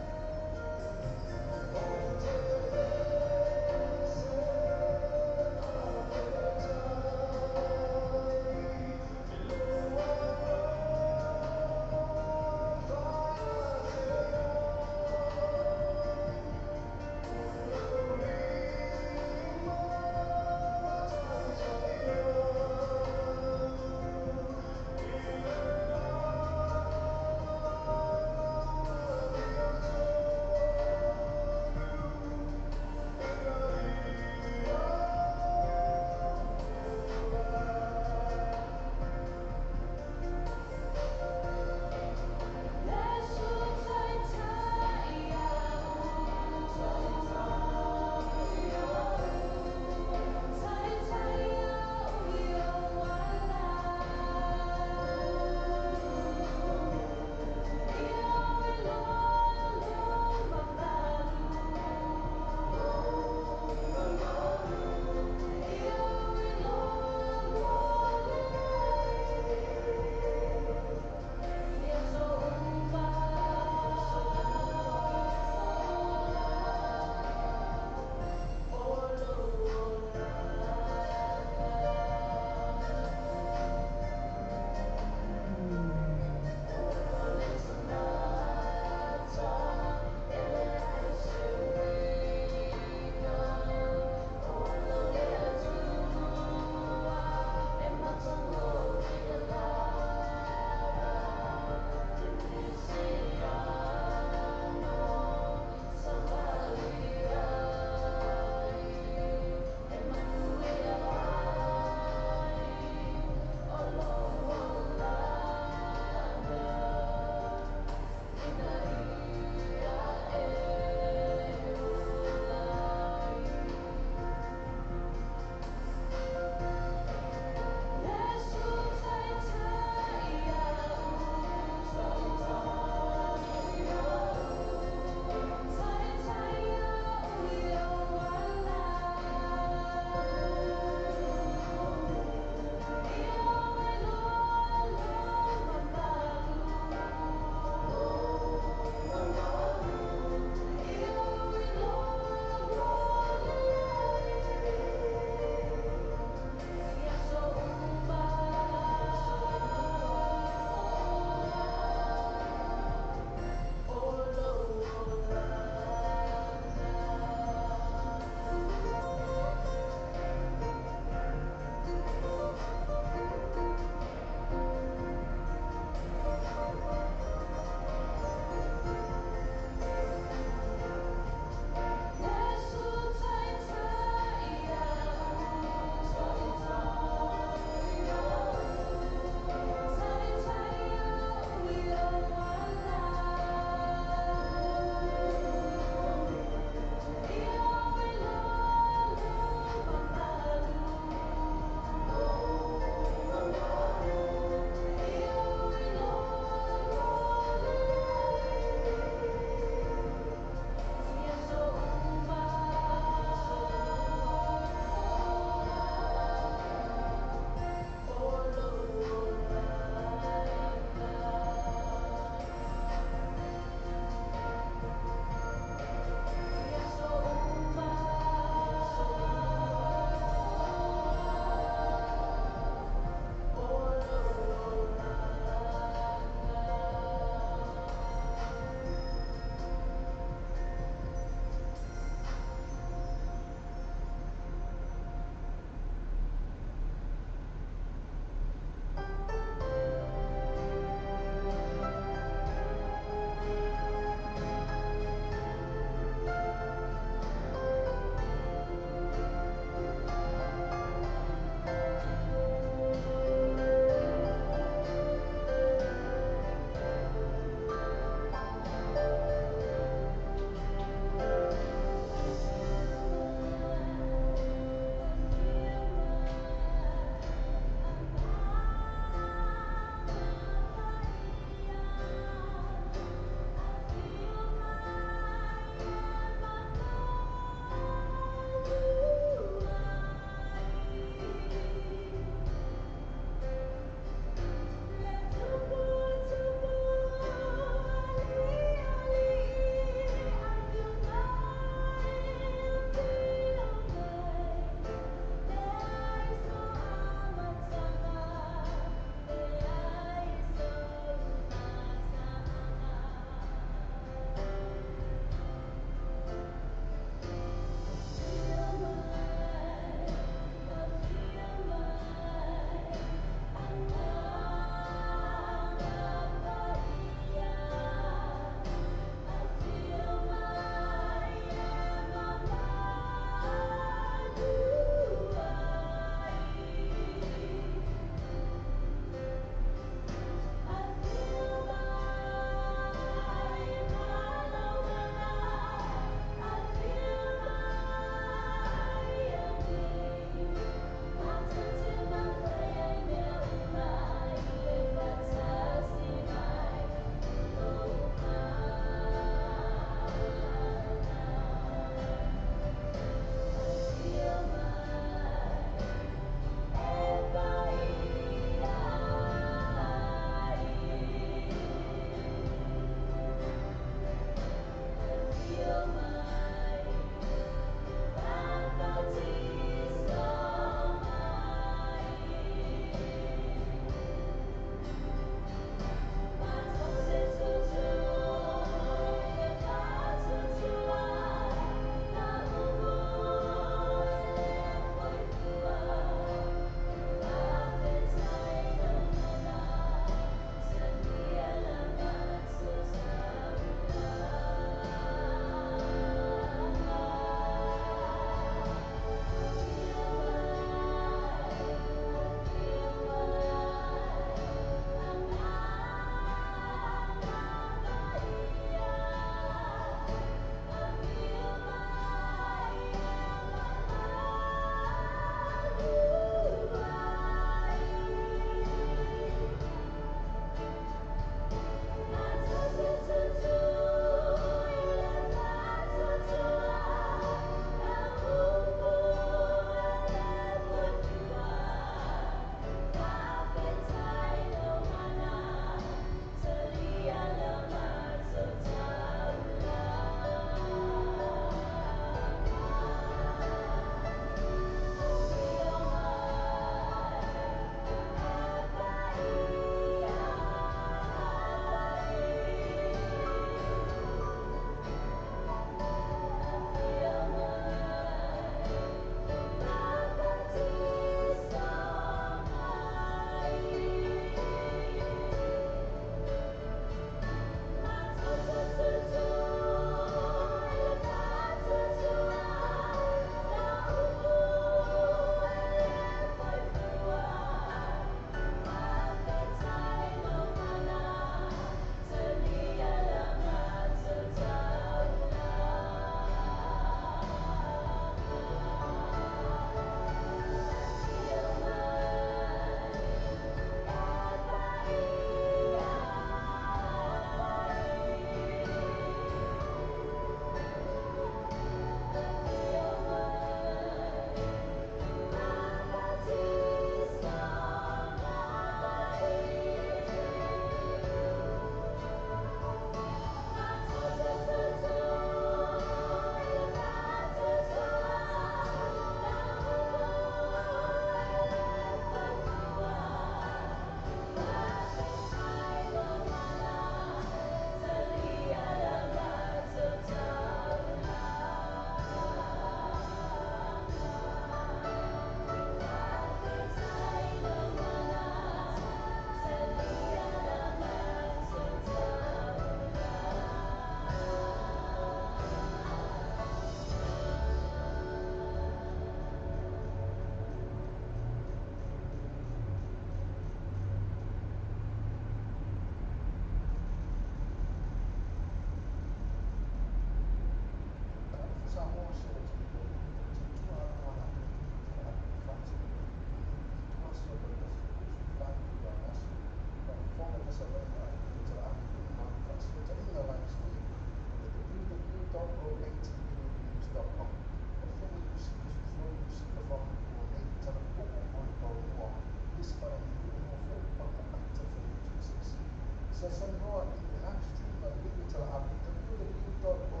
Speaker 7: Sa talanoa i le live stream a le le talaave www.atv.com.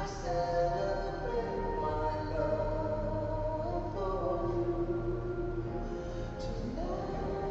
Speaker 4: I celebrate my love for you tonight.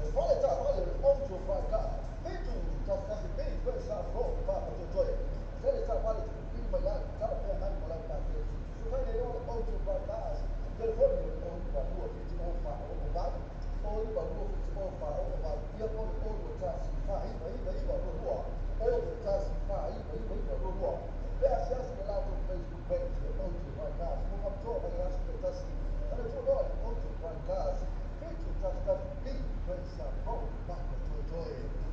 Speaker 6: E fale taavale o le auto faika. 7 1 1 B 2 sa 4 papa toetoe. Se le taavale te pili mai ai, talafeagai ma lau paketi. Fesootai nei o le auto faika. Telefoni o le 0 9 2 7 0 4 6 8, 0 9 2 7 0 4 6 8, ia po o le 0 2 1 4 9 9 9 2 2, 0 2 1 4 9 9 9 2 2. Pe asiasi le latou Facebook page e Auto Cars. Mo faapitoa mai aso taitasi, faletua loa i Auto Cars, 7 1 1 B 2 sa 4 papa toetoe.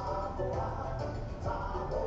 Speaker 4: Samoa.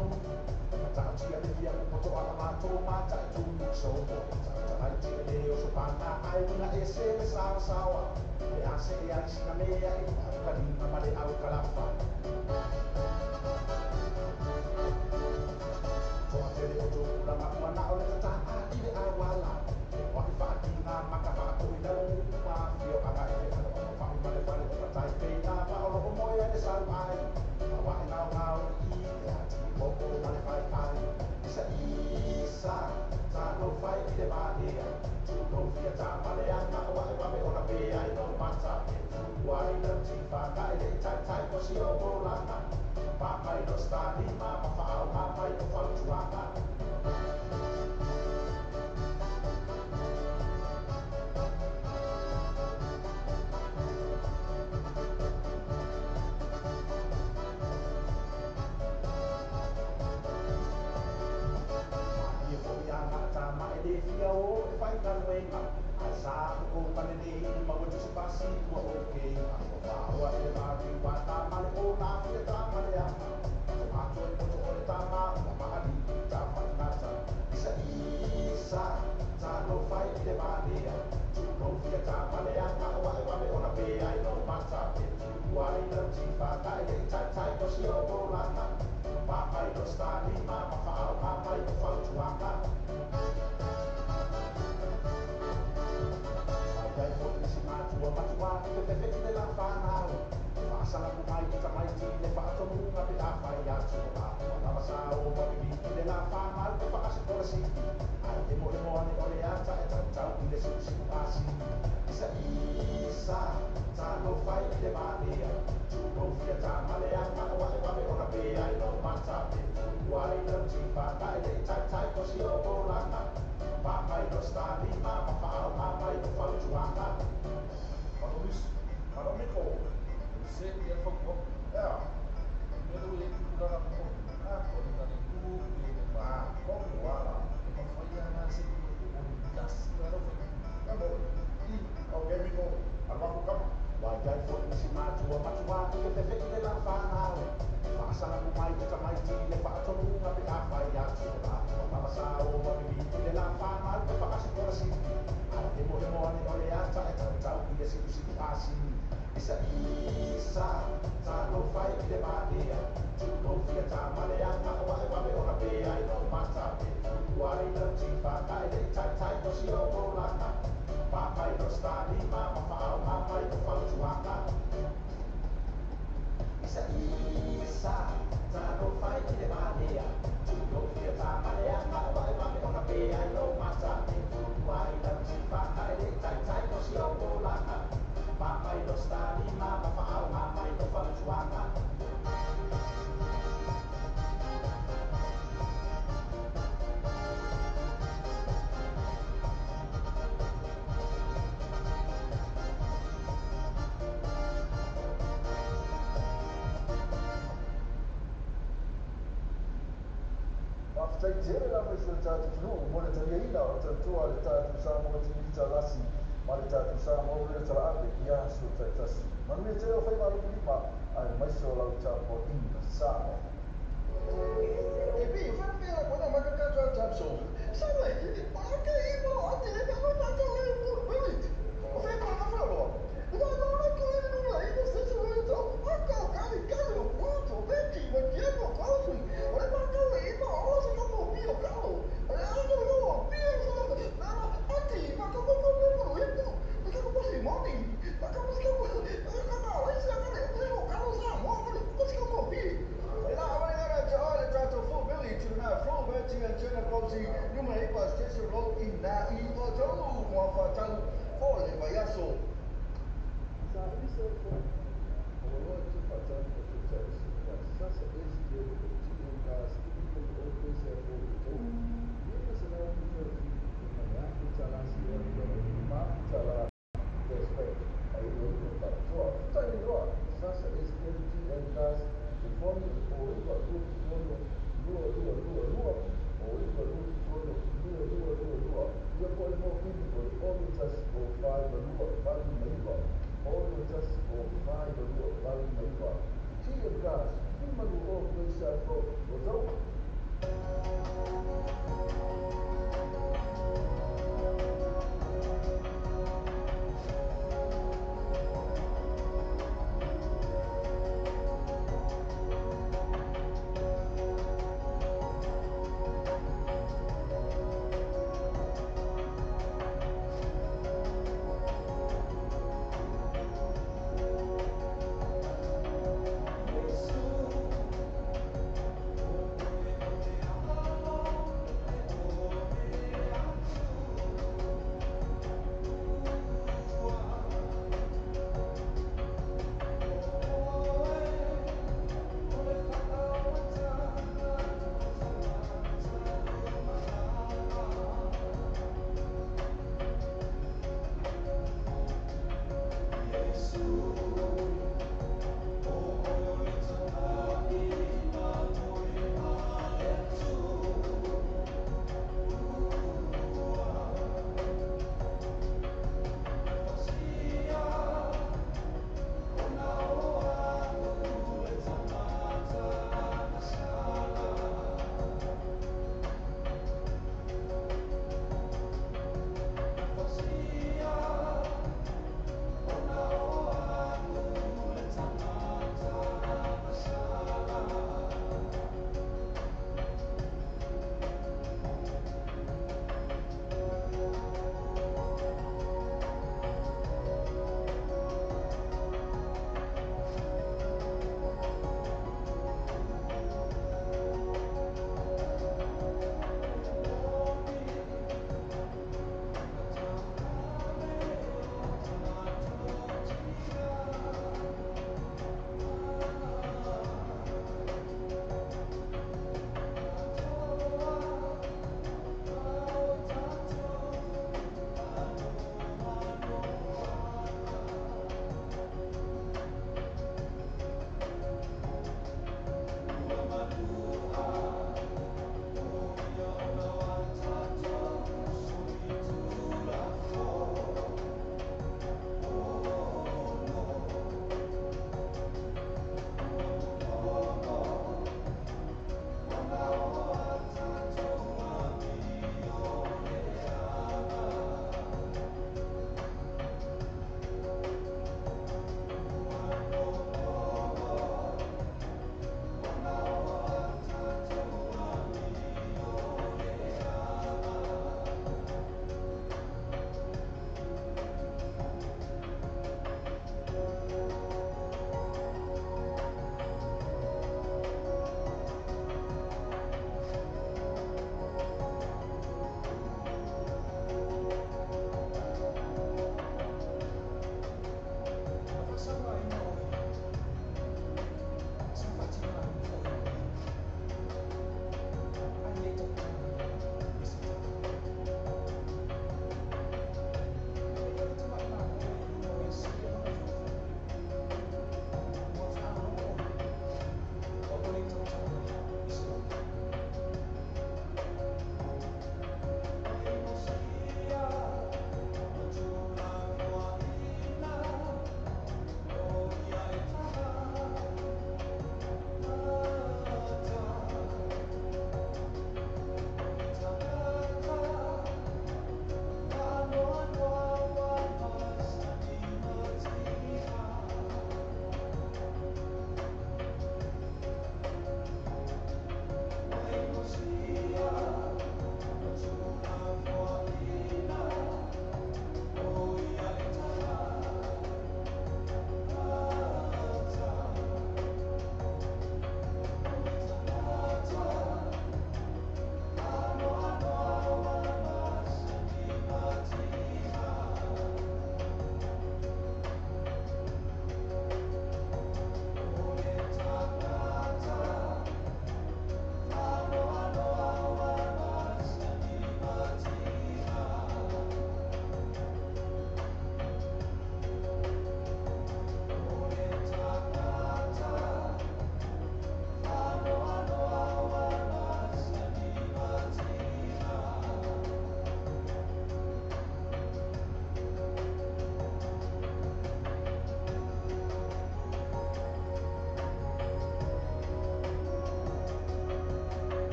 Speaker 6: 5 2 8 9.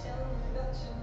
Speaker 7: Touch.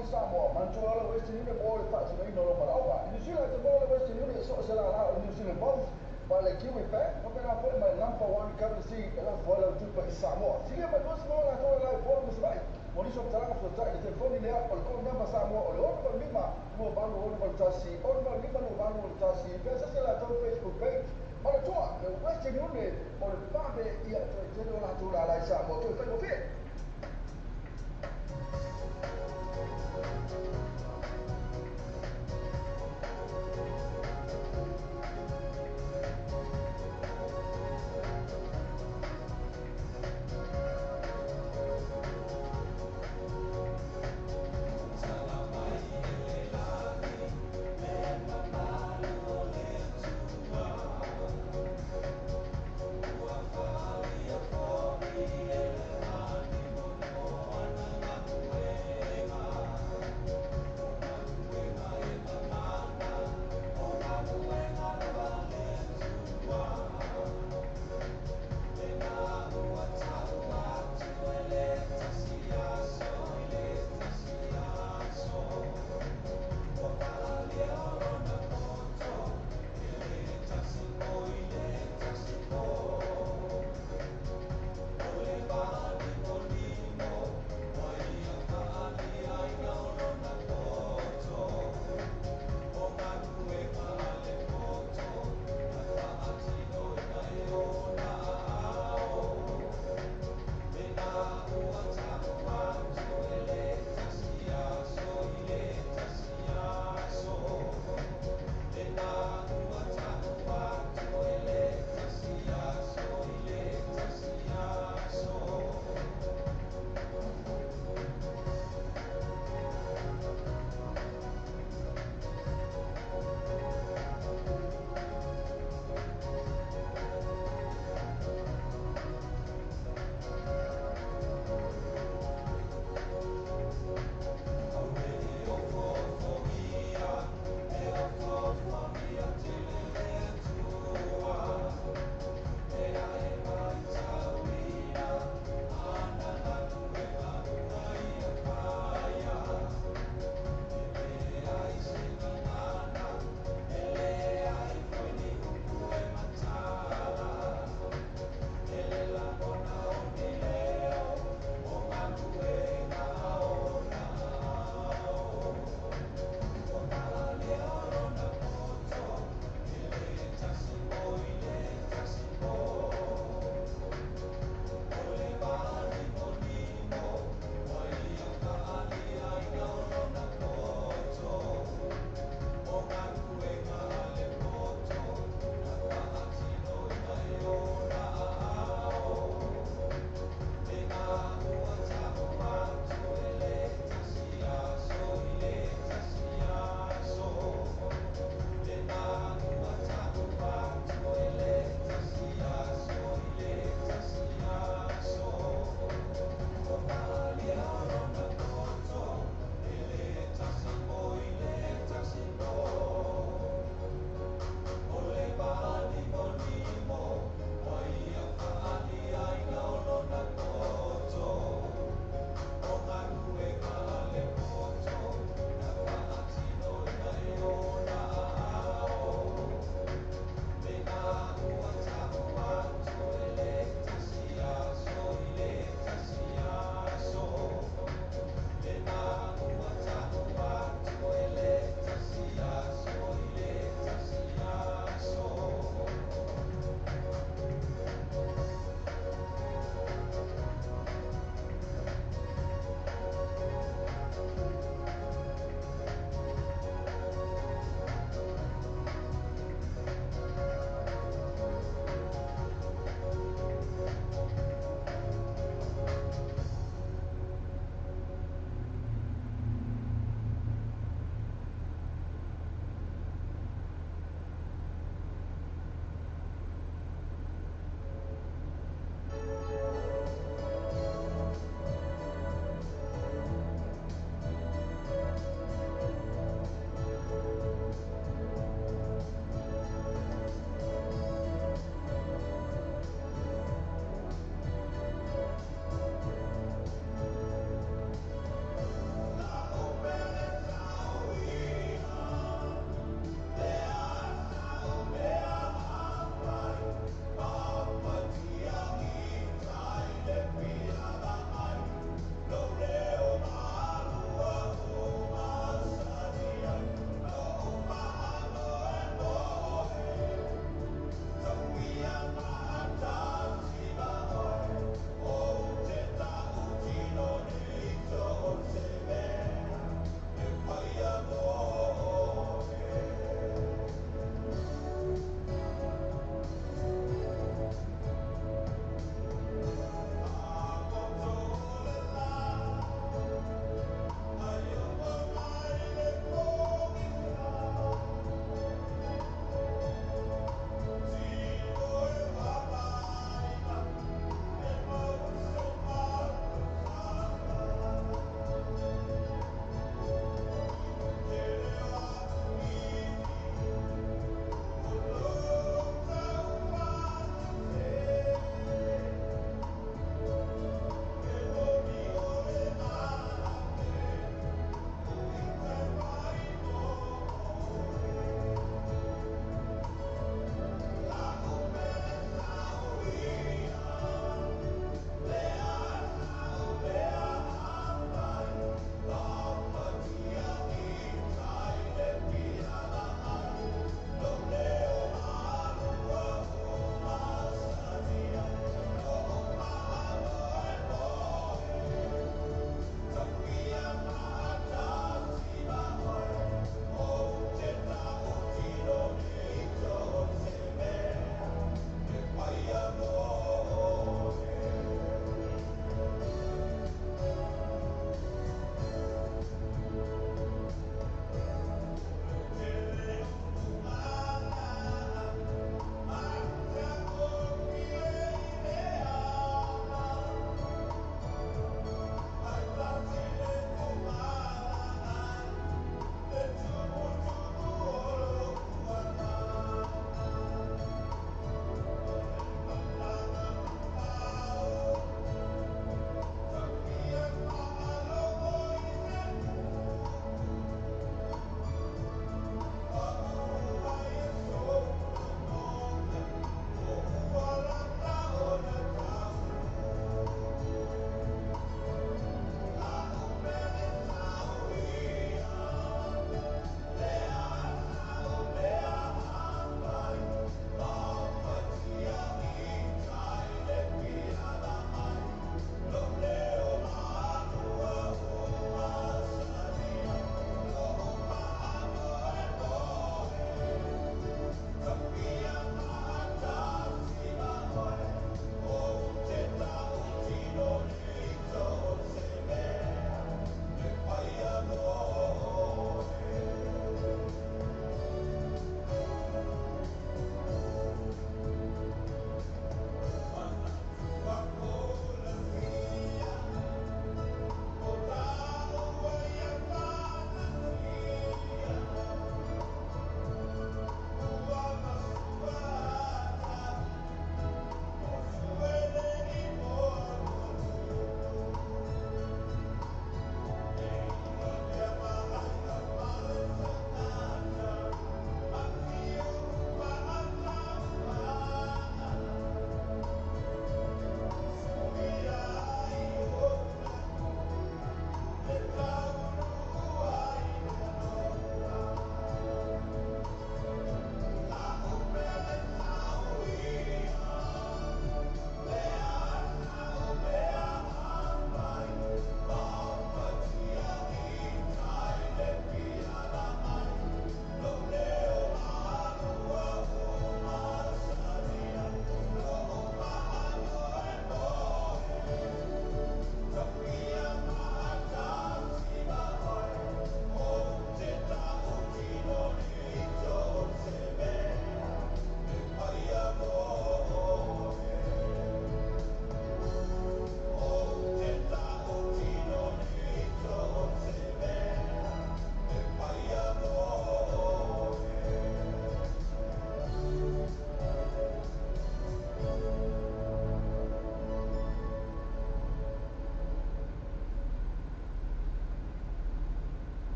Speaker 6: i Samoa, manatua le Western Union mo le faatinoina o lou malaoga. I New Zealand e te maua le Western Union i so o se lālā o le New Zealand Post ma le Kiwi Bank, faapena foi ma le Number One Currency e lafo ai lau tupe i Samoa. Silia mai lua se maua latou e la i Upolu ma Savaii. Mo nisi o matalaga fesootai i le telefoni lea o le code number Samoa o le 685 28 61 685 28 61 pe asasi latou Facebook page. Manatua, le Western Union o le vave ia toe tele o latou lālā i Samoa toe faigofie.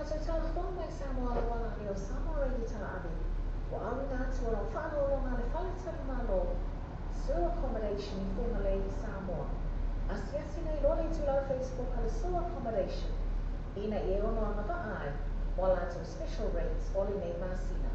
Speaker 13: tatou talafoga mai Samoa auala o Samoa Radio Talaave, ua auina atu o lau faaaloaloga a le Faletalimalo, Sur Accommodation i Fugalei, Samoa. Asiasi nei loa le itulau Facebook a le Sur Accommodation ina ia e ono agavaa ai mo a latou special rates o lenei masina.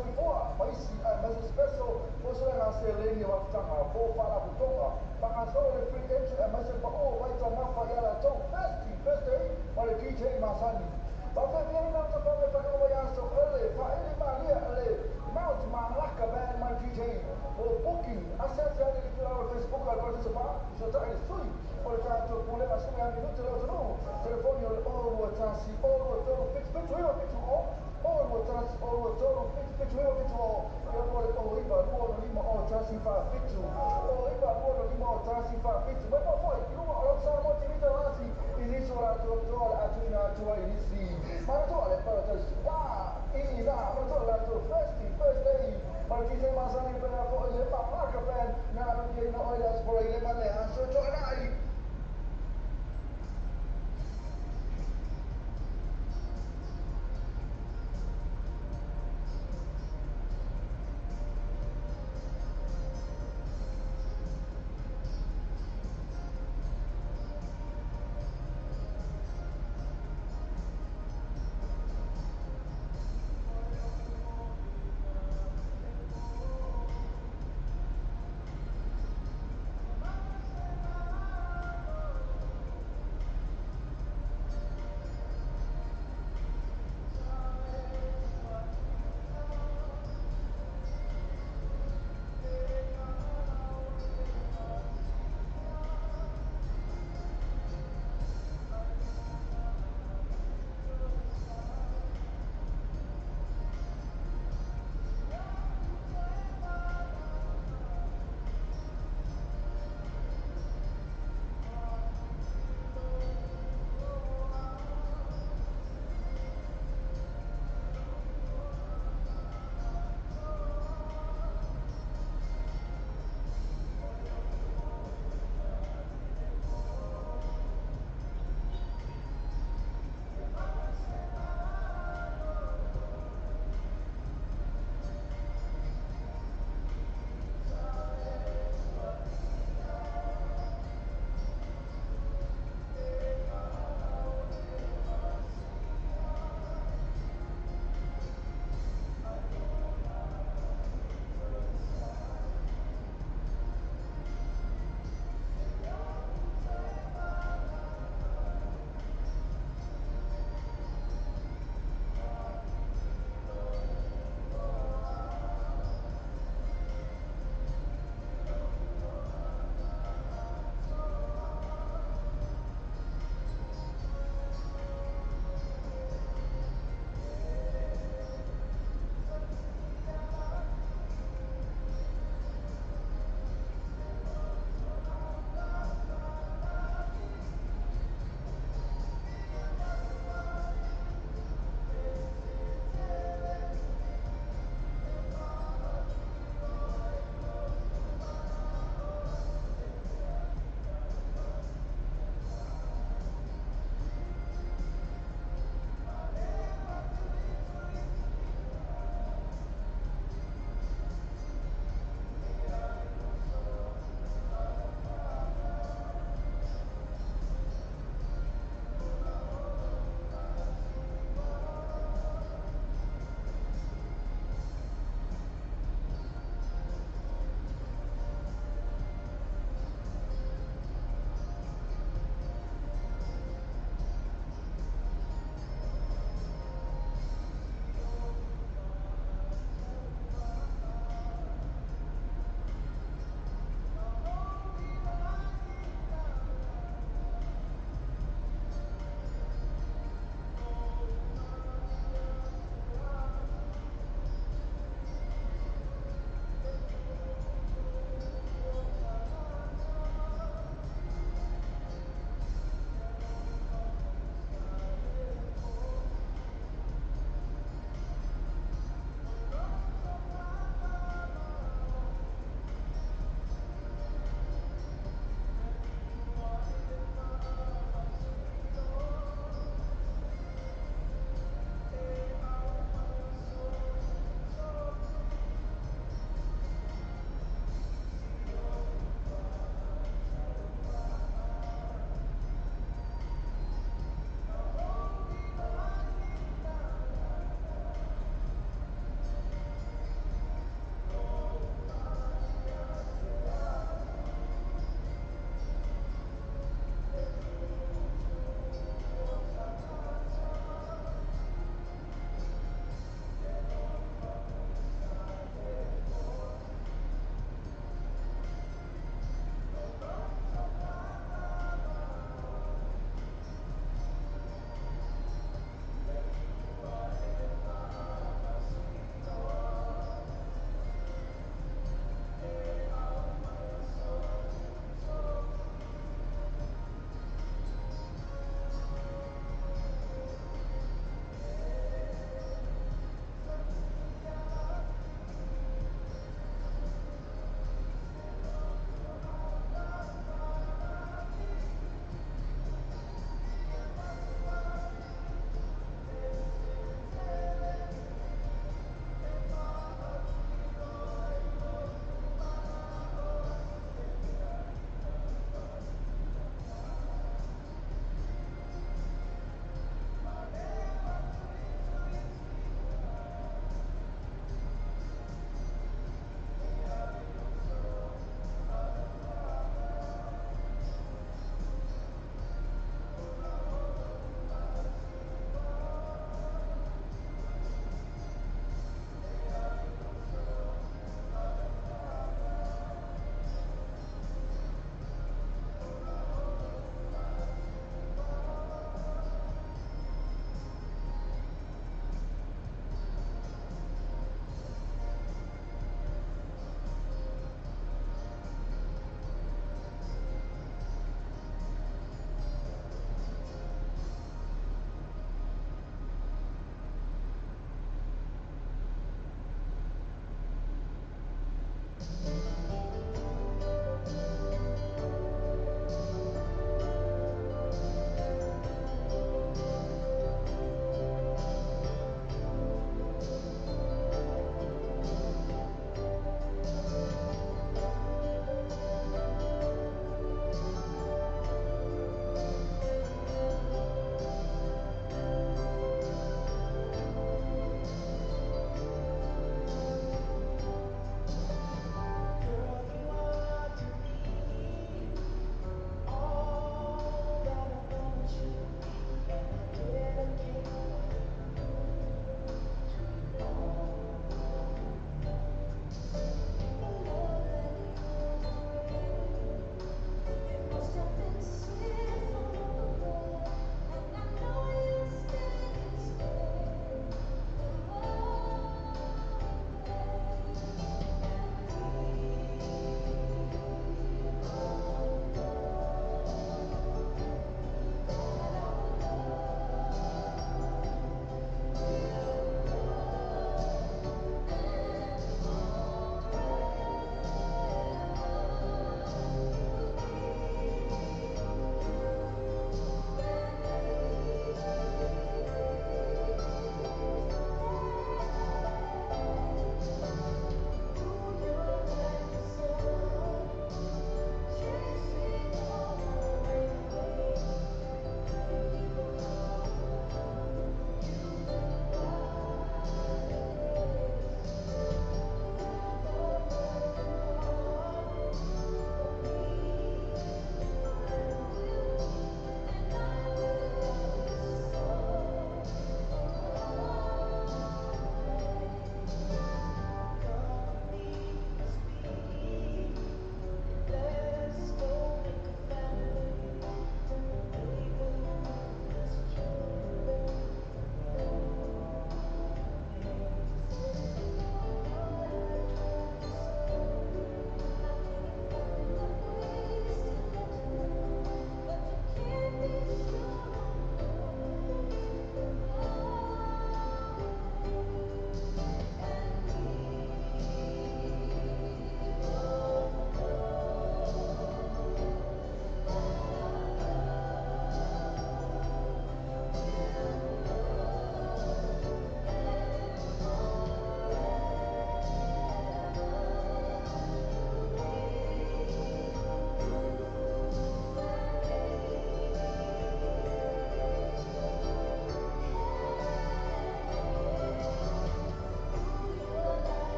Speaker 7: Soifua ma isi aemaise special mo suega seleni o mafutaga po o faalapotopotoga faagasolo le free entry aemaise le paʻu o vaitaumafa ia latou Thirsty Thursday ma le DJ masani. Faafeafeai lau tafaga e faailoa mai aso ele faaili malia le Mount Malaka Band ma le DJ. Mo booking asiasi ane i le tulaga o le Facebook a le Parataiso Bar i fesootai le sui o le tatou Pulega Suega Minute le atunuu. Telefoni o le 0 2 1 0 2 3 7 7 9 7 0 0 2 1 0 3 7 7 9 7 0 ia po o le 0 9 2 5 0 1 4 7 0 9 2 5 0 1 4 7. Mai moa foi i luga o lau Samoa TV Taulasi i nisi o latou toa o le a tuuina atu ai i nisi manatua le Paradise Bar i ina manatua le latou Thirsty Thursday ma le DJ masani pea foi le Malaka Band na aluaina oe le Aso Faraile ma le Aso Toonai.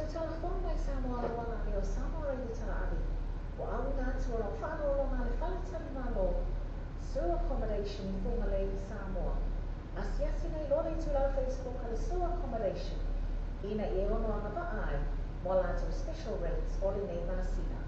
Speaker 13: Tatou talafou mai Samoa le auala lea o Samoa Radio Talaave, ua auina atu o lau faaaloaloga a le Fale Talimalo, Sue Accommodation i Fugalei, Samoa. Asiasi nei loa le itulau Facebook a le Sue Accommodation ina ia ono agavaa ai mo a latou special rates o lenei masina.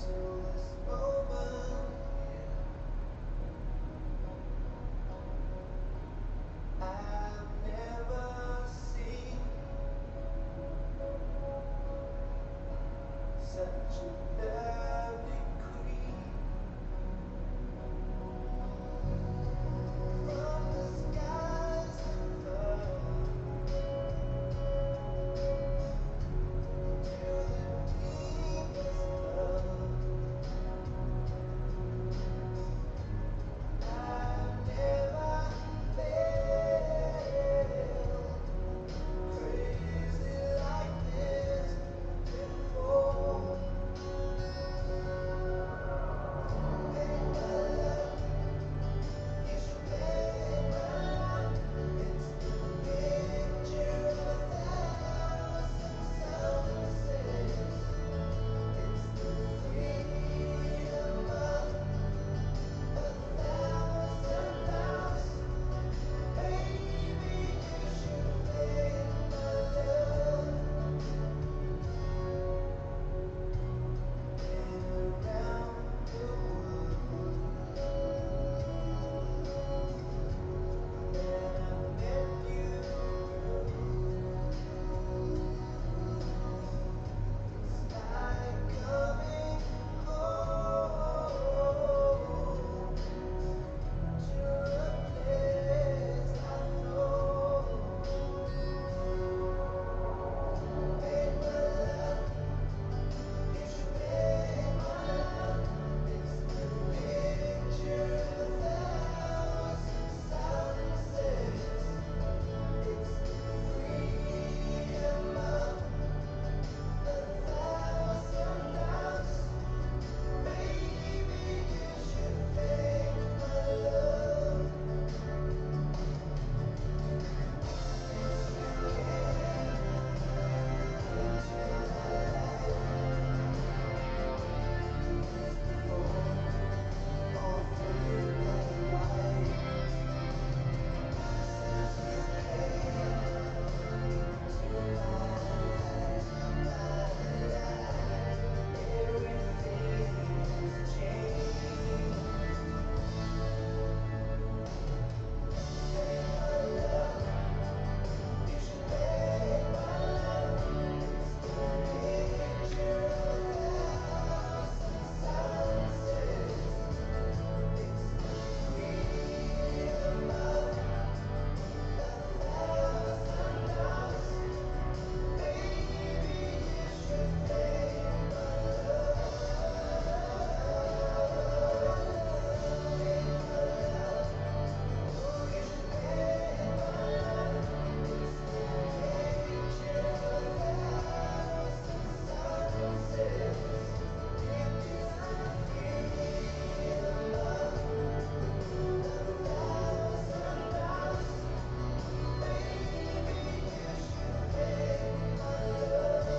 Speaker 4: Till this moment here, I've never seen such a lovely queen. From the skies above to the deepest love, I've never felt crazy like this before. Take my love, you should take my love. It's the picture of 1,000 sunsets. It's the freedom of 1,000 loves. Baby, you should take my love. Been around the world, then I met you, girl. It's like coming home to a place I know. Take my love, you should take my love. It's the picture of 1,000 sunsets. It's the freedom of 1,000 loves. Baby, you should take my love. You came into my life before, all through the night. Since you came into my life, my life, everything has changed. Take my love, you should take my love. It's the picture of 1,000 sunsets. It's the freedom of 1,000 loves. Baby, you should take my love. Take my love. Oh, you should take my love. It's the picture of 1,000 sunsets. It's the freedom of 1,000 loves. Baby, you should take my love.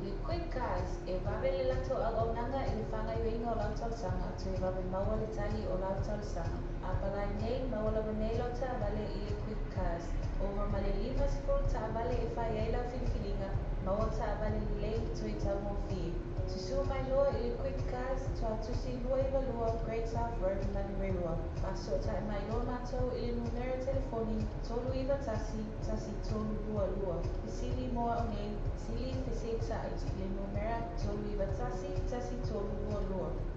Speaker 11: Le Quick Cars e vave le latou auaunaga i le faagaoioiga o lau talosaga toe vave maua le tali o lau talosaga. Apalai nei maua lava nei lau taavale i le Quick Cars. Ova ma le 50 taavale e fai ai lau filifiliga, maua taavale lelei toe taugofie. Susua mai loa i le Quick Cars, Tuatusi 292 Great South Road, Manurewa. Faasootai mai loa matou i le numera telefoni 391 1322. Fesili mo au nei, sili feseita'i i le numera 391 1322.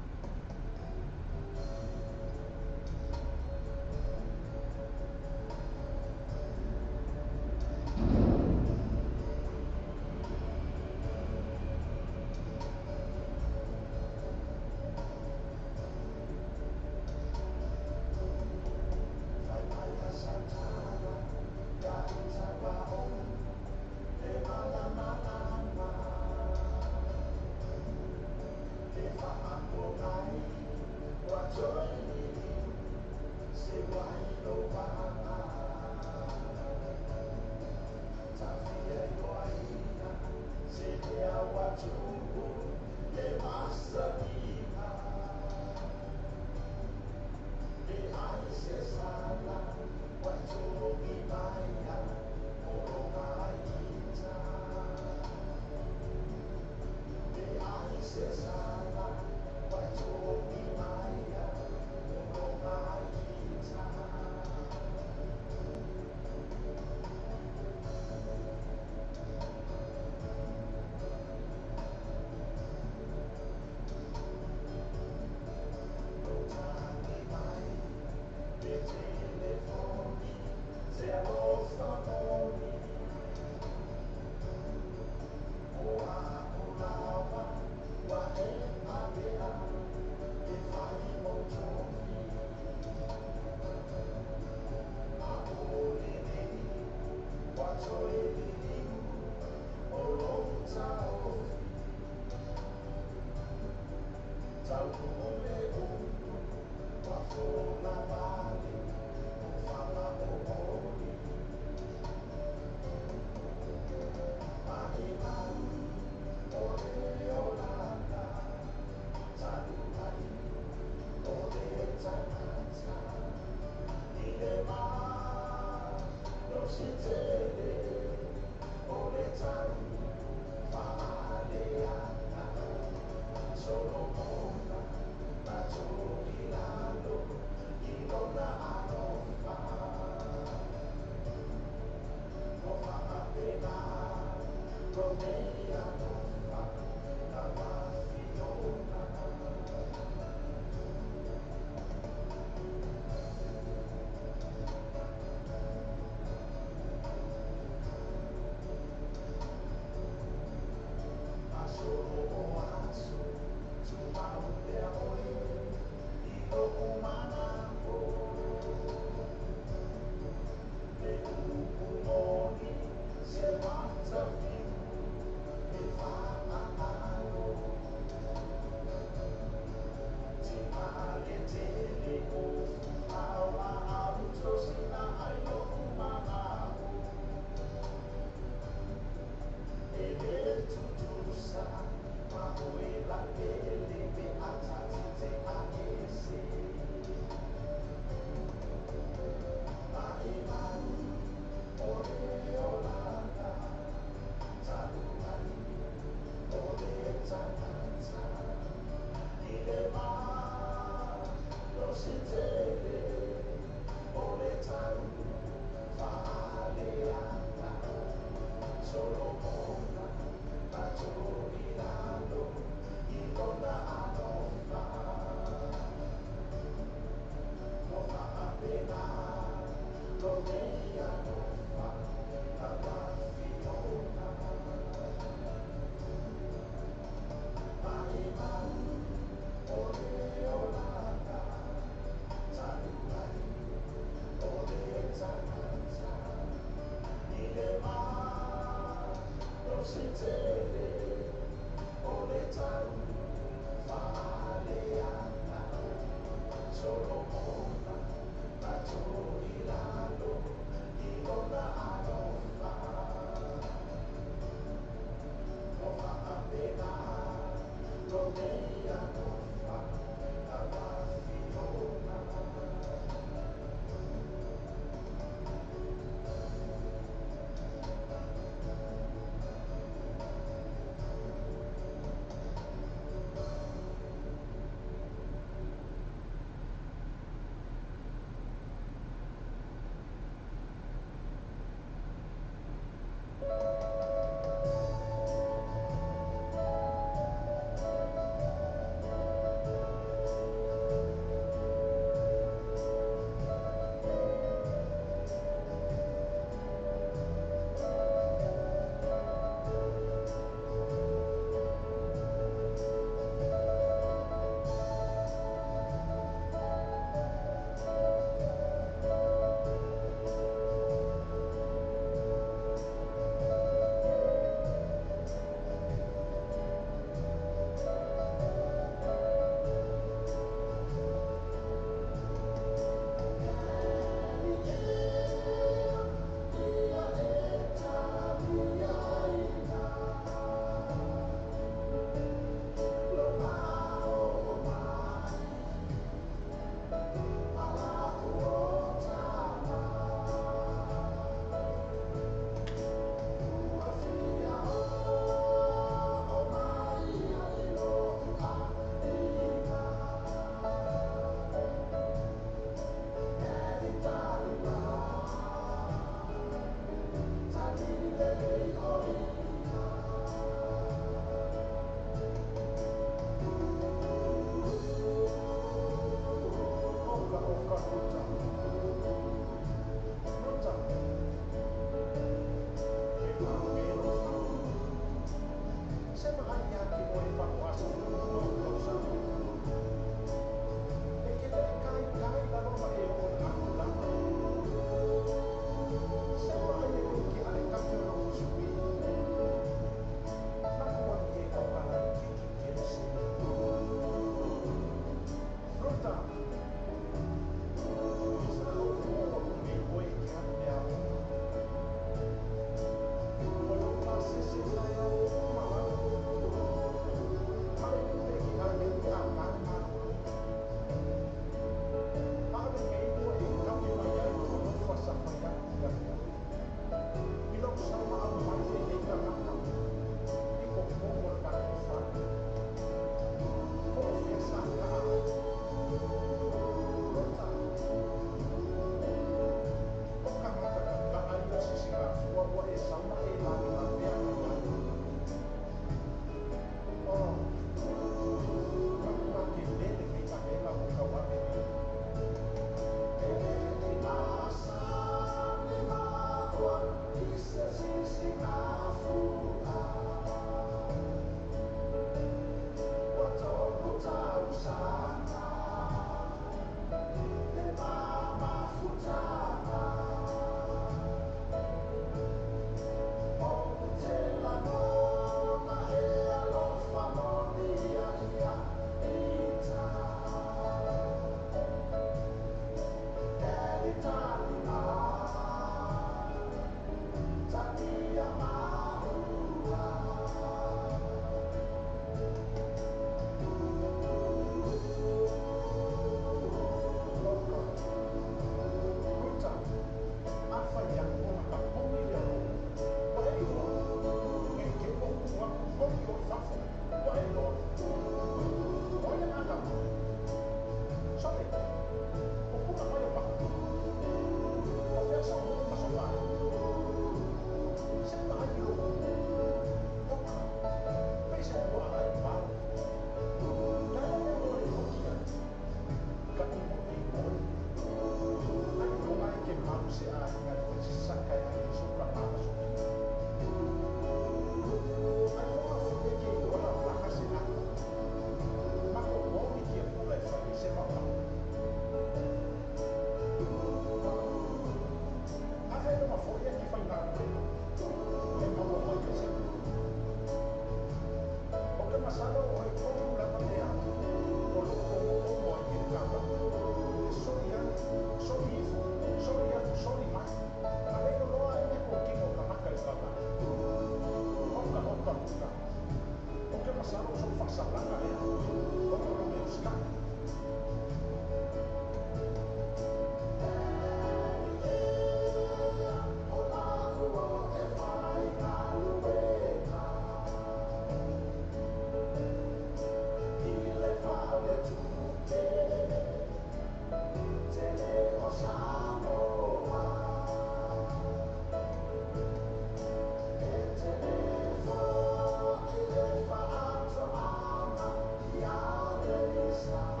Speaker 4: Samoa.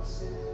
Speaker 7: Thank you.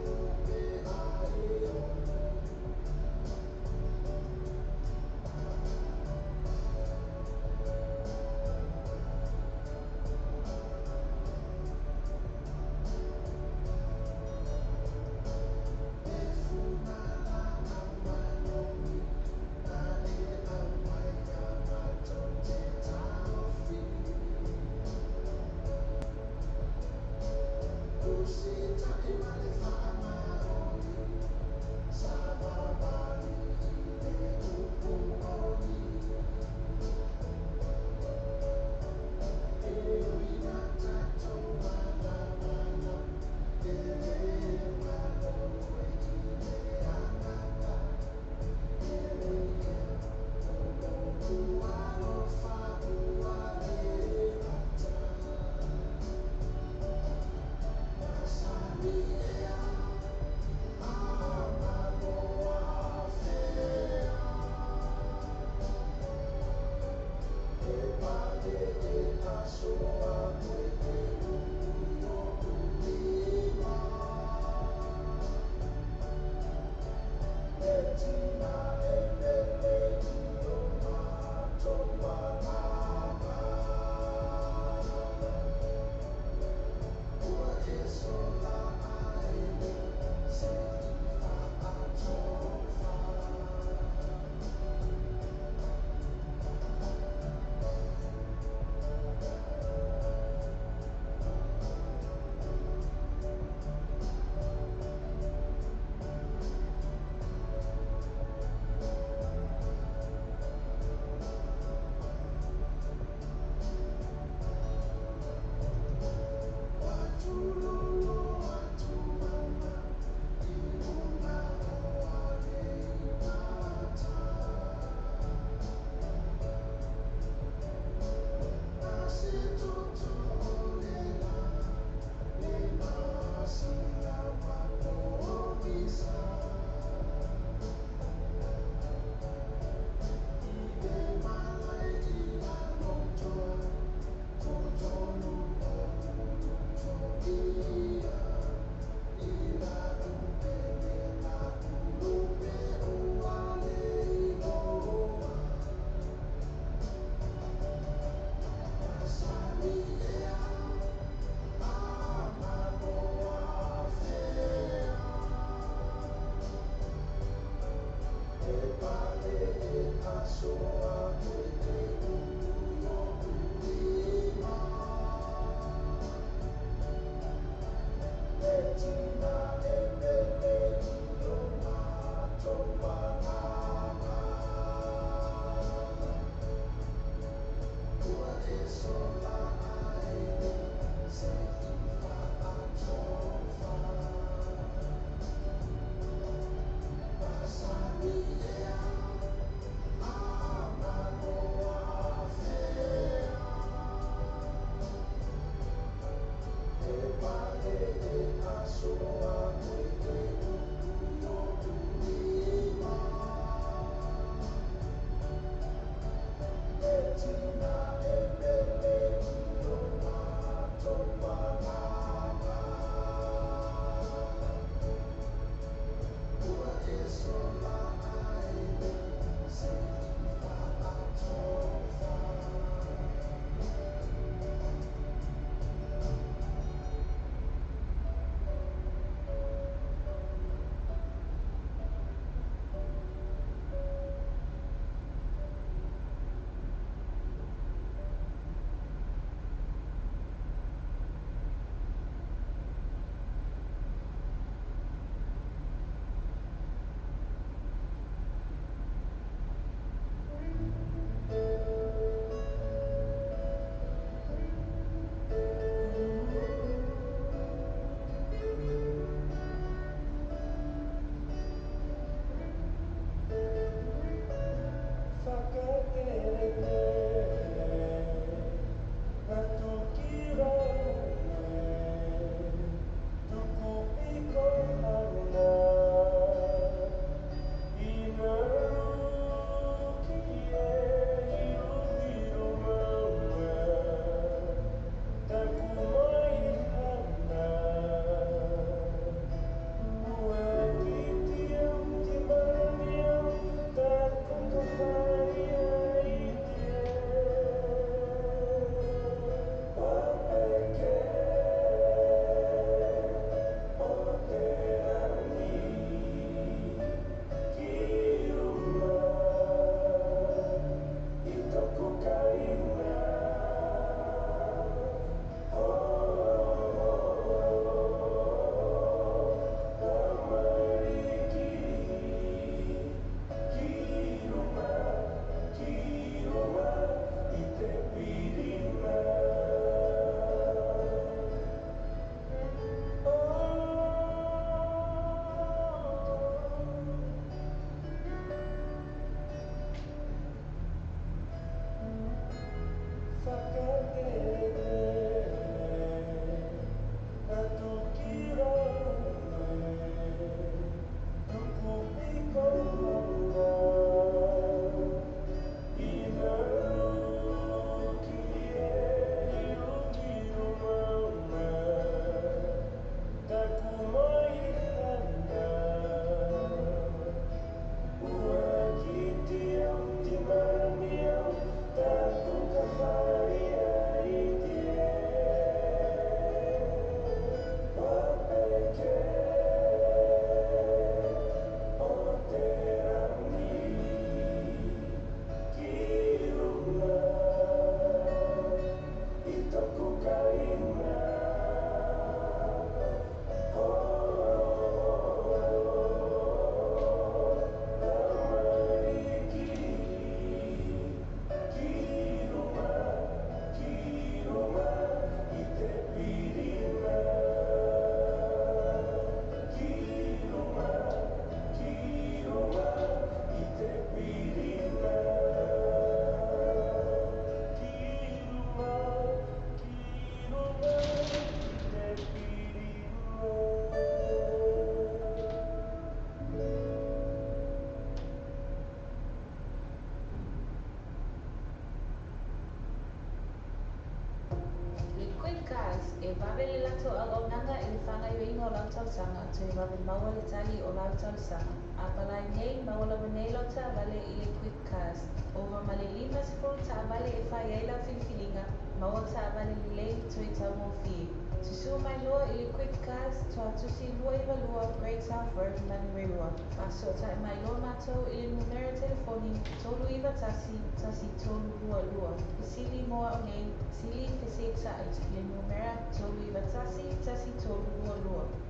Speaker 11: E vave le latou auaunaga i le faagaoioiga o lau talosaga toe vave maua le tali o lau talosaga. A palai nei, maua lava nei lau taavale i le Quick Cars. Ova ma le 50 taavale e fai ai lau filifiliga, maua taavale lelei toe taugofie. Susua mai loa i le Quick Cars, Tuatusi 292 Great South Road, Manurewa. Faasootai mai loa matou i le numera telefoni 391 1322. Fesili mo au nei, sili fesetai i le numera 391 1322.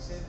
Speaker 7: Get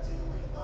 Speaker 7: you in my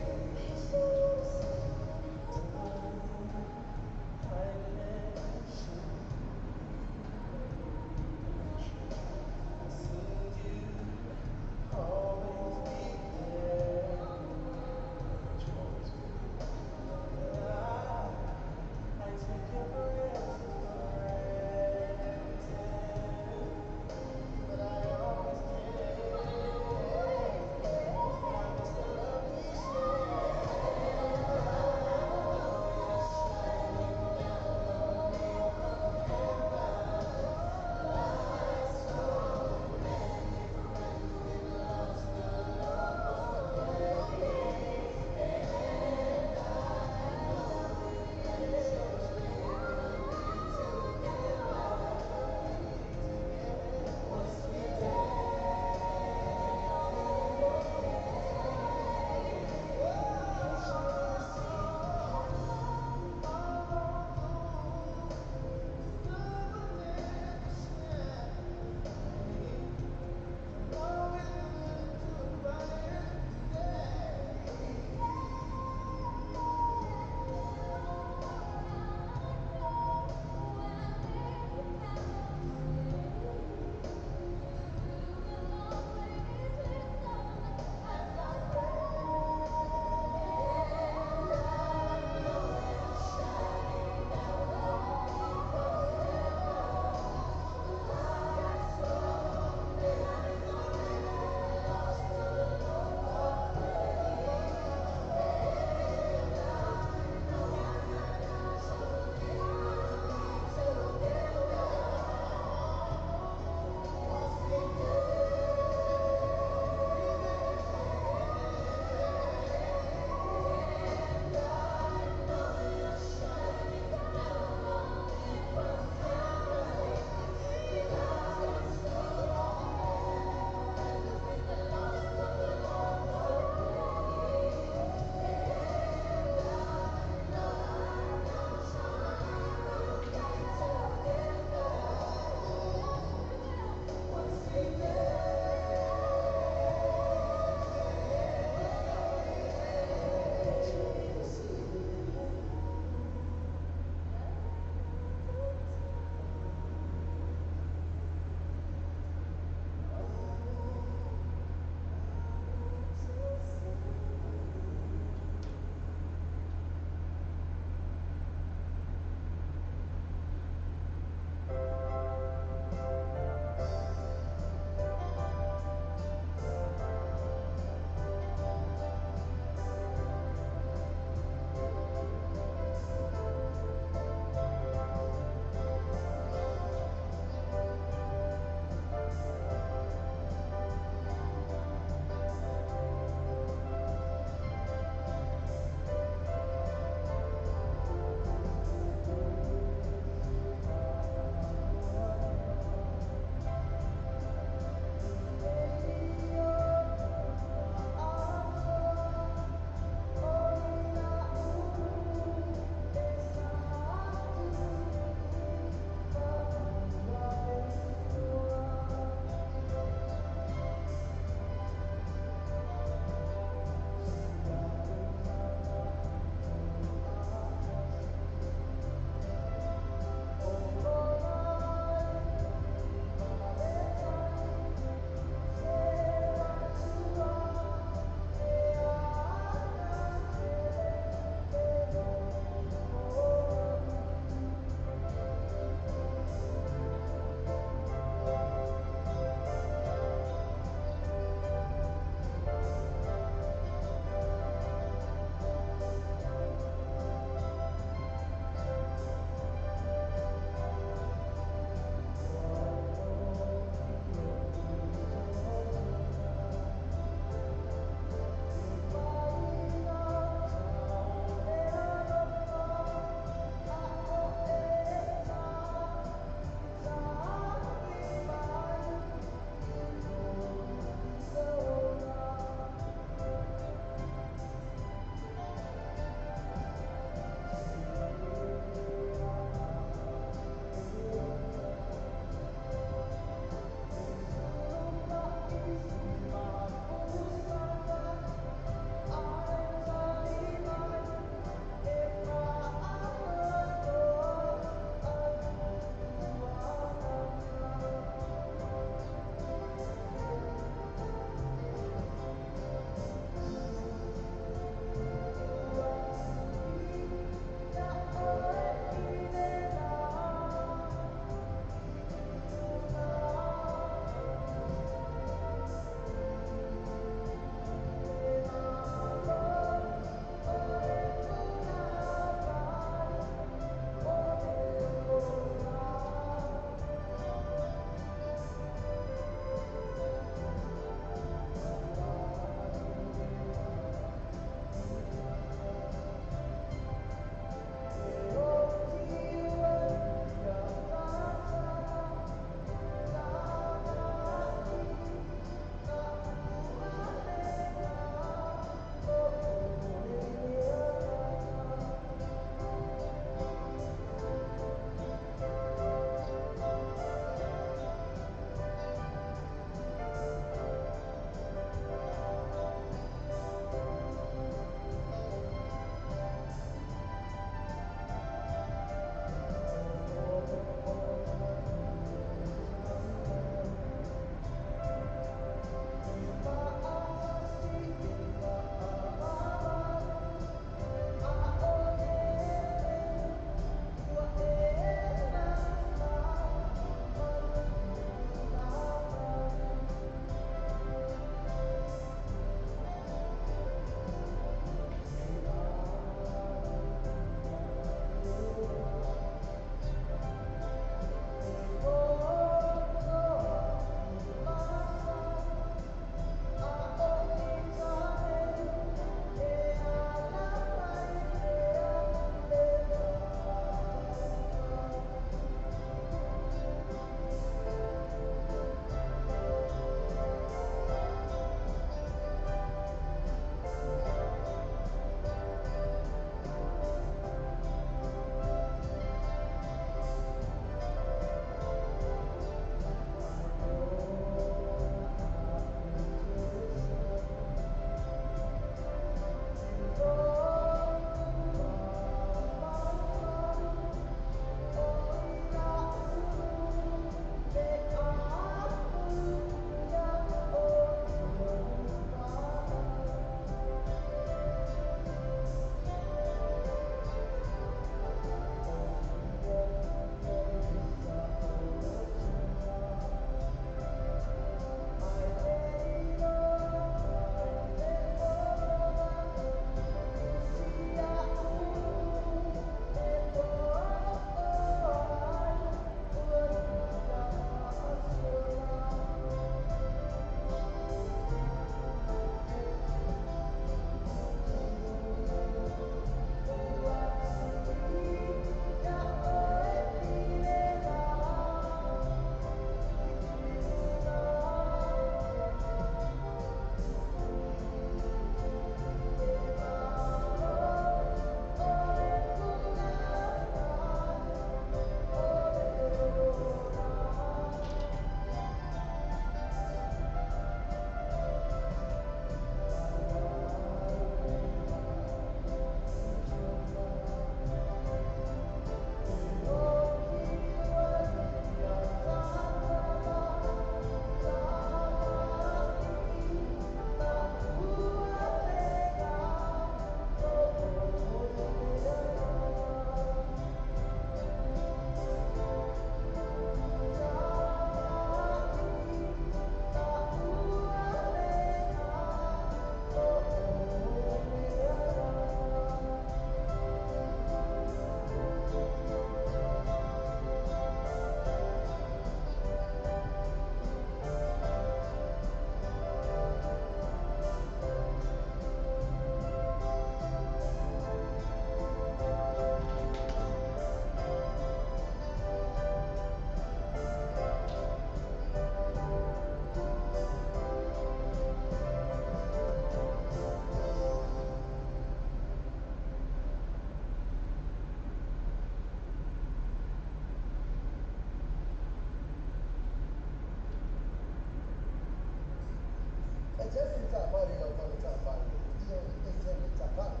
Speaker 6: tele le taavale i lau faletaavale, ioe, e tele le taavale.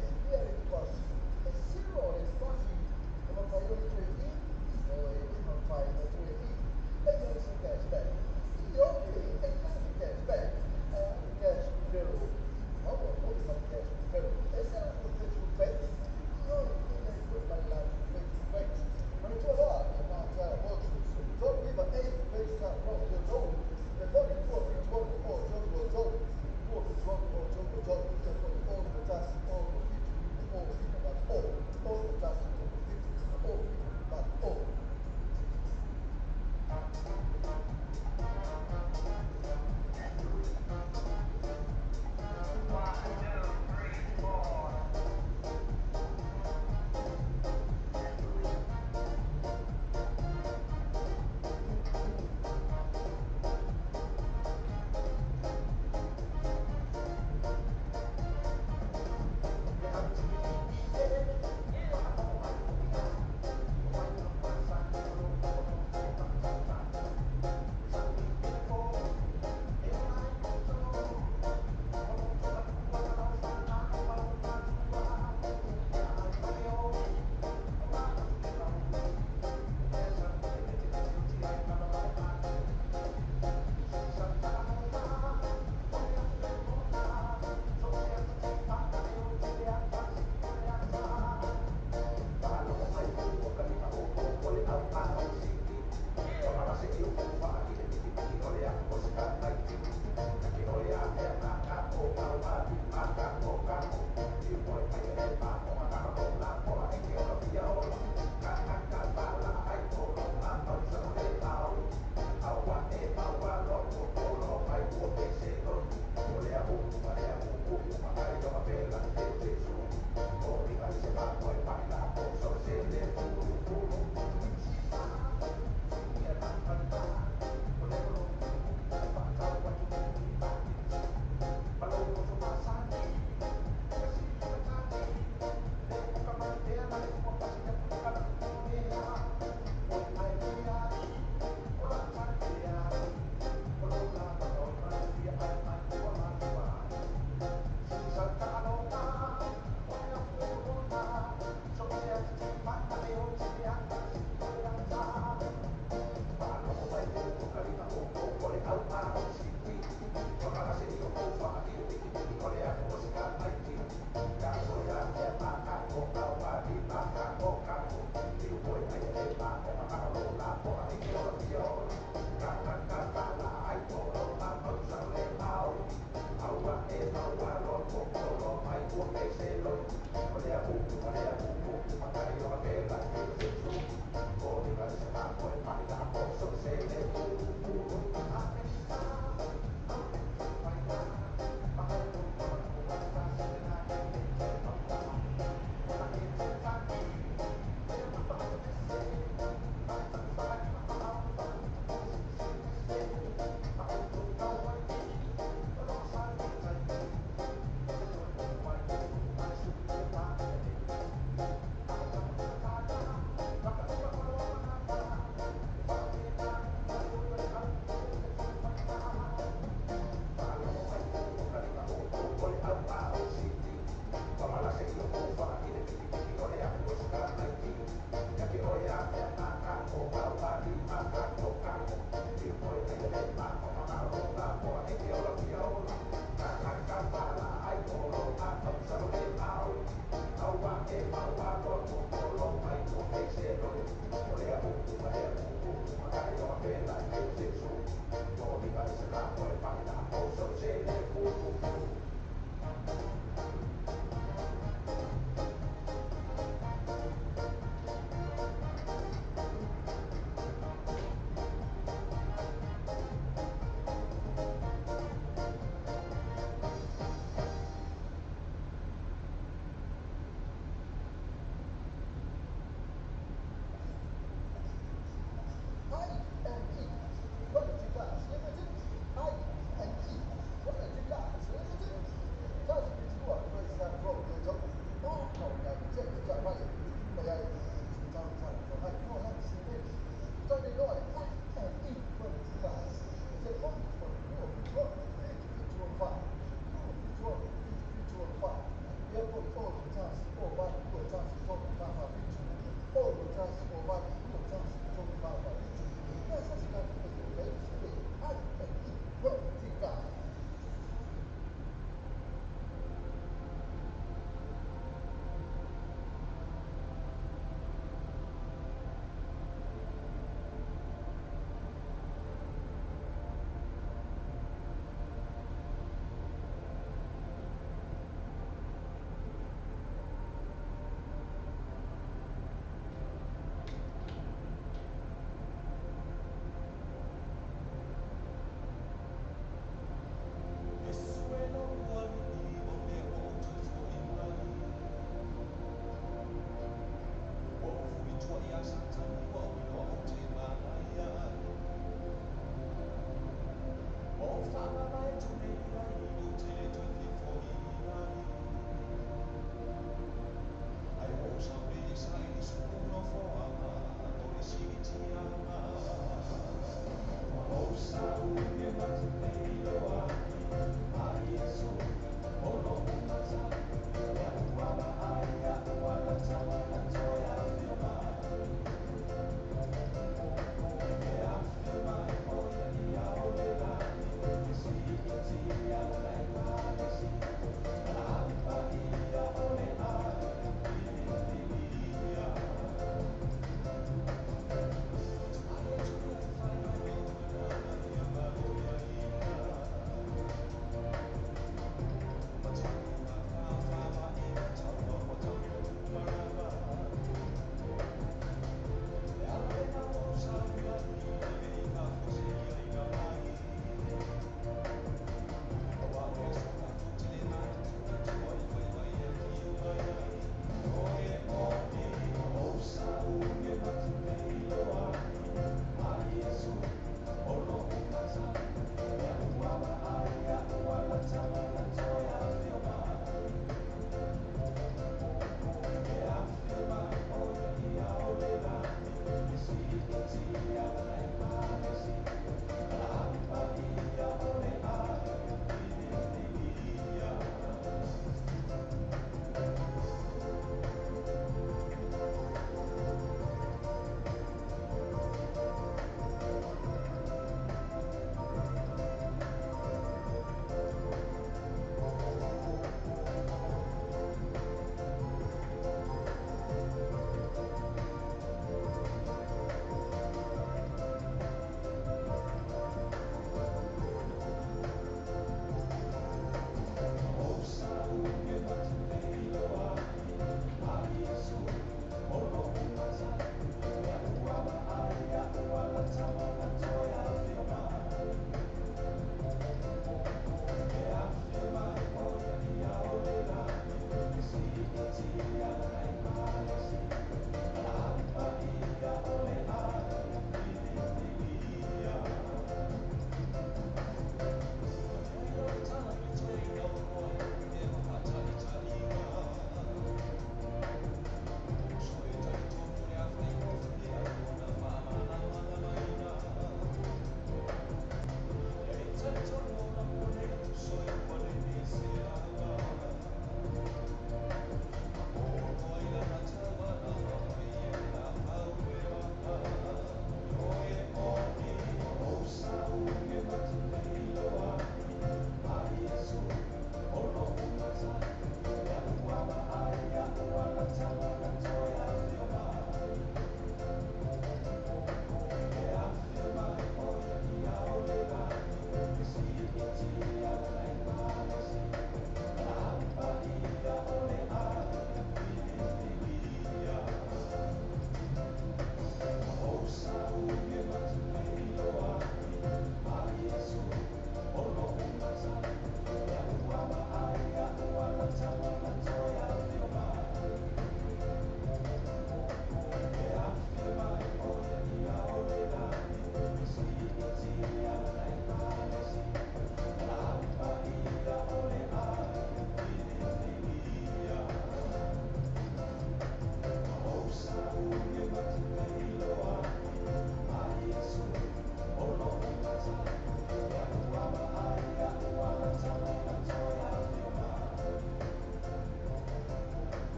Speaker 6: E fia le deposit? E zero le deposit. E mafai ona toe i? Ioe, e mafai ona toe i. E i ai se cash back? Ioe, e i ai se cash back. E a le cash referral? Maua foi ma le cash referral. E se latou Facebook page? Ioe, e i ai foi ma le latou Facebook page. Manatua loa, e mataa Motors, 39 A Bayside Road, Petone. Telefoni 276 323, 276 323, telefoni 6 6 7 5 0, 6 6 7 0 5 0. I and E Quality Cars Limited. I and E Quality Cars Limited.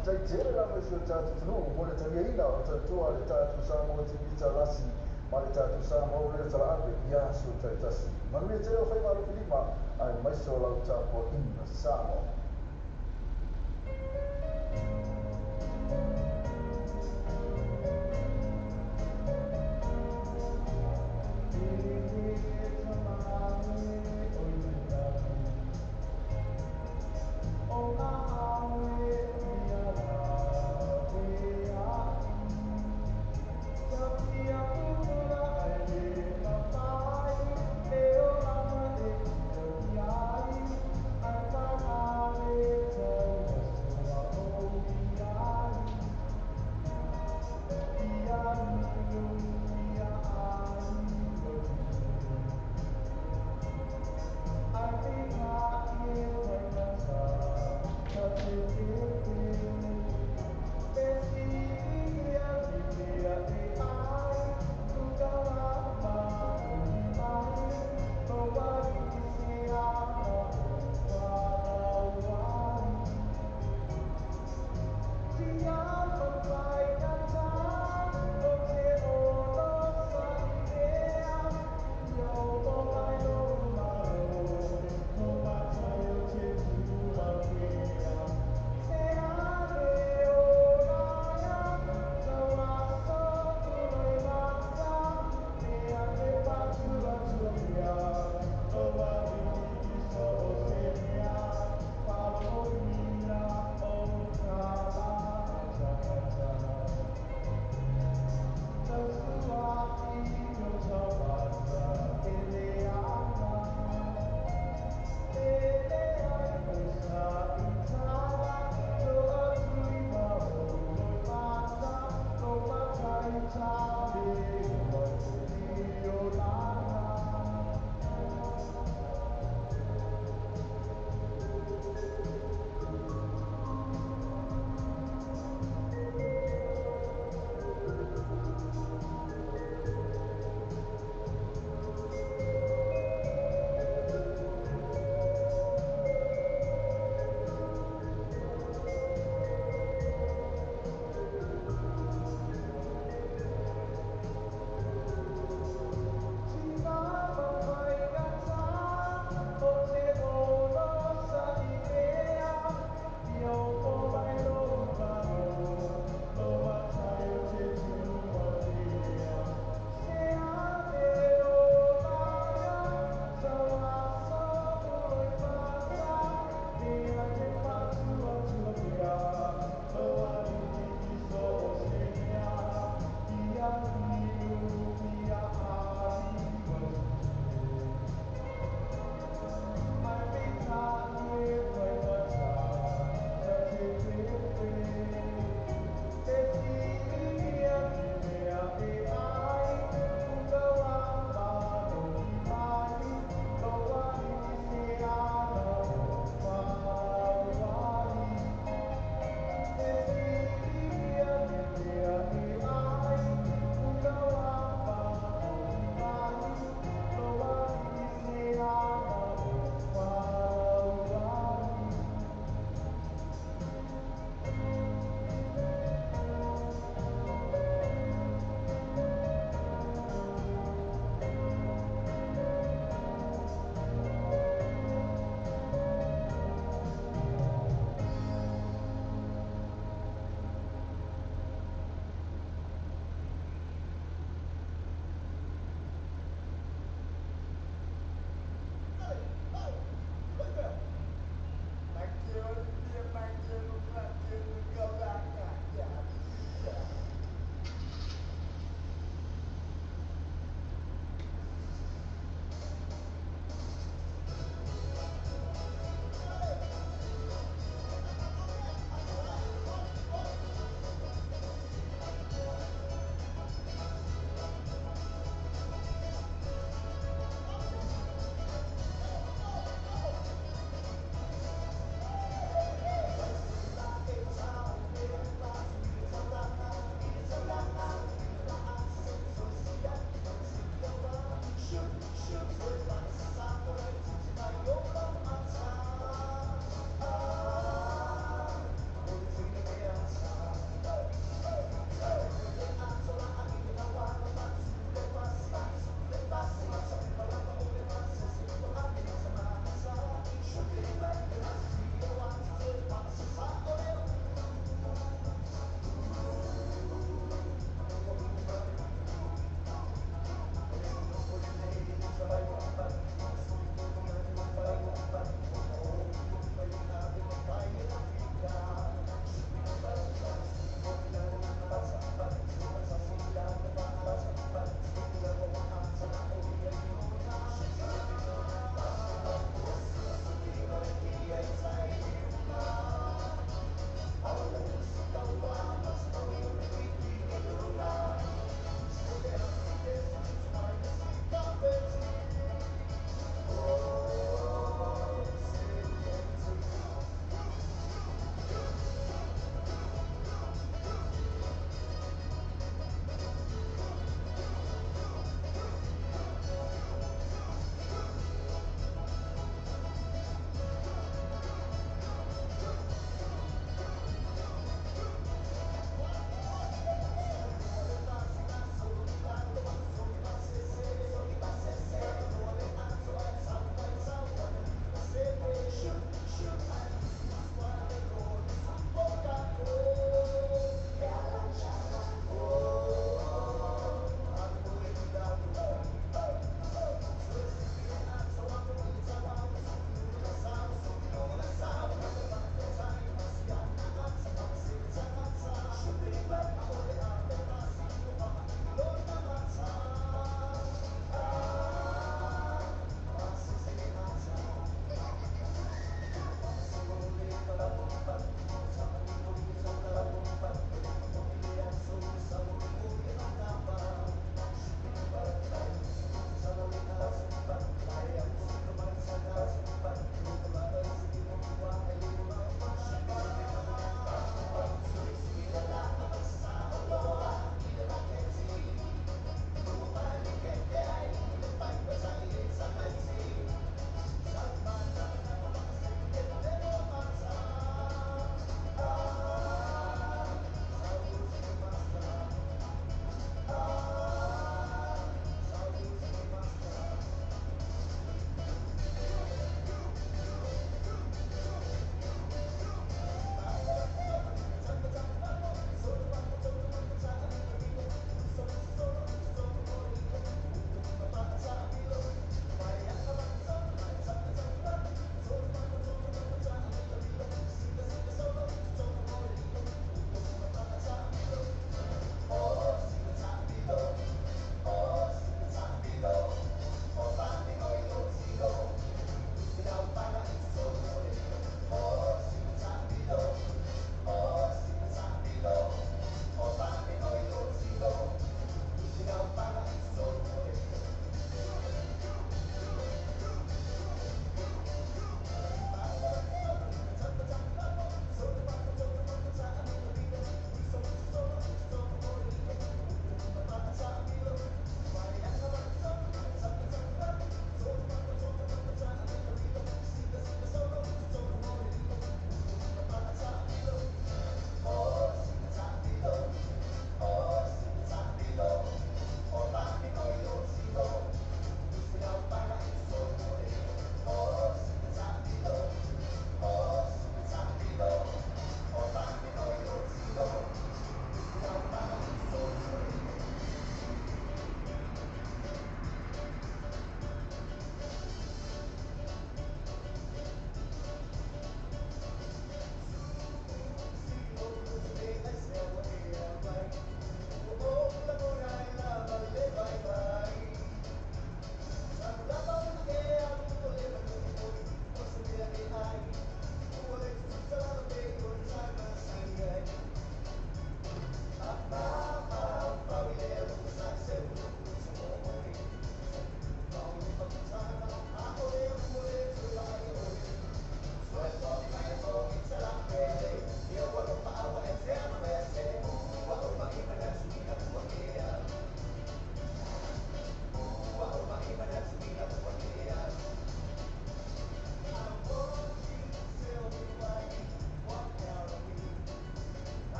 Speaker 6: Faafetai tele lava i si o tatou atunuu mo le taliaina o le tautua a le tatou Samoa TV Talasi ma le tatou Samoa Radio Talaave i aso taitasi. Manuia tele o faiva alofilima aemaise o lau tapuaiga Samoa.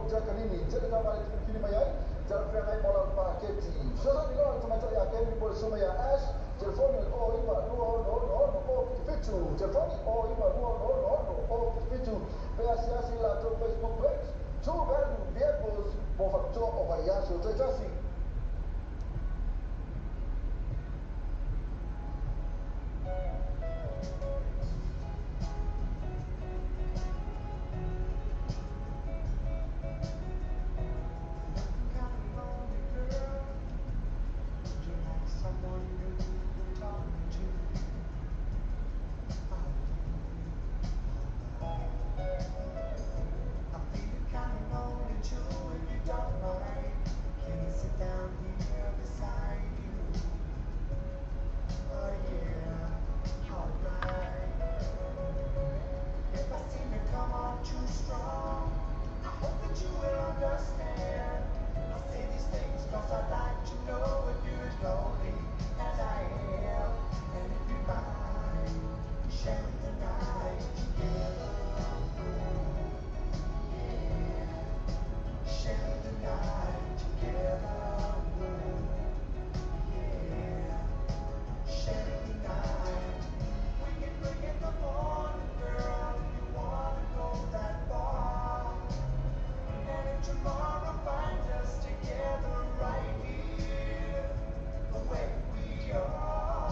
Speaker 6: o Giacanini, tele taavale e filifili mai ai, talafeagai mo lau paketi. Fesoasoani loa le tamaitai ia Kennedy po o le susuga ia Ash, telefoni o le 09 2 6 6 6 77, telefoni 09 2 6 6 77, pe asiasi i le latou Facebook page, True Value Vehicles mo faapitoa o vaiaso taitasi.
Speaker 4: Tomorrow finds us together right here, the way we are.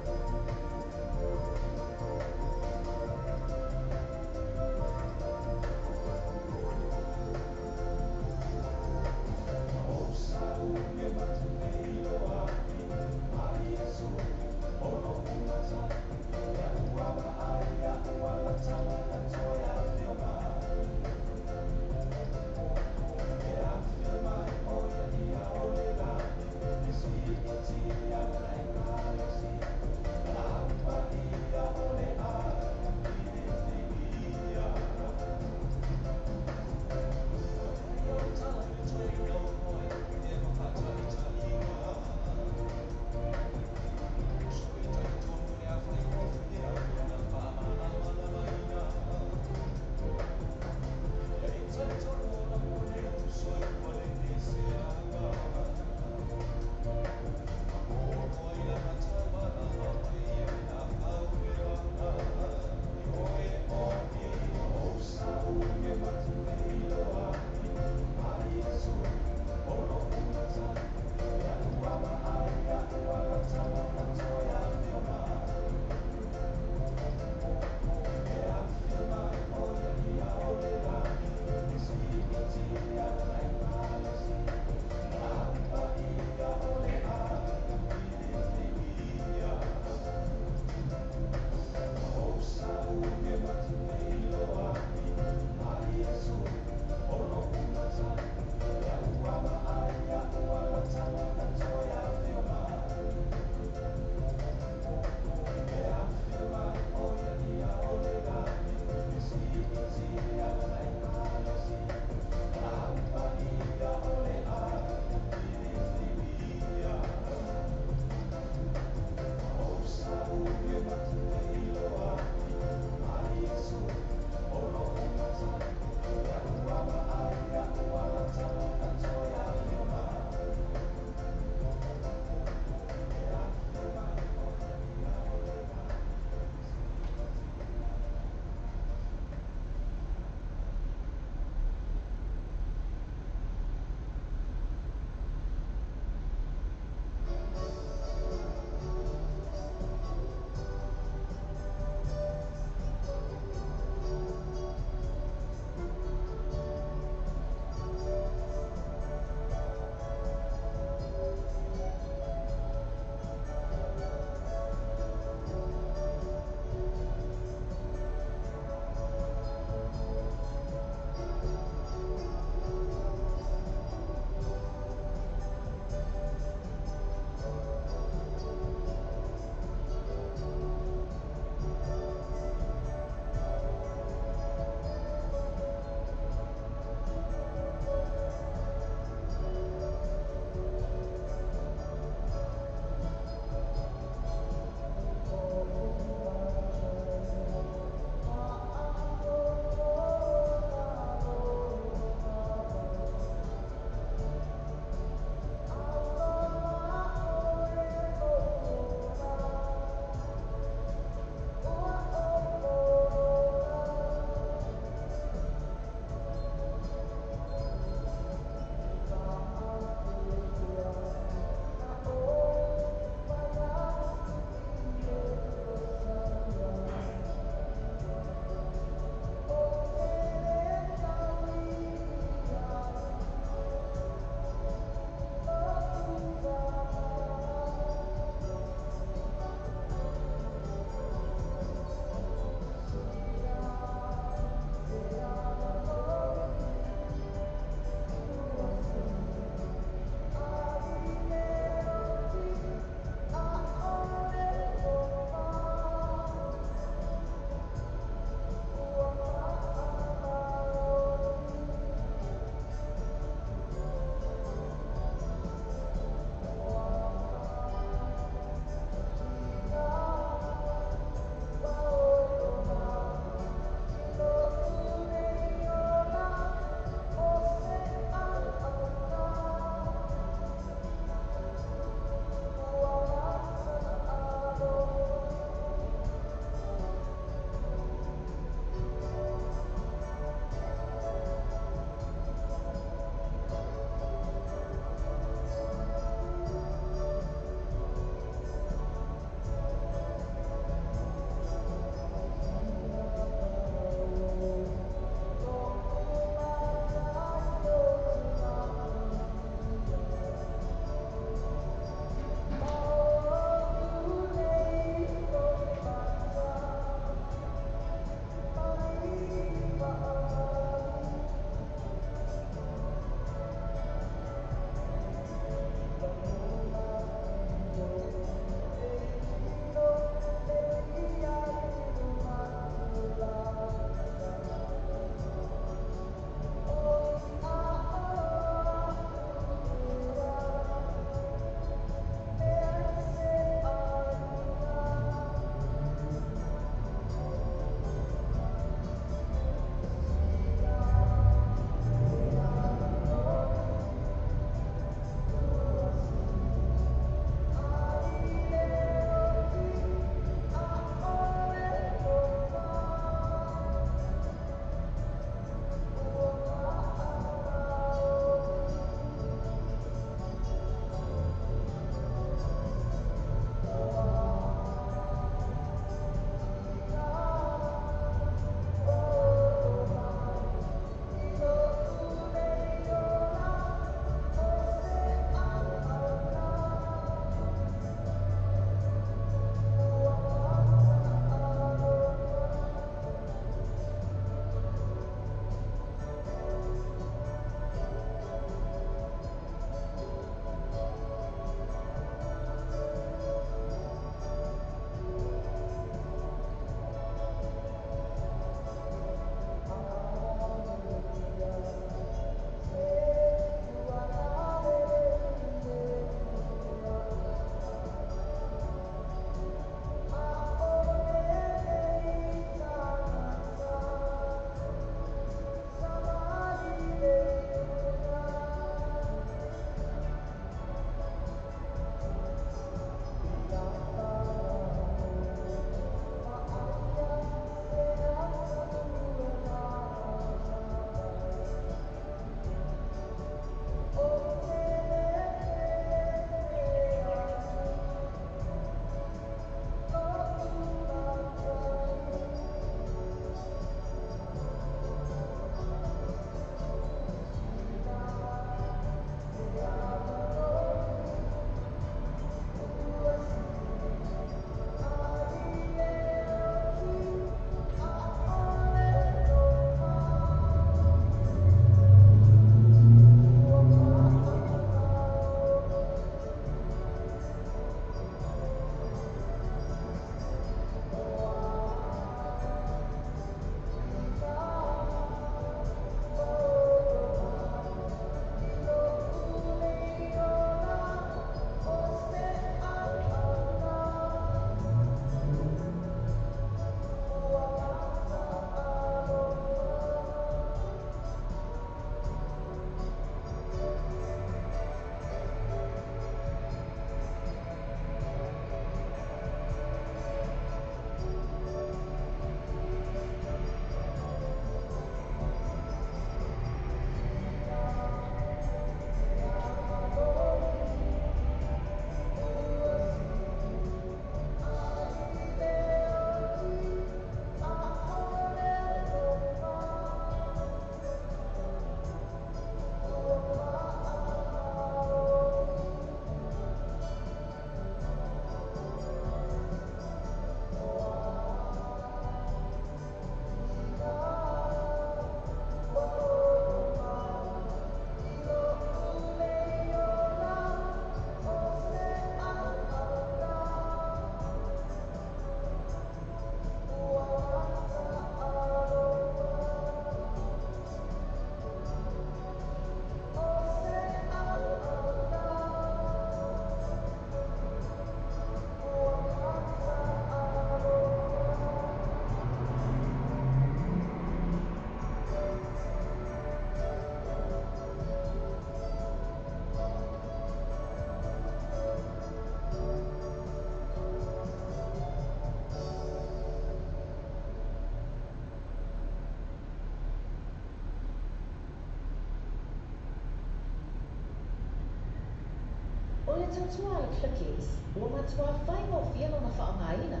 Speaker 13: tautua a le ClickX, ua matuā faigofie lona faaaogaina.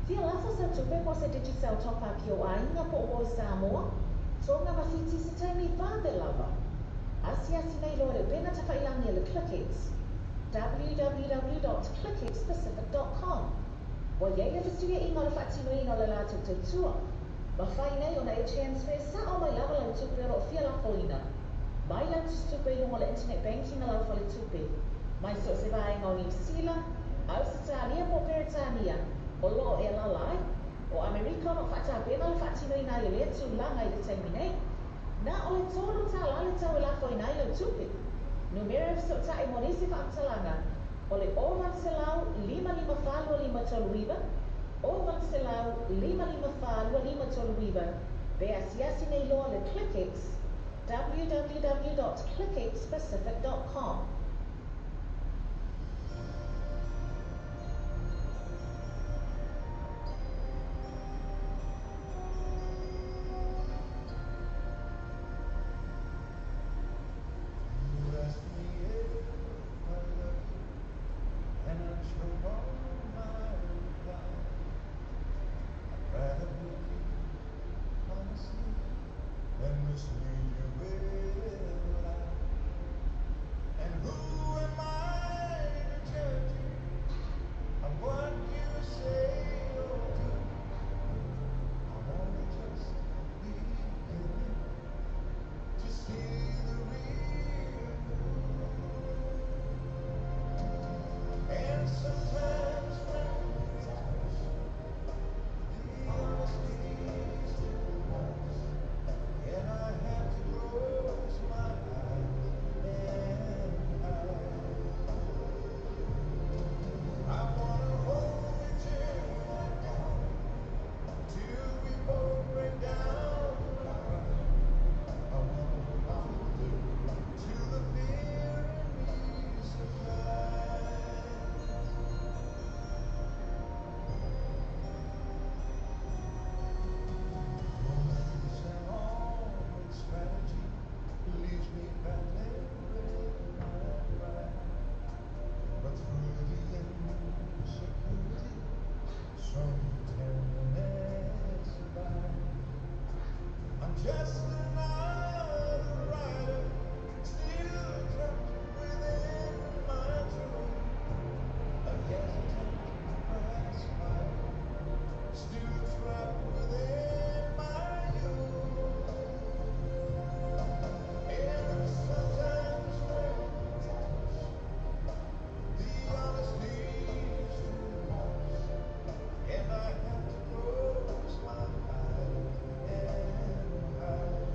Speaker 13: Fia lafo sau tupe po o se Digicel top-up i ou aiga po o i Samoa, Tonga ma Fiti i se taimi vave lava. Asiasi nei loa i le upega tafailagi a le ClickX, www.clickxpacific.com. Ua i ai le fesuiaiga o le faatinoina o le latou tautua. Mafai nei ona e transfer sao mai lava lau tupe o lo o fia lafoina mai lau tusitupe i luga o le internet banking a lau faletupe, mai so o se vaega o Niu Sila, Ausetalia po o Peretania o lo o e alaala ai. O Amerika o lo o faatapena le faatinoina ai o lea tulaga i le taimi nei. Na o le $3 le tau e lafoina ai lau tupe. Numera e fesootai mo nisi faamatalaga o le 0800 554 2539, 0800 554 2539, pe asiasi nei loa le ClickX, www.clickxpacific.com.
Speaker 12: You ask me if I love you, and I choke on my reply. I'd rather make you honestly than mislead you with a lie. And who am I to judge you on what you say or do? I'm only just beginning to see the real you. And sometimes when we touch, the honesty's too much, and I have to close my eyes and hide. I wanna hold you till I die, till we both break down and cry. I wanna hold you till the fear in me subsides. Romance and all its strategy leaves me battling with my pride. But through the insecurity, some tenderness abides. I'm just another writer, still trapped within my dream. A hesitant, perhaps fighter, still trapped within my youth. And sometimes when we touch, the honesty's too much, and I have to close my eyes and hide.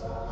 Speaker 12: E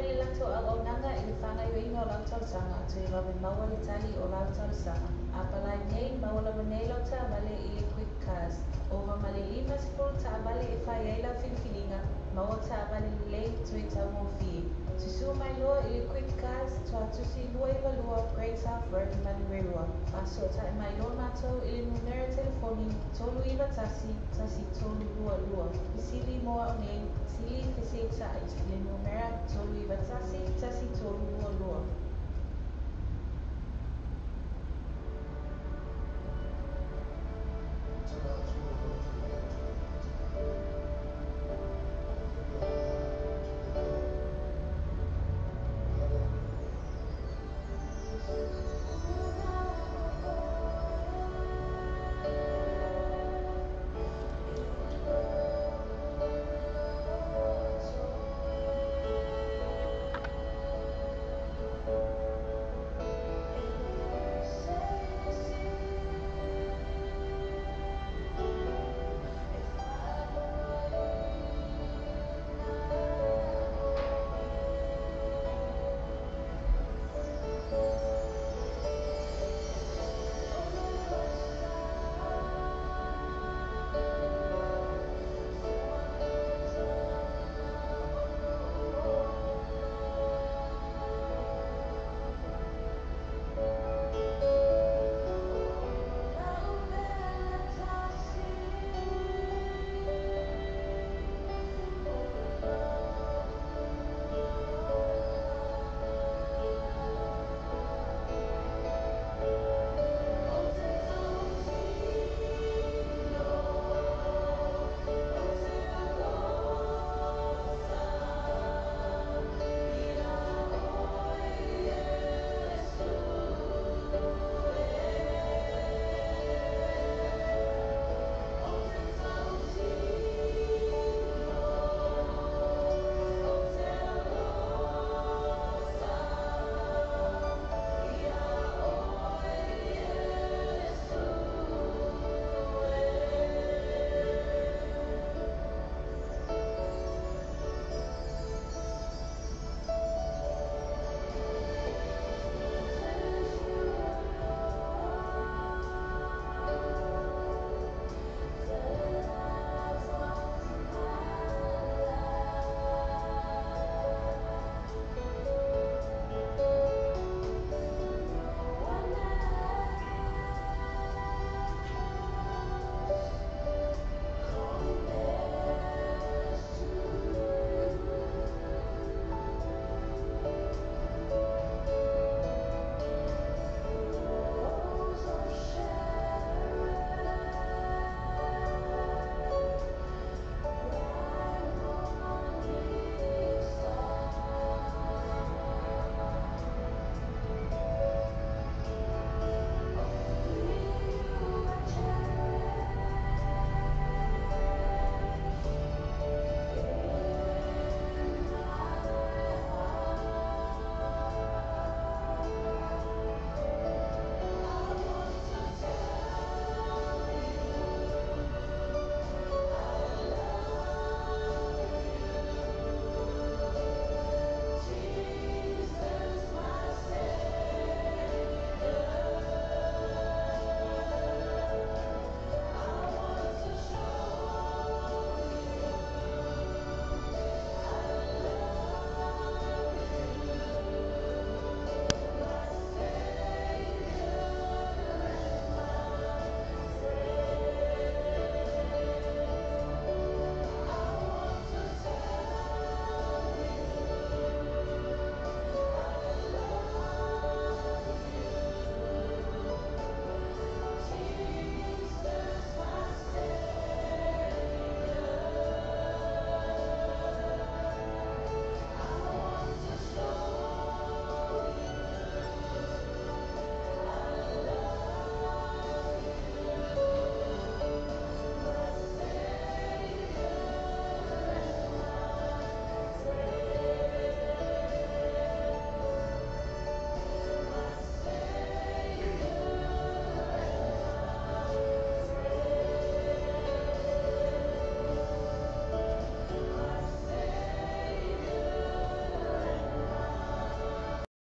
Speaker 11: le latou auaunaga i le faagaoioiga o lau talosaga toe vave maua le tali o lau talosaga. Apalai nei, maua lava nei lau taavale i le Quick Cars. Ova ma le 50 taavale e fai ai lau filifiliga, maua taavale lelei toe taugofie. Susū mai loa i le Quick Cars, Tuatusi 292 Great South Road, Manurewa. Faasootai mai loa matou i le numera telefoni 391 1322. Fesili mo au nei, sili feseita'i i le numera